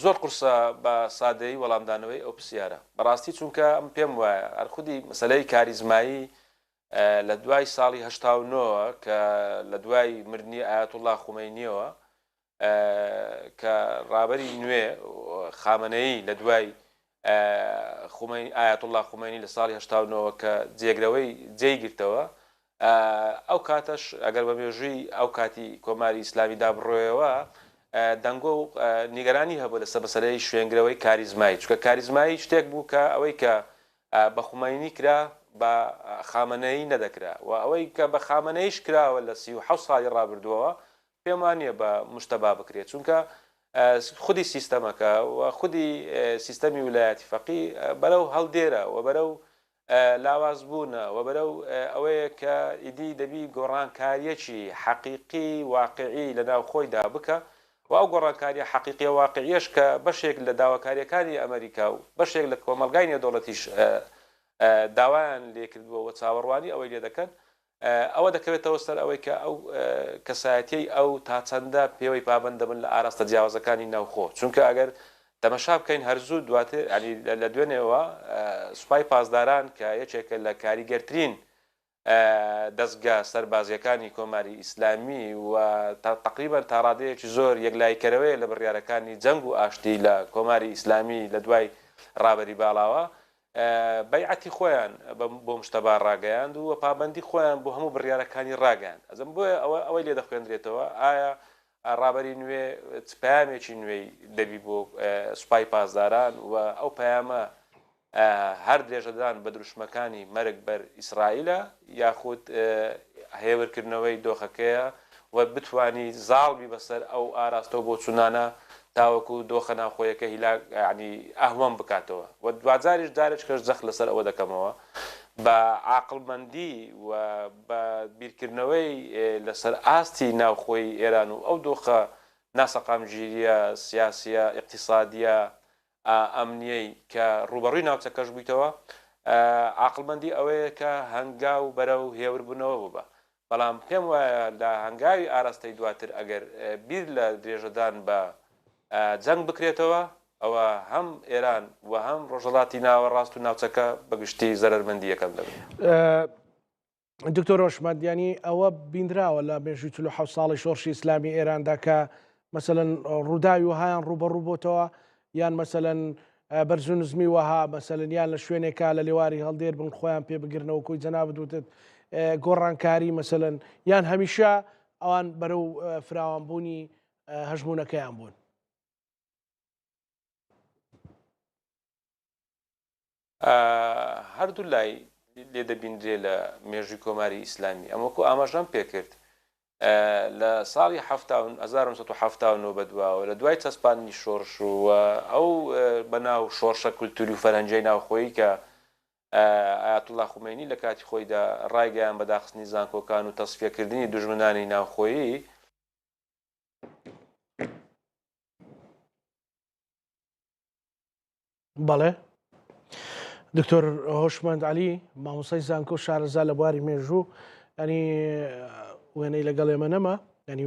زۆر قورسە بە سادەیی وەڵامدانەوەی ئەو پرسیارە بەڕاستی چونکە ئەم پێم وایە هەر خودی مەسلەی کاریزمایی لە دوای ساڵی 89 کە لە دوای مردنی ئاەتوڵا خومەینیەوە کە ڕابەری نوێ خامنەیی لە دوای خومەینی ئایەتوڵڵا خومەینی لە ساڵی 89 کە جێگرەوەی جێی گرتەوە ئەو کاتەش ئەگەر بە مێژووی ئەو کاتی کۆماری ئیسلامیدا بڕۆیەوە دەنگۆ و نیگەرانی هەبوو لەسەر مەسەلەی شوێنگرەوەی کاریزمایی چونکە کاریزمایی شتێک بوو کە ئەوەی کە بە خومەینی کرا بە خامەنەیی نەدەکرا و ئەوەی کە بە خامەنەیش کراوە لە 37 ساڵی ڕابردووەوە پێم وا نییە بە مجتەبا بکرێت چونکە خودی سیستەمەکە و خودی سیستەمی ولایەتی فەقی بەرەو هەڵدێرە و بەرەو لاوازبوونە و بەرەو ئەوەیە کە ئیدی دەبی گۆڕانکارییەکی حەقیقی واقیعی لە ناو خۆیدا بکا و ئەو گۆڕانکارییە حەقیقیە واقیعیەش کە بەشێک لە داواکارییەکانی ئەمەریکا و بەشێک لە کۆمەڵگای نێودەوڵەتیش داوایان لێکردووە و چاوەڕوانی ئەوەی لێدەکەن ئەوە دەکەوێتەوە سەر ئەوەی کە ئەو کەسایەتیەی ئەو تا چەندە پێوەی پابەند دەبن لە ئاراستە جیاوازەکانی ناوخۆ، چونکە ئەگەر تەمەشا بکەین هەر زوو دواتر یانی لە دوێنێوە سوپای پاسداران کە یەکێکە لە کاریگەرترین دەزگا سەربازیەکانی کۆماری ئیسلامی و تەقریبەن تا ڕادەیەکی زۆر یەکلاییکەرەوەیە لە بڕیارەکانی جەنگ و ئاشتی لە کۆماری ئیسلامی لە دوای ڕابەری باڵاوە بەیعەتی خۆیان بۆ مجتەبا ڕاگەیاند و پابەندی خۆیان بۆ هەموو بڕیارەکانی ڕاگەیاند. ئەزم بۆیە ئەوە ئەوەی لێ دەخوێندرێتەوە ئایا ڕابەری نوێ چ پەیامێکی نوێی دەبی بۆ سوپای پاسداران و ئەو پەیامە هەر درێژەدان بە دروشمەکانی مەرگ بەر ئیسرائیلە یاخود هێورکردنەوەی دۆخەکەیە و بتوانی زاڵ بی بەسەر ئەو ئاراستە و بۆچوونانە تاوەکو دۆخە ناوخۆیەکە هیلاک یانی ئەهوەم بکاتەوە و دواجاریش جارێکەش جەخت لەسەر ئەوە دەکەمەوە بە عاقڵمەندی و بە بیرکردنەوەی لەسەر ئاستی ناوخۆی ئێران و ئەو دۆخە ناسەقامگیریە سیاسیە ئیقتیسادیە ئەمنیەی کە ڕووبەڕووی ناوچەکەش بوویتەوە، عاقڵمەندی ئەوەیە کە هەنگاو بەرەو هێوربوونەوە ببە. بەڵام پێم وایە لە هەنگاوی ئاراستەی دواتر ئەگەر بیر لە درێژەدان بە جەنگ بکرێتەوە، ئەوە هەم ئێران و هەم ڕۆژهەڵاتی ناوەڕاست و ناوچەکە بە گشتی زەرەرمەندی یەکەم دەبن. دکتۆر هۆشمەند یانی ئەوە بینراوە لە مێژووی 47 ساڵی شۆڕشی ئیسلامی ئێراندا کە مەسەلەن ڕووداوی وەهایان ڕووبەڕوو بۆتەوە یان مەسەلەن بەرز و نزمی وەها مەسەلەن یان لە شوێنێکا لە لێواری هەڵدێر بن خۆیان پێ بگرنەوە کۆی جەنابت وتت گۆڕانکاری مەسەلەن یان هەمیشە ئەوان بەرەو فراوانبوونی هەژموونەکەیان بوون. هەردوو لای لێ دەبینرێ لە مێژووی کۆماری ئیسلامی. ئەم وەکوو ئاماژەم پێ کرد لە ساڵی 1979 بەدواوە لە دوای چەسپاندنی شۆڕش و ئەو بەناو شۆڕشە کولتووری و فەرهەنگیی ناوخۆیی کە ئایەتوڵڵا خومەینی لە کاتی خۆیدا ڕایگەیاند بە داخستنی زانکۆکان و تەسفیەکردنی دوژمنانی ناوخۆیی، بەڵێ دکتۆر هۆشمەند علی مامۆسای زانکۆ شارەزا لە بواری مێژوو ینی وێنەی لەگەڵ ئێمە نەما ینی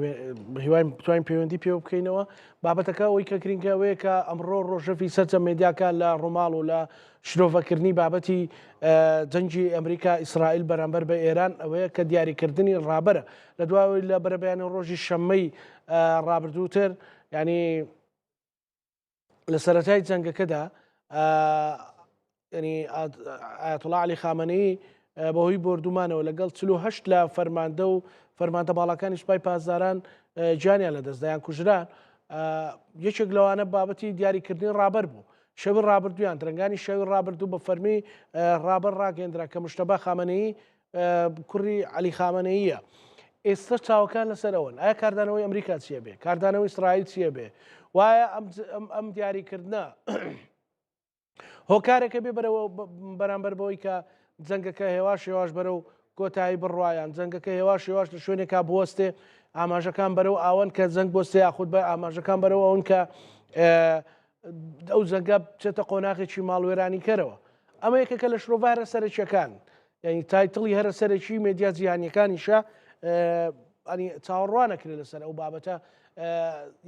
هیوای بتوانین پەیوەندی پێوە بکەینەوە بابەتەکە ئەوەی کە گرنگە ئەوەیە کە ئەمڕۆ ڕۆژەفی سەرجەم مێدیاکان لە ڕووماڵ و لە شرۆڤەکردنی بابەتی جەنگی ئەمریکا ئیسرائیل بەرامبەر بە ئێران ئەوەیە کە دیاریکردنی ڕابەرە لە دواوەی لە بەرەبەیانی ڕۆژی شەممەی ڕابردووتر ینی لە سەرەتای جەنگەکەدا ینی ئاەتوڵا علی خامنەیی بەهۆی بۆردومانەوە لەگەڵ 48 لە فەرماندە و فەرماندە باڵاکانی سوپای پاسداران گیانیان لەدەستدا یان کوژران، یەکێک لەوانە بابەتی دیاریکردنی ڕابەر بوو. شەوی ڕابردوو یان درەنگانی شەوی ڕابردوو بە فەرمی ڕابەر ڕاگەیەندرا کە مشتەبا خامەنەیی کوڕی عەلی خامەنەییە. ئێستا چاوەکان لەسەر ئەوەن ئایا کاردانەوەی ئەمریکا چییە بێ، کاردانەوەی ئیسرائیل چییە بێ، وایە ئەم دیاریکردنە هۆکارێکە بێ بەرەوە بەرامبەر بەوەی کە جەنگەکە هێواش هێواش بەرەو کۆتایی بڕوایان جەنگەکە هێواش هێواش لە شوێنێکا بوەستێ ئاماژەکان بەرەو ئاوەن کە جەنگ بۆستێ یاخود بە ئاماژەکان بەرەو ئەون کە ئەو جەنگە بچێتە قۆناغێکی ماڵوێرانی کەرەوە ئەمە یەکێکە لە شرۆڤە هەرە سەرەکیەکان یعنی title ی هەرە سەرەکی مێدیا جیهانیەکانیشە ئەنی چاوەڕوانەکرێت لەسەر ئەو بابەتە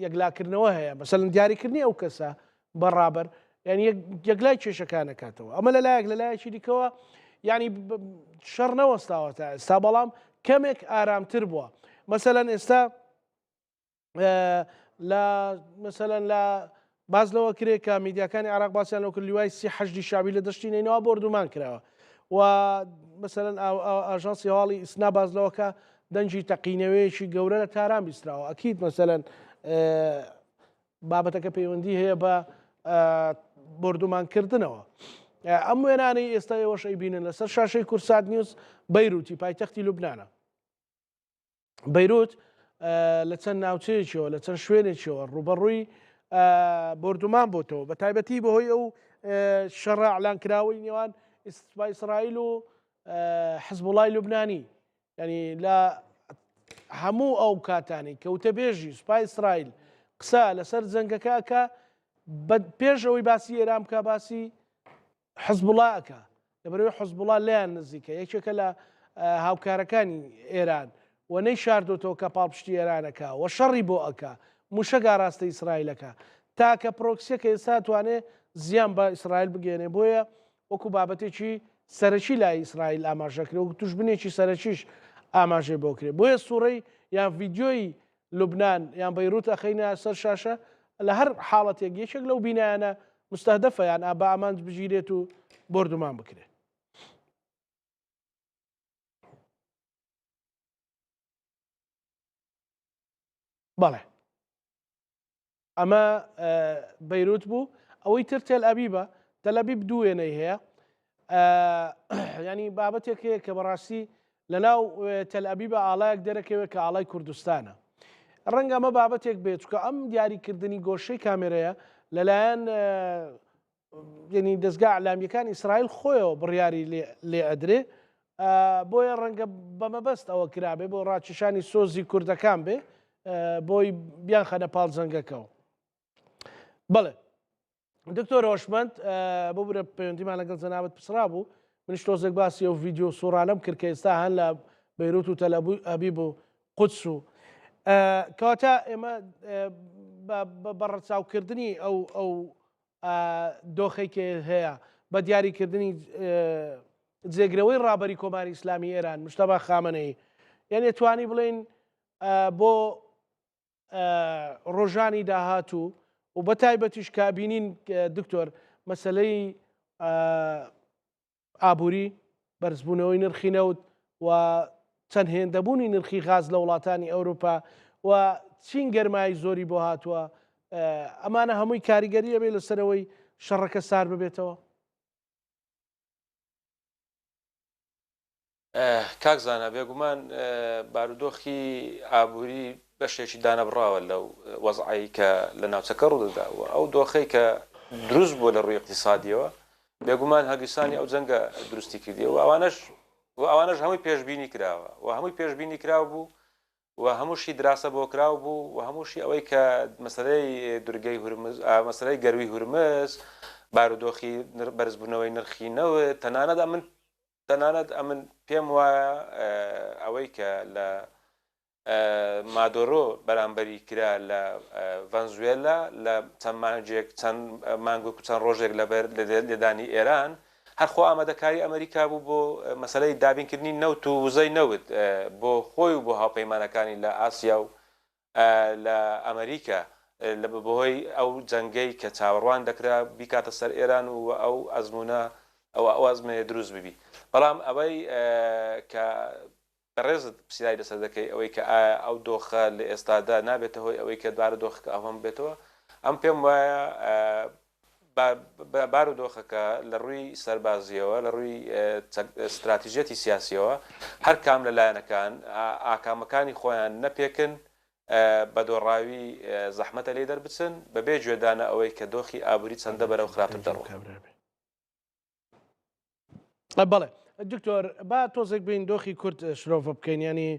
یەکلاکردنەوە هەیە مەسەلەن دیاریکردنی ئەو کەسە بە ڕابەر یعنی یەکلای کێشەکانەکاتەوە ئەمە لەلایەک لەلایەکی دیکەوە یعنی شەڕ نەوەستاوە تا ئێستا بەڵام کەمێک ئارامتر بووە مەسەلەن ئێستا لە مەسەلەن لە باز لەوە کرێ کە میدیاکانی عراق باسییان لەو کرد لیوای سی حەشدی شعبی لە دەشتی نەینەوا بۆردومان کراوە و مەسەلەن ئاژانسی هەواڵی ئیسنا باز لەوەکە دەنگی تەقینەوەیەکی گەورە لە تاران بیستراوە ئەکید مەسەلەن بابەتەکە پەیوەندی هەیە بە بۆردومانکردنەوە. ئەم وێنانەی ئێستا ئێوەش ئەیبینن لەسەر شاشەی کورسات نیوز بەیروتی پایتەختی لوبنانە. بەیروت لە چەند ناوچەیەکیەوە لە چەند شوێنێکیەوە ڕوبەڕووی بۆردومان بۆتەوە بە تایبەتی بەهۆی ئەو شەڕە ئەلانکراوەی نێوان سوپای ئیسرائیل و حزبوڵای لوبنانی یانی لە هەموو ئەو کاتانەی کە وتەبێژی سوپای ئیسرائیل قسە لەسەر جەنگەکە ئەکا پێش ئەوەی باسی ئێران بکە باسی حزبوڵا ئەکا لەبەرەوەی حزبوڵا لێیان نزیکە یەکێکە لە هاوکارەکانی ئێران و نەی شاردۆتەوە کە پاڵپشتی ئێرانەکە و شەڕی بۆ ئەکا موشەک ئاراستە ئیسرائیلەکە تاکە پرۆکسیەکە ئێستا توانێ زیان بە ئیسرائیل بگەێنێ بۆیە وەکو بابەتێکی سەرەکی لای ئیسرائیل ئاماژە کرێ وەکو دوژمنێکی سەرەکیش ئاماژەی بۆ کرێ بۆیە سوڕەی یان ڤیدیۆی لوبنان یان بەیروت ئەخەینە سەر شاشە لە هەر حاڵەتێک یەکێک لەو بینایانە مستهدفە یان بە ئامانج بگیرێت و بۆردومان بکرێت. بەڵێ ئەمە بەیروت بوو ئەوەی تر تێل ئەبیبە تەلەبیب دوو وێنەی هەیە ینی بابەتێک هەیە کە بەڕاستی لەناو تەل ئەبیبە ئاڵایەک دەرەکەوێت کە ئاڵای کوردستانە ڕەنگە ئەمە بابەتێک بێت چکە ئەم دیاریکردنی گۆشەی کامێرەیە لەلایەن یعنی دەزگا ئەلامیەکان ئیسرائیل خۆیەوە بڕیاری لێ ئەدرێ بۆیە ڕەنگە بە مەبەست ئەوە کرابێ بۆ ڕاکێشانی سۆزی کوردەکان بێ بۆی بیانخەنە پاڵ جەنگەکەەوە بەڵێ دکتۆر هۆشمەند ببورە پەیوەندیمان لەگەڵ جەنابەت پسرا بوو منیش تۆزێک باسی ئەو ڤیددیو سوڕانەم کرد کە ئێستا هەن لە بەیروت و تەلەبوو ئەبیب و قودس و کەواتە ئێمە بە ڕەچاوکردنی ئەو ئەو دۆخێک هەیە بە دیاریکردنی جێگرەوەی ڕابەری کۆماری ئیسلامی ئێران مشتەبا خامنەیی یعنی توانی بڵین بۆ ڕۆژانی داهاتوو و بە تایبەتیش کە بینین دکتۆر مەسلەی ئابووری، بەرزبوونەوەی نرخی نەوت و چەند هێندەبوونی نرخی غاز لە وڵاتانی ئەوروپا و چین گەرمایی زۆری بۆ هاتووە، ئەمانە هەمووی کاریگەری ئەبێ لەسەرەوەی شەڕەکە سار ببێتەوە؟ کاک زانا، بێگومان بارودۆخی ئابووری بەشێکی دانەبڕاوە لەو وەزعەی کە لە ناوچەکە ڕوودەدا و ئەو دۆخەی کە دروست بووە لە ڕووی ئیقتیسادیەوە بێگومان هەڵگیرسانی ئەو جەنگە دروستی کردیە و ئەوانەش و ئەوانەش هەمووی پێشبینی کراوە و هەمووی پێشبینی کراو بوو و هەمووشی دراسە بۆ کراو بوو و هەمووشی ئەوەی کە مەسەلەی دورگەی هورمز مەسەلەی گەرووی هورمز بارودۆخی بەرزبوونەوەی نرخی نەوت تەنانەت ئەمن تەنانەت ئەمن پێم وایە ئەوەی کە لە مادۆرۆ بەرامبەری کرا لە ڤەنزوێلا لە چەند مانگێک چەند مانگێک و چەند ڕۆژێک لەبەر لێدانی ئێران هەر خۆ ئامادەکاری ئەمریکا بوو بۆ مەسەلەی دابینکردنی نەوت و وزەی نەوت بۆ خۆی و بۆ هاوپەیمانەکانی لە ئاسیا و لە ئەمریکا لە بەهۆی ئەو جەنگەی کە چاوەڕوان دەکرا بیکاتە سەر ئێران و ئەو ئەزموونە ئەو ئەزمەیە دروست ببی بەڵام ئەوەی کە. بەڕێزت پرسیاری لەسەر دەکەی ئەوەی کە ئایا ئەو دۆخە لە ئێستادا نابێتە هۆی ئەوەی کە بارودۆخەکە ئەوهەم بێتەوە؟ ئەم پێم وایە بارودۆخەکە لە ڕووی سەربازییەوە، لە ڕووی ستراتیژیەتی سیاسییەوە هەر کام لە لایەنەکان ئاکامەکانی خۆیان نەپێکن بە دۆڕاوی زەحمەتە لێی دەربچن بەبێ گوێدانە ئەوەی کە دۆخی ئابووری چەندە بەرەو خراپتر دەڕوا. بەڵێ دکتۆر با تۆزێک بین دۆخی کورد شرۆڤە بکەین ینی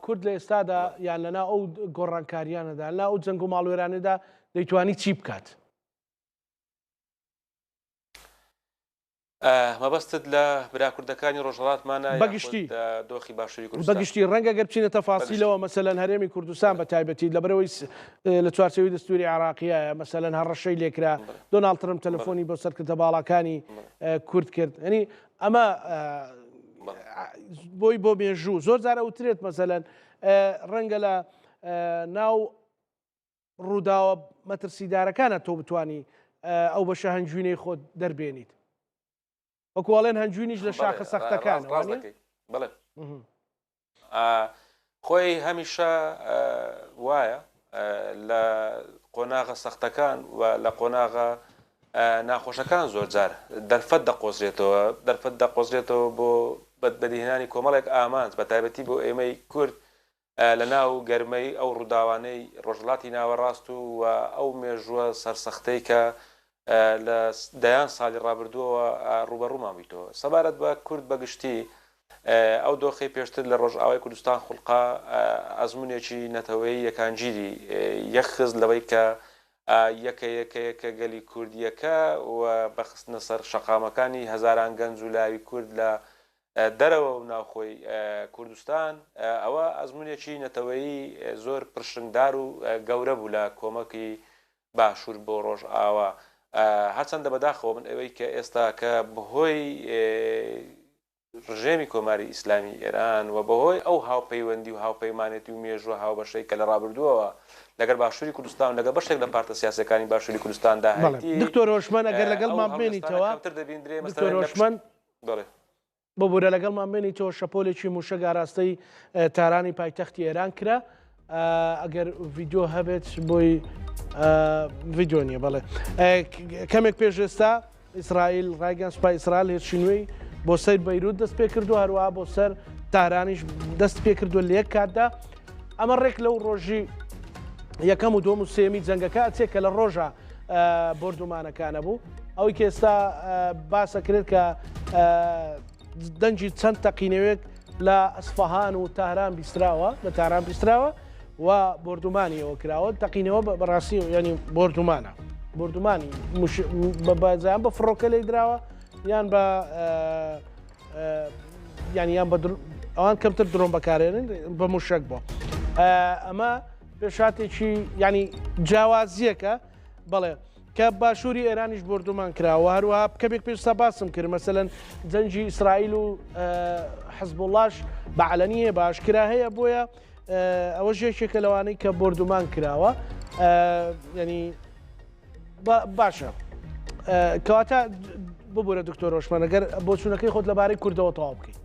کورد لە ئێستادا یان لەنا ئەو گۆڕانکاریانەدا لە ئەو جەنگ و ماڵوێرانەدا دەیتوانی چی بکات؟ مەبەستت لە برا کوردەکانی ڕۆژهەڵاتمانە بەگشتی دۆخی باشووری کوردستان؟ بەگشتی ڕەنگە گەر بچینە تەفاسیلەوە مەسەلەن هەرێمی کوردستان بە تایبەتی لەبەرەوەی لە چوارچێوەی دەستوری عێراقیایە مەسەلەن هەڕەشەی لێکرا دۆناڵد ترەمپ تەلەفۆنی بۆ سەرکردە باڵاکانی کورد کرد ینی ئەمە بۆی بۆ مێژوو زۆر جار ئەوترێت مەسەلەن ڕەنگە لە ناو ڕووداوە مەترسیدارەکانە تۆ بتانی ئەو بەشە هەنجوینەی خۆت دەربێنیت وەکو ئەڵێن هەنجوینیش لە شاخە سەختەکان بڵێ خۆی هەمیشە وایە لە قۆناغە سەختەکان و لە قۆناغە ناخۆشەکان زۆرجار دەرفەت دەقۆزرێتەوە، دەرفەت دەقۆزرێتەوە بۆ بەدیهێنانی کۆمەڵێک ئامانج، بە تایبەتی بۆ ئێمەی کورد لە ناو گەرمەی ئەو ڕووداوانەی ڕۆژهەڵاتی ناوەڕاست و و ئەو مێژووە سەرسەختەی کە لە دەیان ساڵی ڕابردووەوە ڕووبەڕوومان بوویتەوە. سەبارەت بە کورد بە گشتی، ئەو دۆخەی پێشتر لە ڕۆژئاوای کوردستان خوڵقا، ئەزموونێکی نەتەوەیی یەکانگیری یەکخست لەوەی کە یەکە یەکە یەکە گەلی کورد یەکە و بە خستنە سەر شەقامەکانی هەزاران گەنج و لاوی کورد لە دەرەوە و ناوخۆی کوردستان، ئەوە ئەزموونێکی نەتەوەیی زۆر پرشنگدار و گەورە بوو لە کۆمەکی باشوور بۆ ڕۆژئاوا. هەرچەندە بەداخەوە من ئەوەی کە ئێستا کە بەهۆی ڕژێمی کۆماری ئیسلامی ئێران و بەهۆی ئەو هاوپەیوەندی و هاوپەیمانێتی و مێژووە هاوبەشەی کە لە ڕابردووەوە لەگەڵ باشووری کوردستان و لەگەڵ بەشێک لە پارتە سیاسییەکانی باشووری کوردستاندا بەڵێ هەیەتی، دکتۆر هۆشمەند ئەگەر ئەو لەگەڵمان هەڵوێستانە بمێنیتەوە کەمتر دەبیندرێ دکتۆر مەسەلەن لە پشت هۆشمەند بەڵێ. ببورە لەگەڵمان بمێنیتەوە شەپۆلێکی مووشەک ئاراستەی تارانی پایتەختی ئێران کرا ئەگەر ڤیدیۆ هەبێت بۆی ڤیدیۆ نییە بەڵێ کەمێک پێش ئێستا ئیسرائیل ڕایگەیاند سوپای ئیسرائیل هێرشی نوێی بۆ سەر بەیروت دەست پێ کردو هەروەها بۆ سەر تارانیش دەست پێ کردو لە یەک کاتدا ئەمە ڕێک لەو ڕۆژی یەکەم و دوم و سێمی جەنگەکە ئەچێ کە لە ڕۆژە بۆردومانەکانە بوو ئەوەی کە ئێستا باسەکرێت کە دەنگی چەند تەقینەوەیەک لە ئەسفەهان و تاران بیستراوە لە تاران بیستراوە و بۆردومانی ئەوە کراوە تەقینەوە بەڕاستی ینی بۆردومانە بۆردومانی بەزان بە فڕۆکە لی دراوە یان بە یان یان بە ئەوان کەمتر درۆن بەکارێنن بە موشک بۆ ئەمە پێشاتێکی ینی جیاوازیەکە بەڵێ کە باشووری ئێرانیش بۆردومان کراوە هەروەها کەمێک پێش سا باسم کرد مەسەلەن جەنگی ئیسرائیل و حزبوڵاش بە عەلەنی هەیە بە ئاشکرا هەیە بۆیە ئەوەش یەکێکە لەوانەی کە بۆردومان کراوە ینی باشە کەواتە ببوورە دکتۆر ڕۆشمەن ئەگەر بۆچوونەکەی خۆت لەبارەی کوردەوە تەواو بکەیت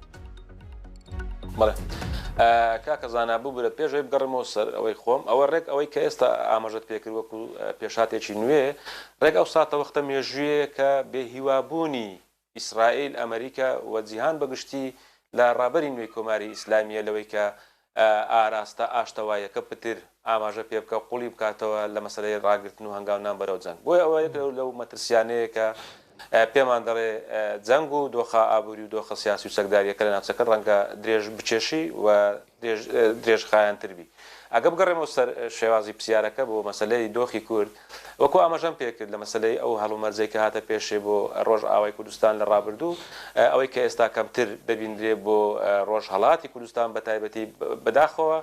بەڵێ کاکە زانا ببورە پێش ئەوەی بگەڕێمەوە سەر ئەوەی خۆم ئەوە ڕێک ئەوەی کە ئێستا ئاماژەت پێکرد وەکو پێشهاتێکی نوێ ڕێک ئەو ساتەوەختە مێژوویەیە کە بێ هیوابوونی ئیسرائیل، ئەمریکا و جیهان بە گشتی لە ڕابەری نوێی کۆماری ئیسلامییە لەوەی کە ئاراستە ئاشتەواییەکە پتر ئاماژە پێ بکا و قوڵی بکاتەوە لە مەسەلەی ڕاگرتن و هەنگاونان بەرەو جەنگ. بۆیە ئەوە یەک لەو مەترسیانەیە کە پێمان دەڵێ جەنگ و دۆخە ئابووری و دۆخە سیاسی و چەکدارییەکە لە ناوچەکە ڕەنگە درێژ بکێشی و درێژخایەنتر بی. ئەگە بگەڕێمەوە سەر شێوازی پرسیارەکە بۆ مەسەلەی دۆخی کورد، وەکو ئاماژەم پێکرد لە مەسەلەی ئەو هەلومەرجەی کە هاتە پێشێ بۆ ڕۆژئاوای کوردستان لە ڕابردوو، ئەوەی کە ئێستا کەمتر دەبیندرێ بۆ ڕۆژهەڵاتی کوردستان بە تایبەتی بەداخەوە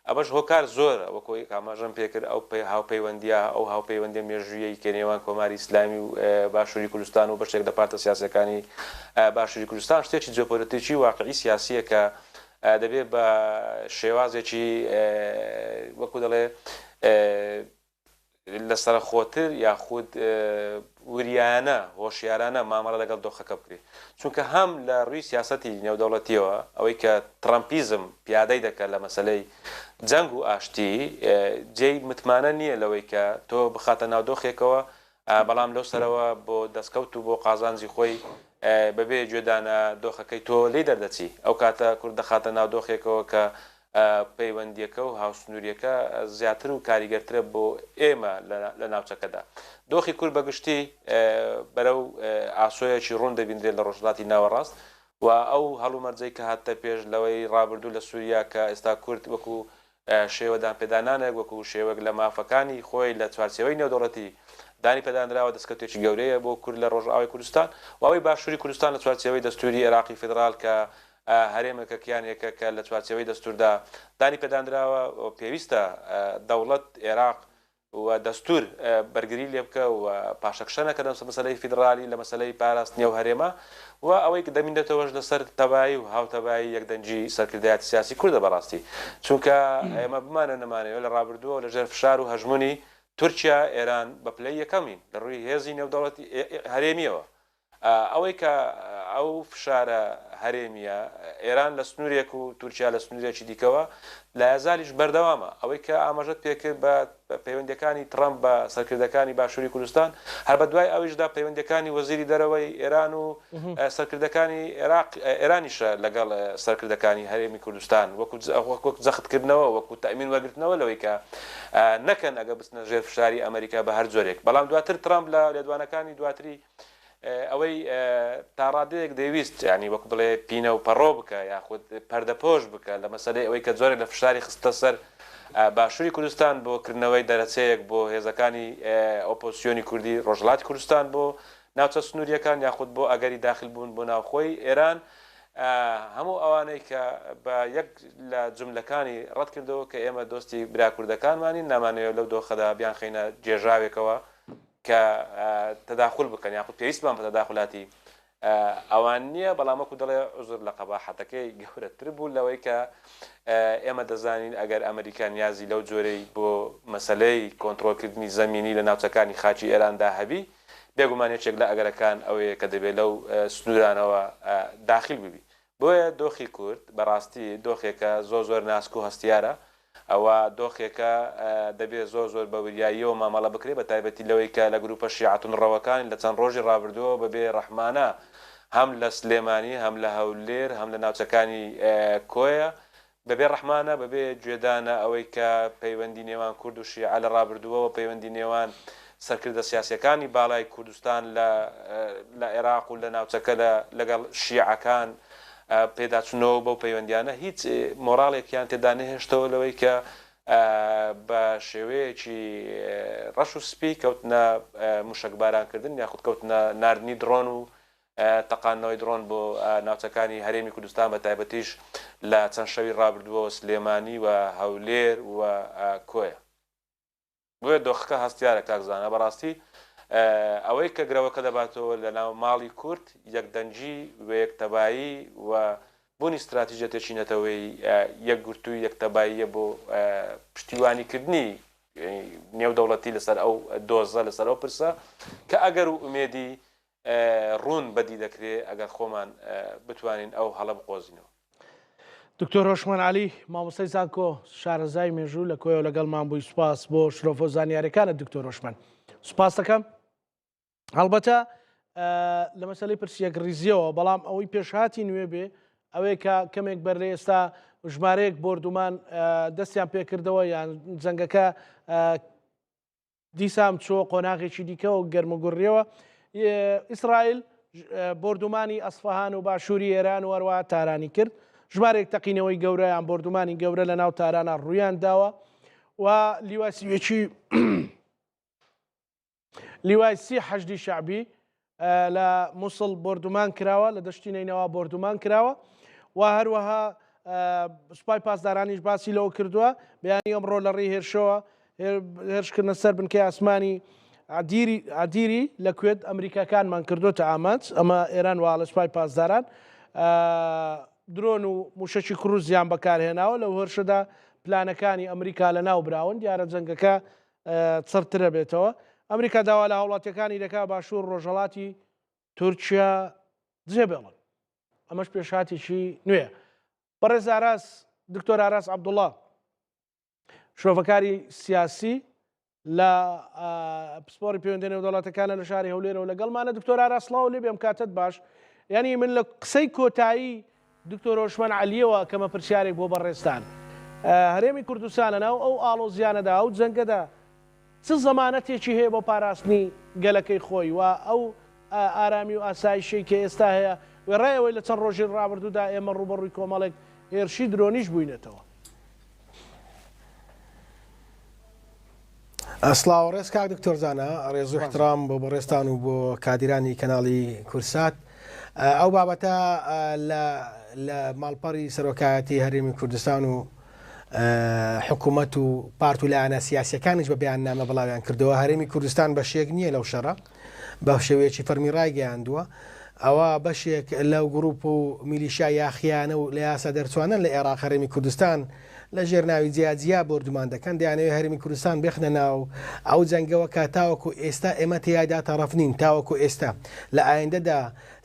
ئەمەش هۆکار زۆرە وەکو ئاماژەم پێکرد ئەو هاوپەیوەندییە ئەو هاوپەیوەندیە مێژوویەی کە نێوان کۆماری ئیسلامی و باشووری کوردستان و بەشێک لە پارتە سیاسیەکانی باشووری کوردستان شتێکی جیۆپۆلەتیکی واقعی سیاسیە کە دەبێ بە شێوازێکی وەکو دەڵێ لەسەرەخۆتر یاخود وریایانە، هۆشیارانە مامەڵە لەگەڵ دۆخەکە بکرێت. چونکە هەم لە ڕووی سیاسەتی نێودەوڵەتییەوە، ئەوەی کە ترەمپیزم پیادەی دەکات لە مەسەلەی جەنگ و ئاشتی، جێی متمانە نییە لەوەی کە تۆ بخاتە ناو دۆخێکەوە، بەڵام لەو سەرەوە بۆ دەستکەوت و بۆ قازانجی خۆی بەبێ گوێدانە دۆخەکەی تۆ لێی دەردەچی. ئەو کاتە کورد دەخاتە ناو دۆخێکەوە کە پەیوەندییەکە و هاوسنوورییەکە زیاتر و کاریگەرترە بۆ ئێمە لە ناوچەکەدا. دۆخی کورد بە گشتی بەرەو ئاسۆیەکی ڕوون دەبیندرێت لە ڕۆژهەڵاتی ناوەڕاست و ئەو هەڵومەرجەی کە هاتە پێش لەوەی ڕابردوو لە سووریا کە ئێستا کورد وەکو شێوە دانپێدانانێک وەکو شێوەک لە مافەکانی خۆی لە چوارچێوەی نێودەوڵەتی دانی پێدانراوە دەستکەوتێکی گەورەیە بۆ کورد لە ڕۆژئاوای کوردستان و ئەوەی باشووری کوردستان لە چوارچێوەی دەستووری عێراقی فیدڕاڵ کە هەرێمێکە کیانێکە کە لە چوارچێوەی دەستووردا دانی پێدانراوە و پێویستە دەوڵەت عێراق و دەستوور بەرگری لێ بکە و پاشەکشە نەکە لە مەسەلەی فیدڕالی لە مەسەلەی پاراستنی ئەو هەرێمە و ئەوەی دەمینێتەوەش لەسەر تەبایی و هاوتەبایی یەکدەنگی سەرکردایەتی سیاسی کوردە بەڕاستی چونکە ئێمە بمانەوێ نەمانەوێ لە ڕابردووەوە لەژێر فشار و هەژموونی تورکیا ئێران بە پلەی یەکەمین لە ڕووی هێزی نێودەوڵەتی هەرێمییەوە ئەوەی کە ئەو فشارە هەرێمییە، ئێران لە سنوورێک و تورکیا لە سنوورێکی دیکەوە، لایەزالیش بەردەوامە. ئەوەی کە ئاماژەت پێکرد بە پەیوەندییەکانی تڕەمپ بە سەرکردەکانی باشووری کوردستان، هەر بە دوای ئەویشدا پەیوەندییەکانی وەزیری دەرەوەی ئێران و سەرکردەکانی ئێراق ئێرانیشە لەگەڵ سەرکردەکانی هەرێمی کوردستان وەکو وەک جەختکردنەوە، وەکو تەئمین وەرگرتنەوە لەوەی کە نەکەن ئەگەر بچنە ژێر فشاری ئەمەریکا بە هەر جۆرێک. بەڵام دواتر تڕەمپ لە لێدوانەکانی دواتری ئەوەی تاڕادەیەک دەیویست یانی وەک بڵێ پینە و پەڕۆ بکە یاخود پەردەپۆش بکە لە مەسەلەی ئەوەی کە جۆرێک لە فشاری خستە سەر باشووری کوردستان بۆ کردنەوەی دەرەچەیەک بۆ هێزەکانی ئۆپۆزسیۆنی کوردی ڕۆژهەڵاتی کوردستان بۆ ناوچە سنوورییەکان یاخود بۆ ئەگەری داخل بوون بۆ ناوخۆی ئێران هەموو ئەوانەی کە بە یەک لە جوملەکانی ڕەت کردەوە کە ئێمە دۆستی برا کوردەکانمانین نامانەوێت لەو دۆخەدا بیانخەینە گێژاوێکەوە کە تەداخول بکەن یاخود پێویستمان بە تەداخولاتی ئەوان نییە، بەڵام وەکو دەڵێ عوزر لە قەباحەتەکەی گەورەتر بوو لەوەی کە ئێمە دەزانین ئەگەر ئەمریکا نیازی لەو جۆرەی بۆ مەسەلەی کۆنترۆڵکردنی زەمینی لە ناوچەکانی خاکی ئێراندا هەبی بێگومان یەکێک لە ئەگەرەکان ئەوەیە کە دەبێ لەو سنوورانەوە داخیل ببی. بۆیە دۆخی کورد بەڕاستی دۆخێکە زۆر زۆر ناسک و هەستیارە، ئەوە دۆخێکە دەبێ زۆر زۆر بە وریاییەوە مامەڵە بکرێ، بە تایبەتی لەوەی کە لە گرووپە شیعە توندڕەوەکان لە چەند ڕۆژی ڕابردووەوە بە بێ ڕەحمانە هەم لە سلێمانی، هەم لە هەولێر، هەم لە ناوچەکانی کۆیە بە بێ ڕەحمانە، بە بێ گوێدانە ئەوەی کە پەیوەندی نێوان کورد و شیعە لە ڕابردووەوە پەیوەندی نێوان سەرکردە سیاسییەکانی باڵای کوردستان لە لە عێراق و لە ناوچەکە لە لەگەڵ شیعەکان پێداچوونەوە بەو پەیوەندیانە هیچ مۆراڵێکیان تێدا نەهێشتەوە لەوەی کە بە شێوەیەکی ڕەش و سپی کەوتنە موشەکبارانکردن یاخود کەوتنە ناردنی دڕۆن و تەقاندنەوەی دڕۆن بۆ ناوچەکانی هەرێمی کوردستان بە تایبەتیش لە چەند شەوی ڕابردووەوە سلێمانی و هەولێر و کۆیە. بۆیە دۆخەکە هەستیارە کاک زانا بەڕاستی ئەوەی کە گرەوەکە دەباتەوە لە ناو ماڵی کورد یەکدەنگی و یەکتەبایی و بوونی ستراتیژیەتێکی نەتەوەیی یەکگرتووی یەکتەباییە بۆ پشتیوانیکردنی نێودەوڵەتی لەسەر ئەو دۆزە لەسەر ئەو پرسە کە ئەگەر و ئومێدی ڕوون بەدی دەکرێ ئەگەر خۆمان بتوانین ئەو هەڵە بقۆزینەوە. دکتۆر هۆشمەند عەلی، مامۆستای زانکۆ، شارەزای مێژوو لە کۆیەوە لەگەڵمان بووی، سوپاس بۆ شرۆڤە و زانیاریەکانت دکتۆر هۆشمەند. سوپاس دەکەم. هەڵبەتە لە مەسەلەی پرسی یەکڕیزیەوە، بەڵام ئەوەی پێشهاتی نوێ بێ ئەوەیە کە کەمێک بەر لە ئێستا ژمارەیەک بۆردومان دەستیان پێکردەوە یان جەنگەکە دیسان چووە قۆناغێکی دیکەوە گەرموگوڕیەوە. ئیسرائیل بۆردومانی ئەسفەهان و باشووری ئێران و هەروەها تارانی کرد. ژمارێک تەقینەوەی گەورە یان بۆردومانی گەورە لە ناو تارانا ڕوویان داوە و لیوای سیوەکی لیوای سی حەشدی شەعبی لە موسڵ بۆردومان کراوە، لە دەشتی نەینەوا بۆردومان کراوە و هەروەها سوپای پاسدارانیش باسی لەوە کردووە بەیانی ئەمڕۆ لە ڕێی هێرشەوە هێرشکردنە سەر بنکەی ئاسمانی عەدیری لە کوێت ئەمریکاکانمان کردوتە ئامانج ئەمە ئێران واڵە سوپای پاسداران درۆن و موشەکی کروزیان بەکارهێناوە لەو هێرشەدا پلانەکانی ئەمریکا لە ناو براون دیارە جەنگەکە چڕترە بێتەوە. ئەمریکا داوا لە هاوڵاتیەکانی دەکا باشوور ڕۆژهەڵاتی تورکیا جێبێڵن. ئەمەش پێشهاتێکی نوێیە. بەڕێز ئاراس، دکتۆر ئاراس عەبدوڵڵا، شرۆڤەکاری سیاسی لە پسپۆری پەیوەندی نێودەوڵەتەکانە لە شاری هەولێرەوە لەگەڵمانە. دکتۆر ئاراس سڵاو لێ بێم، کاتت باش. یعنی من لە قسەی کۆتایی دکتۆر هۆشمەند عەلیەوە کەمە پرسیارێک بۆ بەڕێزتان. هەرێمی کوردستان لەناو ئەو ئاڵۆزیانەدا، ئەو جەنگەدا چ زەمانەتێکی هەیە بۆ پاراستنی گەلەکەی خۆی و ئەو ئارامی و ئاسایشەی کە ئێستا هەیە، وێڕای ئەوەی لە چەند ڕۆژی ڕابردوودا ئێمە ڕووبەڕووی کۆمەڵێک هێرشی درۆنیش بووینەتەوە؟ سڵاو ڕێز کاک دکتۆر زانا، ڕێز و احترام بۆ بەڕێزتان و بۆ کادیرانی کەناڵی کورسات. ئەو بابەتە لە ماڵپەڕی سەرۆکایەتی هەرێمی کوردستان و حکوومەت و پارت و لایەنە سیاسیەکانیش بە بەیاننامە بڵاویان کردەوە هەرێمی کوردستان بەشێک نییە لەو شەڕە بە شێوەیەکی فەرمی ڕایگەیاندووە ئەوە بەشێک لەو گروپ و میلیشیا یاخیانە و لە یاسا دەرچوانن لە عێراق هەرێمی کوردستان لە ژێر ناوی جیاجیا بۆردومان دەکەن دەیانەوێت هەرێمی کوردستان بخنە ناو ئەو جەنگەوە کە تاوەکو ئێستا ئێمە تێیادا تەڕەف نین تاوەکو ئێستا لە ئایندەدا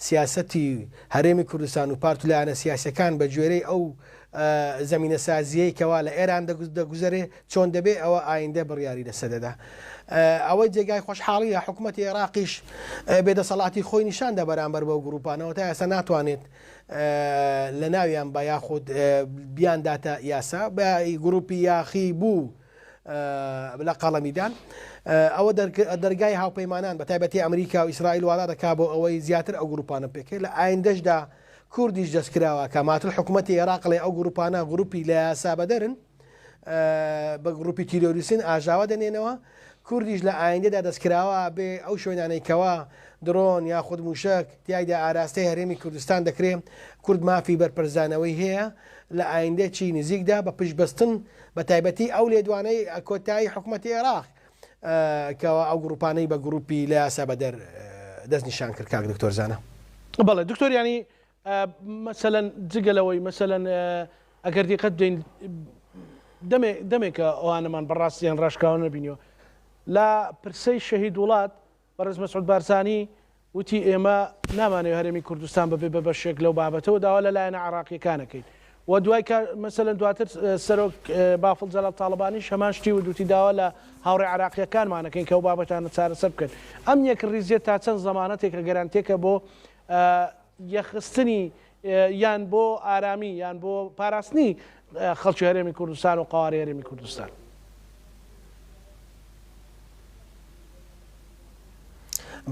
سیاسەتی هەرێمی کوردستان و پارت و لایەنە سیاسیەکان بە گوێرەی ئەو زەمینەسازییەی کەوا لە ئێران دەگوزەرێ چۆن دەبێ ئەوە ئایندە بڕیاری لەسەر دەدا. ئەوەی جێگای خۆشحاڵیە حکومەتی عێراقیش بێدەسەڵاتی خۆی نیشاندا بەرامبەر بەو گروپانەوە تا ئێستا ناتوانێت لە ناویان بە یاخود بیانداتە یاسا بە گروپی یاخی بوو لە قەڵەمیدان ئەوە دەرگای هاوپەیمانان بە تایبەتی ئەمریکا و ئیسرائیل واڵا دەکا بۆ ئەوەی زیاتر ئەو گروپانە پێکێ لە ئایندەشدا کوردیش دەست کراوە کە ماتر حکومەتی ئێراق ڵێ ئەو گروپانە گروپی لە یاسا بەدەرن بە گروپی تیرۆریستن ئاژاوە دەنێنەوە کوردیش لە ئایندەدا دەستکراوە بێ ئەو شوێنانەی کەوا درۆن یاخود موشک تیایدا ئاراستەی هەرێمی کوردستان دەکرێ کورد مافی بەرپەرچدانەوەی هەیە لە ئایندەکی نزیکدا بە پشتبەستن بە تایبەتی ئەو لێدوانەی کۆتایی حکومەتی عێراق کەوا ئەو گروپانەی بە گروپی لە یاسا بەدەر دەستنیشان کرد کاک دکتۆر زانا. بەڵێ دکتۆر یانی مەسەلەن جگە لەوەی مەسەلەن ئەگەر دیقەت بدەین دەمێ دەمێکە ئەوانەمان بەڕاستیان ڕاشکاوە نەبینیوە لە پرسەی شەهید وڵات بەڕێز مەسعود بارزانی وتی ئێمە نامانەوێت هەرێمی کوردستان ببێ بە بەشێک لەو بابەتە و داوا لە لایەنە عێراقییەکان ئەکەین و دوای کە مەسەلەن دواتر سەرۆک بافڵ جەلال تاڵەبانیش هەمان شتی وت وتی داوا لە هاوڕێ عێراقییەکانمان ئەکەین کە ئەو بابەتانە چارەسەر بکەن. ئەم یەکڕیزییە تا چەند زەمانەتێکە گەرەنتییەکە بۆ یەکخستنی یان بۆ ئارامی یان بۆ پاراستنی خەڵکی هەرێمی کوردستان و قەوارەی هەرێمی کوردستان؟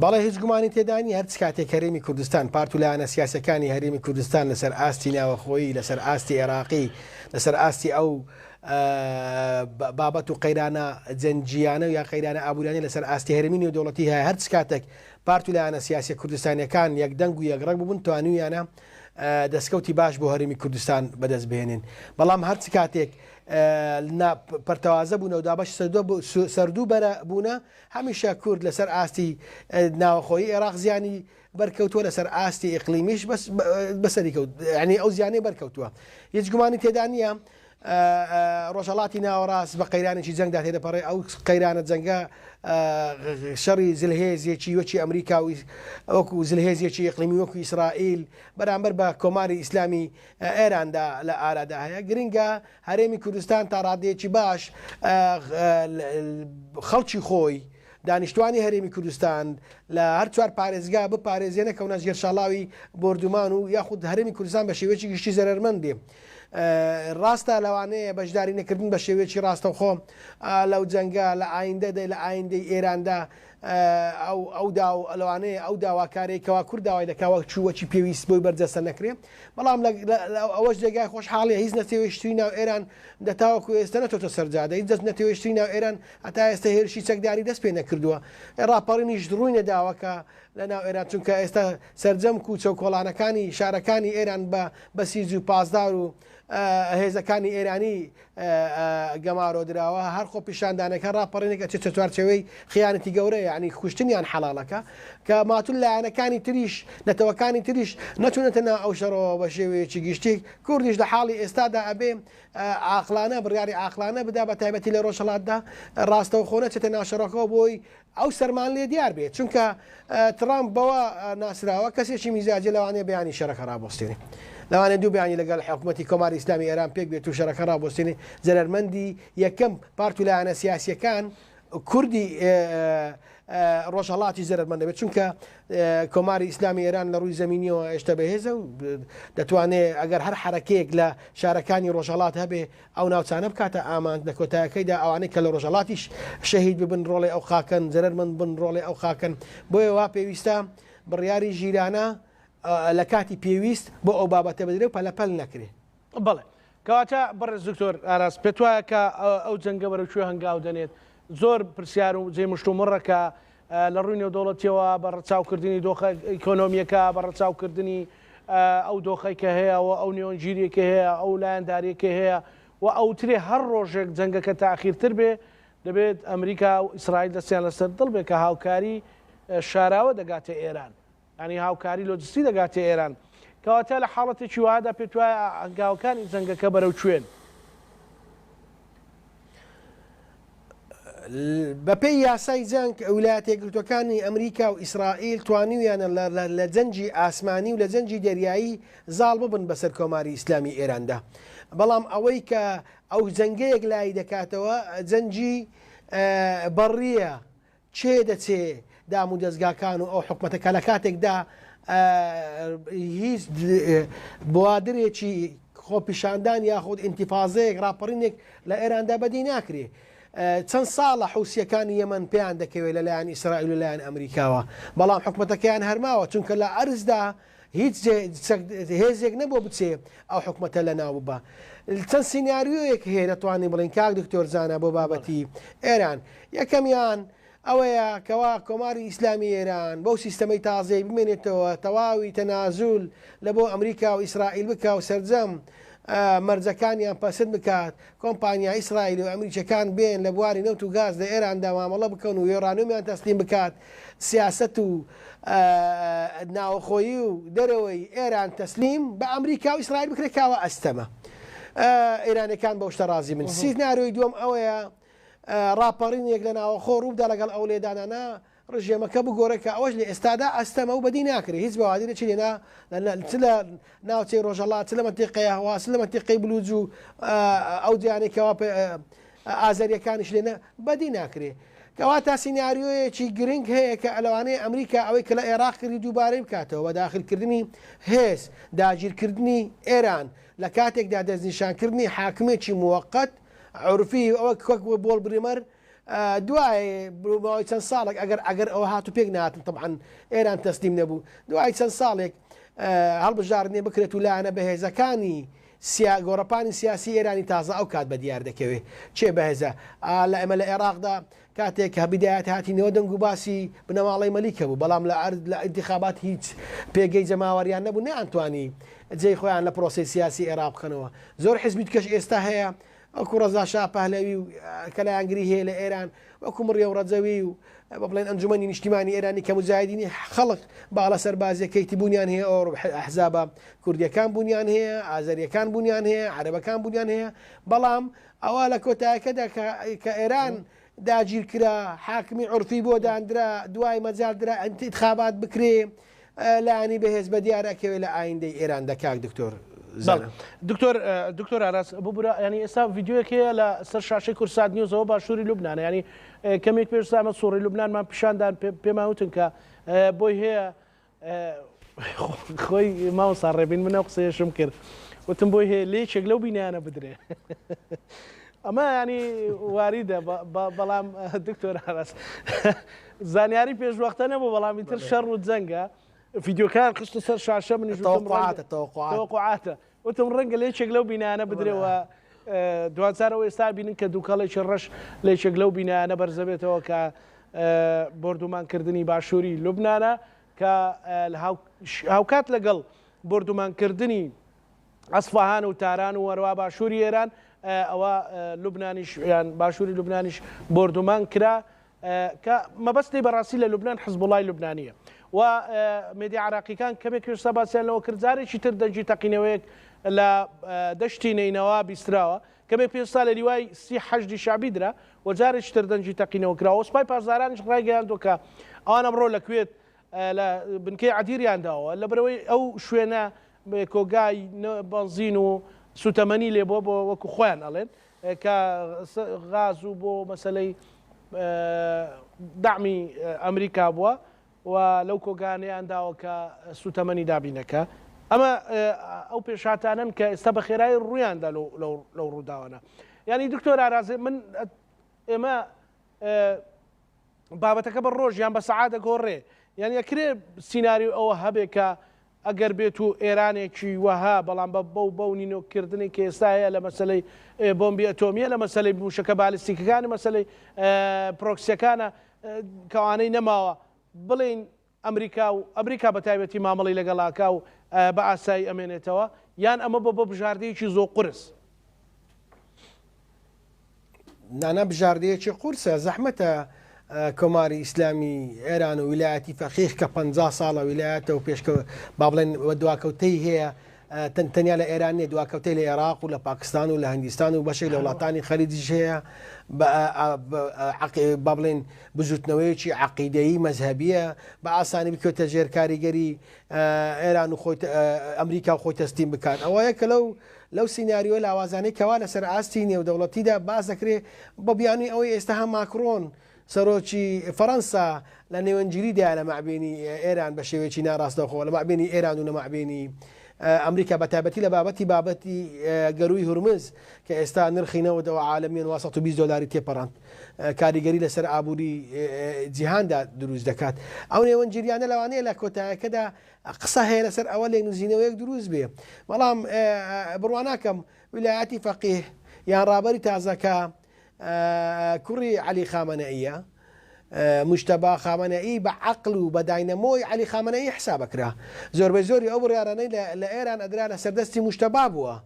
بەڵێ هیچ گومانی تێدا نییە هەرچ کاتێک هەرێمی کوردستان پارت و لایەنە سیاسەکانی هەرێمی کوردستان لەسەر ئاستی ناوەخۆیی لەسەر ئاستی عێراقی لەسەر ئاستی ئەو بابەت و قەیرانە جەنگیانە و یا قەیرانە ئابووریانە لەسەر ئاستی هەرێمی نێودەوڵەتی هەیە هەرچ کاتێک پارت و لایەنە سیاسیە کوردستانیەکان یەک دەنگ و یەک ڕەنگ ببوون توانیویانە دەستکەوتی باش بۆ هەرێمی کوردستان بەدەست بهێنن بەڵام هەرچ کاتێک پەرتەوازە بوونە و دابەش سەردوو بەرە بوونە هەمیشە کورد لەسەر ئاستی ناوەخۆیی عێراق زیانی بەرکەوتووە لەسەر ئاستی ئیقلیمیش بەس بەسەری کەوت یعنی ئەو زیانەی بەرکەوتووە هیچ گومانی تێدا نییە ڕۆژهەڵاتی ناوەڕاست بە قەیرانێکی جەنگدا تێدەپەڕێ، ئەو قەیرانە جەنگە شەڕی زلهێزێکی وەکی ئەمریکا و وەکو زلهێزێکی ئیقلیمی وەکو ئیسرائیل بەرامبەر بە کۆماری ئیسلامی ئێراندا لە ئارادا هەیە. گرنگە هەرێمی کوردستان تا ڕادەیەکی باش خەڵکی خۆی دانیشتوانی هەرێمی کوردستان لە هەر چوار پارێزگا بپارێزێ نەکەونە ژێر شاڵاوی بۆردومان و یاخود هەرێمی کوردستان بە شێوەیەکی گشتی زەرەرمەند بێ. ڕاستە لەوانەیە بەشداری نەکردن بە شێوەیەکی ڕاستەوخۆ لەو جەنگە لە ئایندەدا لە ئایندەی ئێراندا ئەو ئەو داو لەوانەیە ئەو داواکارەی کەوا کورد داوای دەکا وەک چوو وەکی پێویست بۆی بەرجەستە نەکرێ بەڵام ئەوەش جێگای خۆشحاڵیە هیچ نەتەوەیەکی ناو ئێران دەتاوەکو ئێستا نەچۆتە سەر جادە هیچ دەست نەتەوەیەکی ناو ئێران هەتا ئێستا هێرشی چەکداری دەست پێ نەکردووە ڕاپەڕینیش ڕووی نەداوە کە لە ناو ئێران چونکە ئێستا سەرجەم کوچە و کۆڵانەکانی شارەکانی ئێران بە بەسیج و پاسدار و. هێزەکانی ئێرانی گەمارۆ دراوە، هەر خۆپیشاندانێک هەر ڕاپەڕینێک ئەچێتە چوارچێوەی خیانەتی گەورە یانی کوشتنیان حەڵاڵەکە کە ماتون لایەنەکانی تریش نەتەوەکانی تریش نەچوونەتە ناو ئەو شەڕەوە بە شێوەیەکی گشتی کوردیش لە حاڵی ئێستادا ئەبێ عاقڵانە بڕیاری عاقڵانە بدا بە تایبەتی لە ڕۆژهەڵاتدا ڕاستەوخۆ نەچێتە ناو شەڕەکەوە بۆی ئەو سەرمان لێ دیار بێت چونکە تڕامپ بەوە ناسراوە کەسێکی میزاجی لەوانەیە بەیانی شەرەکە ڕابوەستێنێ لەوانەیە دوو بەیانی لەگەڵ حکومەتی کۆماری ئیسلامی ئێران پێک بێت و شەرەکە ڕابوەستێنێ زەرەرمەندی یەکەم پارت و لایەنە سیاسیەکان کوردی ڕۆژهەڵاتی زەرەرمەند دەبێت چونکە کۆماری ئیسلامی ئێران لە ڕووی زمینیەوە هێشتا بەهێزە و دەتوانێت ئەگەر هەر حرەکەیەک لە شارەکانی ڕۆژهەڵات هەبێ ئەو ناوچانە بکاتە ئامانج، لە کۆتایەکەیدا ئەوانەی کە لە ڕۆژهەڵاتیش شەهید ببن ڕۆڵەی ئەو خاکەن، زەرەرمەند بن ڕۆڵەی ئەو خاکەن، بۆیە وا پێویستە بڕیاری ژیرانە لە کاتی پێویست بۆ ئەو بابەتە بدرێ و پەلەپەل نەکرێ. بەڵێ. کەواتە بەڕێز دکتۆر ئاراس پێتوایە کە ئەو جەنگە بەرەو کوێ هەنگاو دەنێت؟ زۆر پرسیار و جێی مشتومڕە کە لە ڕووی نێودەوڵەتیەوە بە ڕەچاوکردنی دۆخە ئیکۆنۆمییەکە، بە ڕەچاوکردنی ئەو دۆخەی کە هەیە و ئەو نێوەندگیریەی کە هەیە، ئەو لایەنداریەی کە هەیە و ئەوترێ هەر ڕۆژێک جەنگەکە تاخیرتر بێ، دەبێت ئەمریکا و ئیسرائیل دەستیان لەسەر دڵ بێ کە هاوکاری شاراوە دەگاتە ئێران. یانی هاوکاری لۆجستی دەگاتە ئێران. کەواتە لە حاڵەتێکی وەهادا پێتوایە هەنگاوەکانی جەنگەکە بەرەو کوێن؟ بەپێی یاسای جەنگ، ویلایەتە یەکگرتووەکانی ئەمریکا و ئیسرائیل توانیویانە لە جەنگی ئاسمانی و لە جەنگی دەریایی زاڵ ببن بەسەر کۆماری ئیسلامی ئێراندا. بەڵام ئەوەی کە ئەو جەنگە یەکلایی دەکاتەوە جەنگی بەڕییە کێ دەچێ دام و دەزگاکان و ئەو حکومەتە کە لە کاتێکدا هیچ بوادرێکی خۆپیشاندان یاخود ئینتیفازەیەک ڕاپەڕینێک لە ئێراندا بەدی ناکرێ. چەند ساڵە حوسیەکانی یەمەن پێیان دەکەوێت لەلایەن ئیسرائیل و لەلایەن ئەمریکاوە، بەڵام حکومەتەکەیان هەرماوە چونکە لە ئەرزدا هیچ هێزێک نەبووە بچێ ئەو حکومەتە لەناو ببا. چەند سیناریۆیەک هەیە دەتوانین بڵێین کاک دکتۆر زانا بۆ بابەتی ئێران. یەکەمیان ئەوەیە کەوا کۆماری ئیسلامی ئێران بەو سیستەمەی تازەی بمێنێتەوە تەواوی تەنازول لە بۆ ئەمریکا و ئیسرائیل بکا و سەرجەم مەرجەکانیان پەسند بکات کۆمپانیا ئیسرائیلی و ئەمریکیەکان بێن لە بواری نەوت و گاز لە ئێراندا مامەڵە بکەن و یۆرانیۆمیان تەسلیم بکات، سیاسەت و ناوەخۆیی و دەرەوەی ئێران تەسلیم بە ئەمریکا و ئیسرائیل بکرێت کاوە ئەستەمە ئێرانەکان بەو شتە ڕازی بن. سیناریۆی دووەم ئەوەیە ڕاپەڕینێک لە ناوەخۆ ڕووبدا لەگەڵ ئەو لێدانانە ڕژێمەکە بگۆڕێت کە ئەوەش لە ئێستادا ئەستەمە و بەدی ناکرێت هیچ بەوادیرێکی لێ نا چ لە ناوچەی ڕۆژهەڵات چ لە مەنتیقەی ئەهواز چ لە مەنتیقەی بلوج و ئەو جیانەی کەوا ئازەریەکانیش لێ بەدی ناکرێت کەواتە سیناریۆیەکی گرنگ هەیە کە لەوانەیە ئەمریکا ئەوەی کە لە عێراق کردی دووبارەی بکاتەوە بە داخلکردنی هێز داگیرکردنی ئێران لە کاتێکدا دەستنیشانکردنی حاکمێکی موەقەت عورفی وەک بۆڵ بریمەر دوای ماوەی چەند ساڵێک ئەگەر ئەگەر ئەوە هات و پێک نهاتن تەبعەن ئێران تەسلیم نەبوو دوای چەند ساڵێک هەڵبژاردنێ بکرێت و لایەنە بەهێزەکانی سیا گۆڕەپانی سیاسی ئێرانی تازە ئەو کات بە دیار دەکەوێت چێ بەهێزە لە ئێمە لە عێراقدا کاتێک کە بدایەت هاتینەوە دەنگ و باسی بنەماڵەی مەلیکە بوو بەڵام لە ئەرد لە ئینتخابات هیچ پێگەی جەماوەریان نەبوو نەیانتوانی جێی خۆیان لە پرۆسەی سیاسی عێراق بکەنەوە زۆر حزبی کەش ئێستا هەیە وەکو ڕەزا شا پەهلەوی و کە لایەنگری هەیە لە ئێران، وەکو مڕیەم ڕەجەوی و بە بڵێن ئەنجومەنی نیشتیمانی ئێرانی کە موجاهیدینی خەڵق باڵە سەربازیەکەیتی بوونیان هەیە، ئەو ئەحزابە کوردیەکان بوونیان هەیە، ئازەریەکان بوونیان هەیە، عەرەبەکان بوونیان هەیە، بەڵام ئەوە لە کۆتایەکەدا کە ئێران داگیر کرا، حاکمی عورفی بۆ داندرا، دوای مەجال درا ئینتخابات بکرێ، لایەنی بەهێز بەدیار ئەکەوێ لە ئایندەی ئێراندا کاک دکتۆر زانا. دکتۆر دکتۆر ئاراس ببورە ینی ئێستا ڤیدیۆیەک هەیە لە سەر شاشەی کورسات نیوزەوە باشووری لوبنانە ینی کەمێک پێش زامە سوڕی لوبنانمان پیشاندان پێمان وتن کە بۆی هەیە خۆی مامۆستا ڕێبین من ئەو قسەیەشم کرد وتم بۆی هەیە لێکێک لەو بینایانە بدرێ ئەمە ینی واریدە بەڵام دکتۆر ئاراس زانیاری پێشوەختە نەبوو بەڵام ئیتر شەڕ و جەنگە ڤیدیۆکان خستە سەر شاشە منیش وتم ڕەنگە تەوەقوعاتە وتم ڕەنگە لە یەکێک لەو بینایانە بدرێەوە دوجار ئەوە ئێستا بینن کە دووکەڵێکی ڕەش لە یەکێک لەو بینایانە بەرزەبێتەوە کە بۆردومانکردنی باشووری لوبنانە کە هاوکات لەگەڵ بۆردومانکردنی. ئەسفەهان و تاران و هەروەها باشووری ئێران، ئەوە لوبنانیش یان باشووری لوبنانیش بۆردومان کرا کە مەبەست لێی بەڕاستی لە لوبنان حزبوڵای لوبنانییە و مێدیا عراقیکان کەمێک ئێستا باسیان لەوە کرد جارێکی تر دەنگی تەقینەوەیەک لە دەشتی نەینەوا بیستراوە کەمێک پێستا لە لیوای سی حەشدی شەعبی درا و جارێکی تر دەنگی تەقینەوە کراوە سوپای پاسدارانیش ڕایگەیاندووە کە ئەوان ئەمڕۆ لە کوێت لە بنکەی عەدیریان داوە لەبەرئەوەی ئەو شوێنە کۆگای بەنزین و سوتەمەنی لێ بووە بۆ وەکو خۆیان ئەڵێن کە غاز و بۆ مەسەلەی دەعمی ئەمریکا بووە و لەو کۆگانەیان داوە کە سوتەمەنی دابینەکە ئەمە ئەو پێشهاتانەن کە ئێستا بە خێرایی ڕوویاندا لەو ڕووداوانە یعنی دکتۆر ئارازێ من ئێمە بابەتەکە بە ڕۆژ یان بە سەعات دەگۆڕێ یان ئەکرێ سیناریۆ ئەوە هەبێ کە ئەگەر بێت و ئێرانێکی وەها بەڵام بە بەو بەو نینۆککردنی کە ئێستا هەیە لە مەسەلەی بۆمبی ئەتۆمیە لە مەسەلەی موشەکە بالستیکەکانی مەسەلەی پرۆکسیەکانە کەوانەی نەماوە بڵێین ئەمریکا و ئەمریکا بە تایبەتی مامەڵەی لەگەڵ ئەکا و بە ئاسایی ئەمێنێتەوە یان ئەمە بۆ بۆ بژاردەیەکی زۆ قورس؟ نانا بژاردەیەکی قورسە، زەحمەتە کۆماری ئیسلامی ئێران و ویلایەتی فەقیه کە 50 ساڵە ویلایەتە و پێشکە با بڵێن دواکەوتەی هەیە تەنیا لە ئێران نیە دواکەوتەی لە ئێراق و لە پاکستان و لە هندیستان و بەشێک لە وڵاتانی خەلیجیش هەیە با بڵێن بزوتنەوەیەکی عەقیدەیی مەزهەبیە بە ئاسانی بکەوتە ژێر کاریگەری ئێران و خۆی ئەمریکا و خۆی تەسلیم بکات ئەوە یەکە لەو لەو سیناریۆ لاوازانەی کەوا لەسەر ئاستی نێودەوڵەتیدا باس دەکرێت بە بیانووی ئەوەی ئێستا هەم ماکرۆن سەرۆکی فەرەنسا لە نێوەندگیریدایە لە مابێنی ئێران بە شێوەیەکی ناڕاستەوخۆ لە مابێنی ئێران و لە مابێنی ئەمریکا بە تایبەتی لە بابەتی بابەتی گەرووی هورمز کە ئێستا نرخی نەوت ئەوە عالەمیان وا 120 دۆلاری تێپەڕاند کاریگەری لەسەر ئابووری جیهاندا دروست دەکات ئەو نێوەندگیریانە لەوانەیە لە کۆتایەکەدا قسە هەیە لەسەر ئەوە لێنوزینەوەیەک دروست بێ بەڵام بڕوا ناکەم ویلایەتی فەقیه یان ڕابەری تازەکە کوڕی عەلی خامەنەئیە، موجتەبا خامەنەئی بە عەقل و بە داینەمۆی عەلی خامەنەئی حساب ئەکرا. زۆربەی زۆری ئەو بڕیارانەی لە ئێران ئەدرا لەسەر دەستی موجتەبا بووە.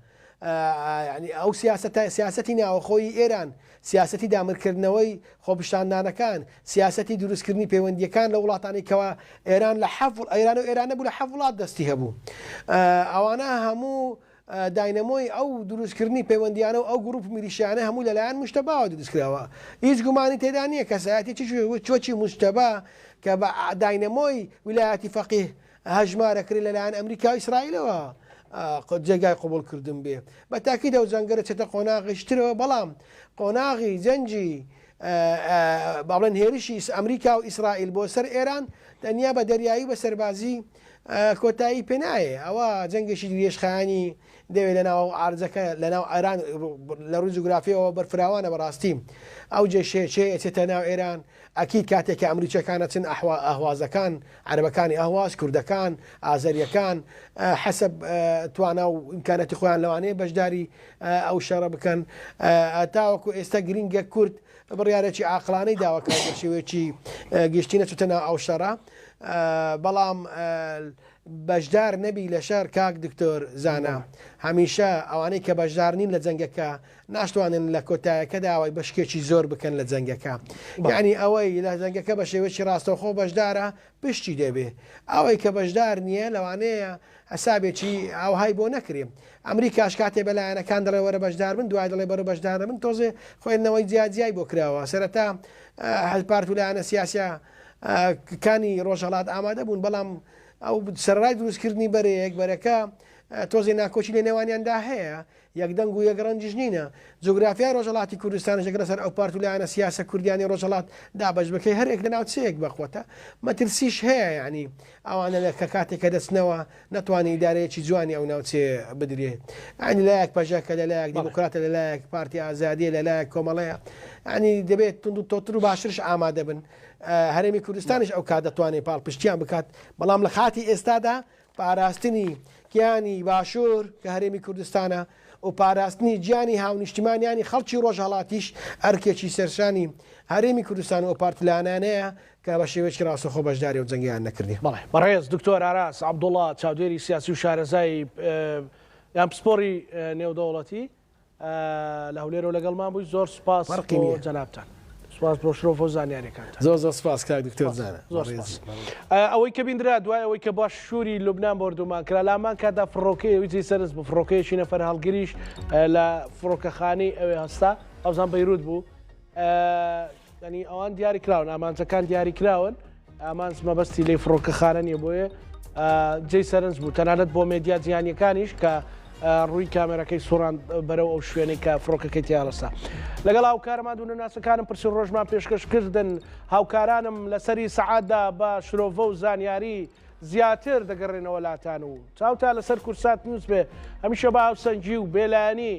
یانی ئەو سیاسەتە، سیاسەتی ناوەخۆیی ئێران، سیاسەتی دامرکردنەوەی خۆپیشاندانەکان، سیاسەتی دروستکردنی پەیوەندییەکان لە وڵاتانی کەوا ئێران لە حەف ئێران و ئێران نەبوو لە حەف وڵات دەستی هەبوو. ئەوانە هەموو داینەمۆی ئەو دروستکردنی پەیوەندیانە و ئەو گروپ میلیشیانە هەموو لەلایەن موجتەباوە دروستکراوە. هیچ گومانی تێدا نییە کەسایەتیی چۆچی موجتەبا کە بە داینەمۆی ویلایەتی فەقیه هەژمارەکرێ لەلایەن ئەمریکا و ئیسرائیلەوە جێگای قبوڵکردن بێ. بە تاکید ئەو جەنگە دەچێتە قۆناغێکی ترەوە، بەڵام قۆناغی جەنگی با بڵێن هێرشی ئەمریکا و ئیسرائیل بۆ سەر ئێران تەنیا بە دەریایی و بە سەربازی کۆتایی پێ نایێ، ئەوە جەنگێکی درێژخایەنی دەوێ لە ناو عارزەکە لە ناو ئێران لە ڕووی جوگرافیەوە بەرفراوانە بەڕاستی ئەو جێشەیە چێ ئەچێتە ناو ئێران ئەکید کاتێک کە ئەمریکیەکان ئەچن ئەحوا ئەهوازەکان عەرەبەکانی ئەهواز کوردەکان ئازەریەکان حەسەب توانا و ئیمکاناتی خۆیان لەوانەیە بەشداری ئەو شەڕە بکەن تاوەکو ئێستا گرینگە کورد بڕیارێکی عاقڵانەی داوە کە بە شێوەیەکی گشتی نەچوتە ناو ئەو شەڕە بەڵام بەشدار نەبی لە شەر کاک دکتۆر زانا هەمیشە ئەوانەی کە بەشدار نین لە جەنگەکە ناشتوانن لە کۆتایەکەدا ئەوەی بەشکێکی زۆر بکەن لە جەنگەکە یعنی ئەوەی لە جەنگەکە بە شێوەیەکی ڕاستەوخۆ بەشدارە پشتی دەبێ ئەوەی کە بەشدار نییە لەوانەیە حسابێکی ئاوهای بۆ نەکرێ. ئەمریکاش کاتێ بە لایەنەکان دەڵێ وەرە بەشدار بن، دوای دەڵێ بەرە بەشدار نەبن، تۆزێ خوێندنەوەی جیا جیای بۆ کراوە. سەرەتا پارت و لایەنە سیاسیە کانی ڕۆژهەڵات ئامادە بوون، بەڵام ئەو سەرەڕای دروستکردنی بەرەیەک، بەرەکە تۆزێ ناکۆکی لە نێوانیاندا هەیە. یەک دەنگ و یەک ڕەنگیش نینە. جوگرافیای ڕۆژهەڵاتی کوردستانیش ئەگەر لەسەر ئەو پارت و لایەنە سیاسە کوردیانەی ڕۆژهەڵات دابەش بکەی هەر یەک لە ناوچەیەک بەقوەتە. مەترسیش هەیە یانی ئەوانە لە کە کاتێک کە دەچنەوە نەتوانێ ئیدارەیەکی جوانی ئەو ناوچەیە بدرێ. یانی لایەک پەژەکە لە لایەک دیموکراتە لە لایەک پارتی ئازادیە لە لایەک کۆمەڵەیە. یانی دەبێت توند و تۆتر و باشترش ئامادە بن. هەرێمی کوردستانیش ئەو کات دەتوانێ پاڵپشتیان بکات. بەڵام لە خاتی ئێستادا پاراستنی گیانی باشوور کە هەرێمی کوردستانە و پاراستنی گیانی هاونیشتیمانیانی خەڵکی ڕۆژهەڵاتیش ئەرکێکی سەرشانی هەرێمی کوردستان و ئەو پارتلانانەیە کە بە شێوەیەکی ڕاستەوخۆ بەشداری ئەو جەنگەیان نەکردیە. بەڵێ بەڕێز دکتۆر ئاراس عەبدوڵا چاودێری سیاسی و شارەزای. یان پسپۆڕی نێودەوڵەتی لە هەولێرەوە لەگەڵمان بووی زۆر سوپاس بۆ جەنابتان. سوپاس بۆ شرۆڤە و زانیاریەکانتان. زۆر زۆر سوپاس کاک دکتۆر زانا. زۆر سوپاس. ئەوەی کە بیندرا دوای ئەوەی کە باشووری لوبنان بۆردومان کرا لە هەمان کاتدا فڕۆکەی ئەوی جێی سەرنج بوو فڕۆکەیەکی نەفەر هەڵگریش لە فڕۆکەخانەی ئەوێ هەستا ئەوزان بەیروت بوو ینی ئەوان دیاری کراون ئامانجەکان دیاری کراون ئامانج مەبەستی لێی فڕۆکەخانە نیە بۆیە جێی سەرنج بوو تەنانەت بۆ مێدیا جیهانیەکانیش کە ڕووی کامێرەکەی سوڕان بەرەو ئەو شوێنەی کە فڕۆکەکەی تیاڕستا لەگەڵ هاوکارمان دوونە ناسەکانم پرسی ڕۆژمان پێشکەشکردن هاوکارانم لەسەری سەعاتدا بە شرۆڤە و زانیاری زیاتر دەگەڕێنەوە لاتان و چاوتا لەسەر کورسات نیوز بێ هەمیشە بە هاوسەنگی و بێلایەنی.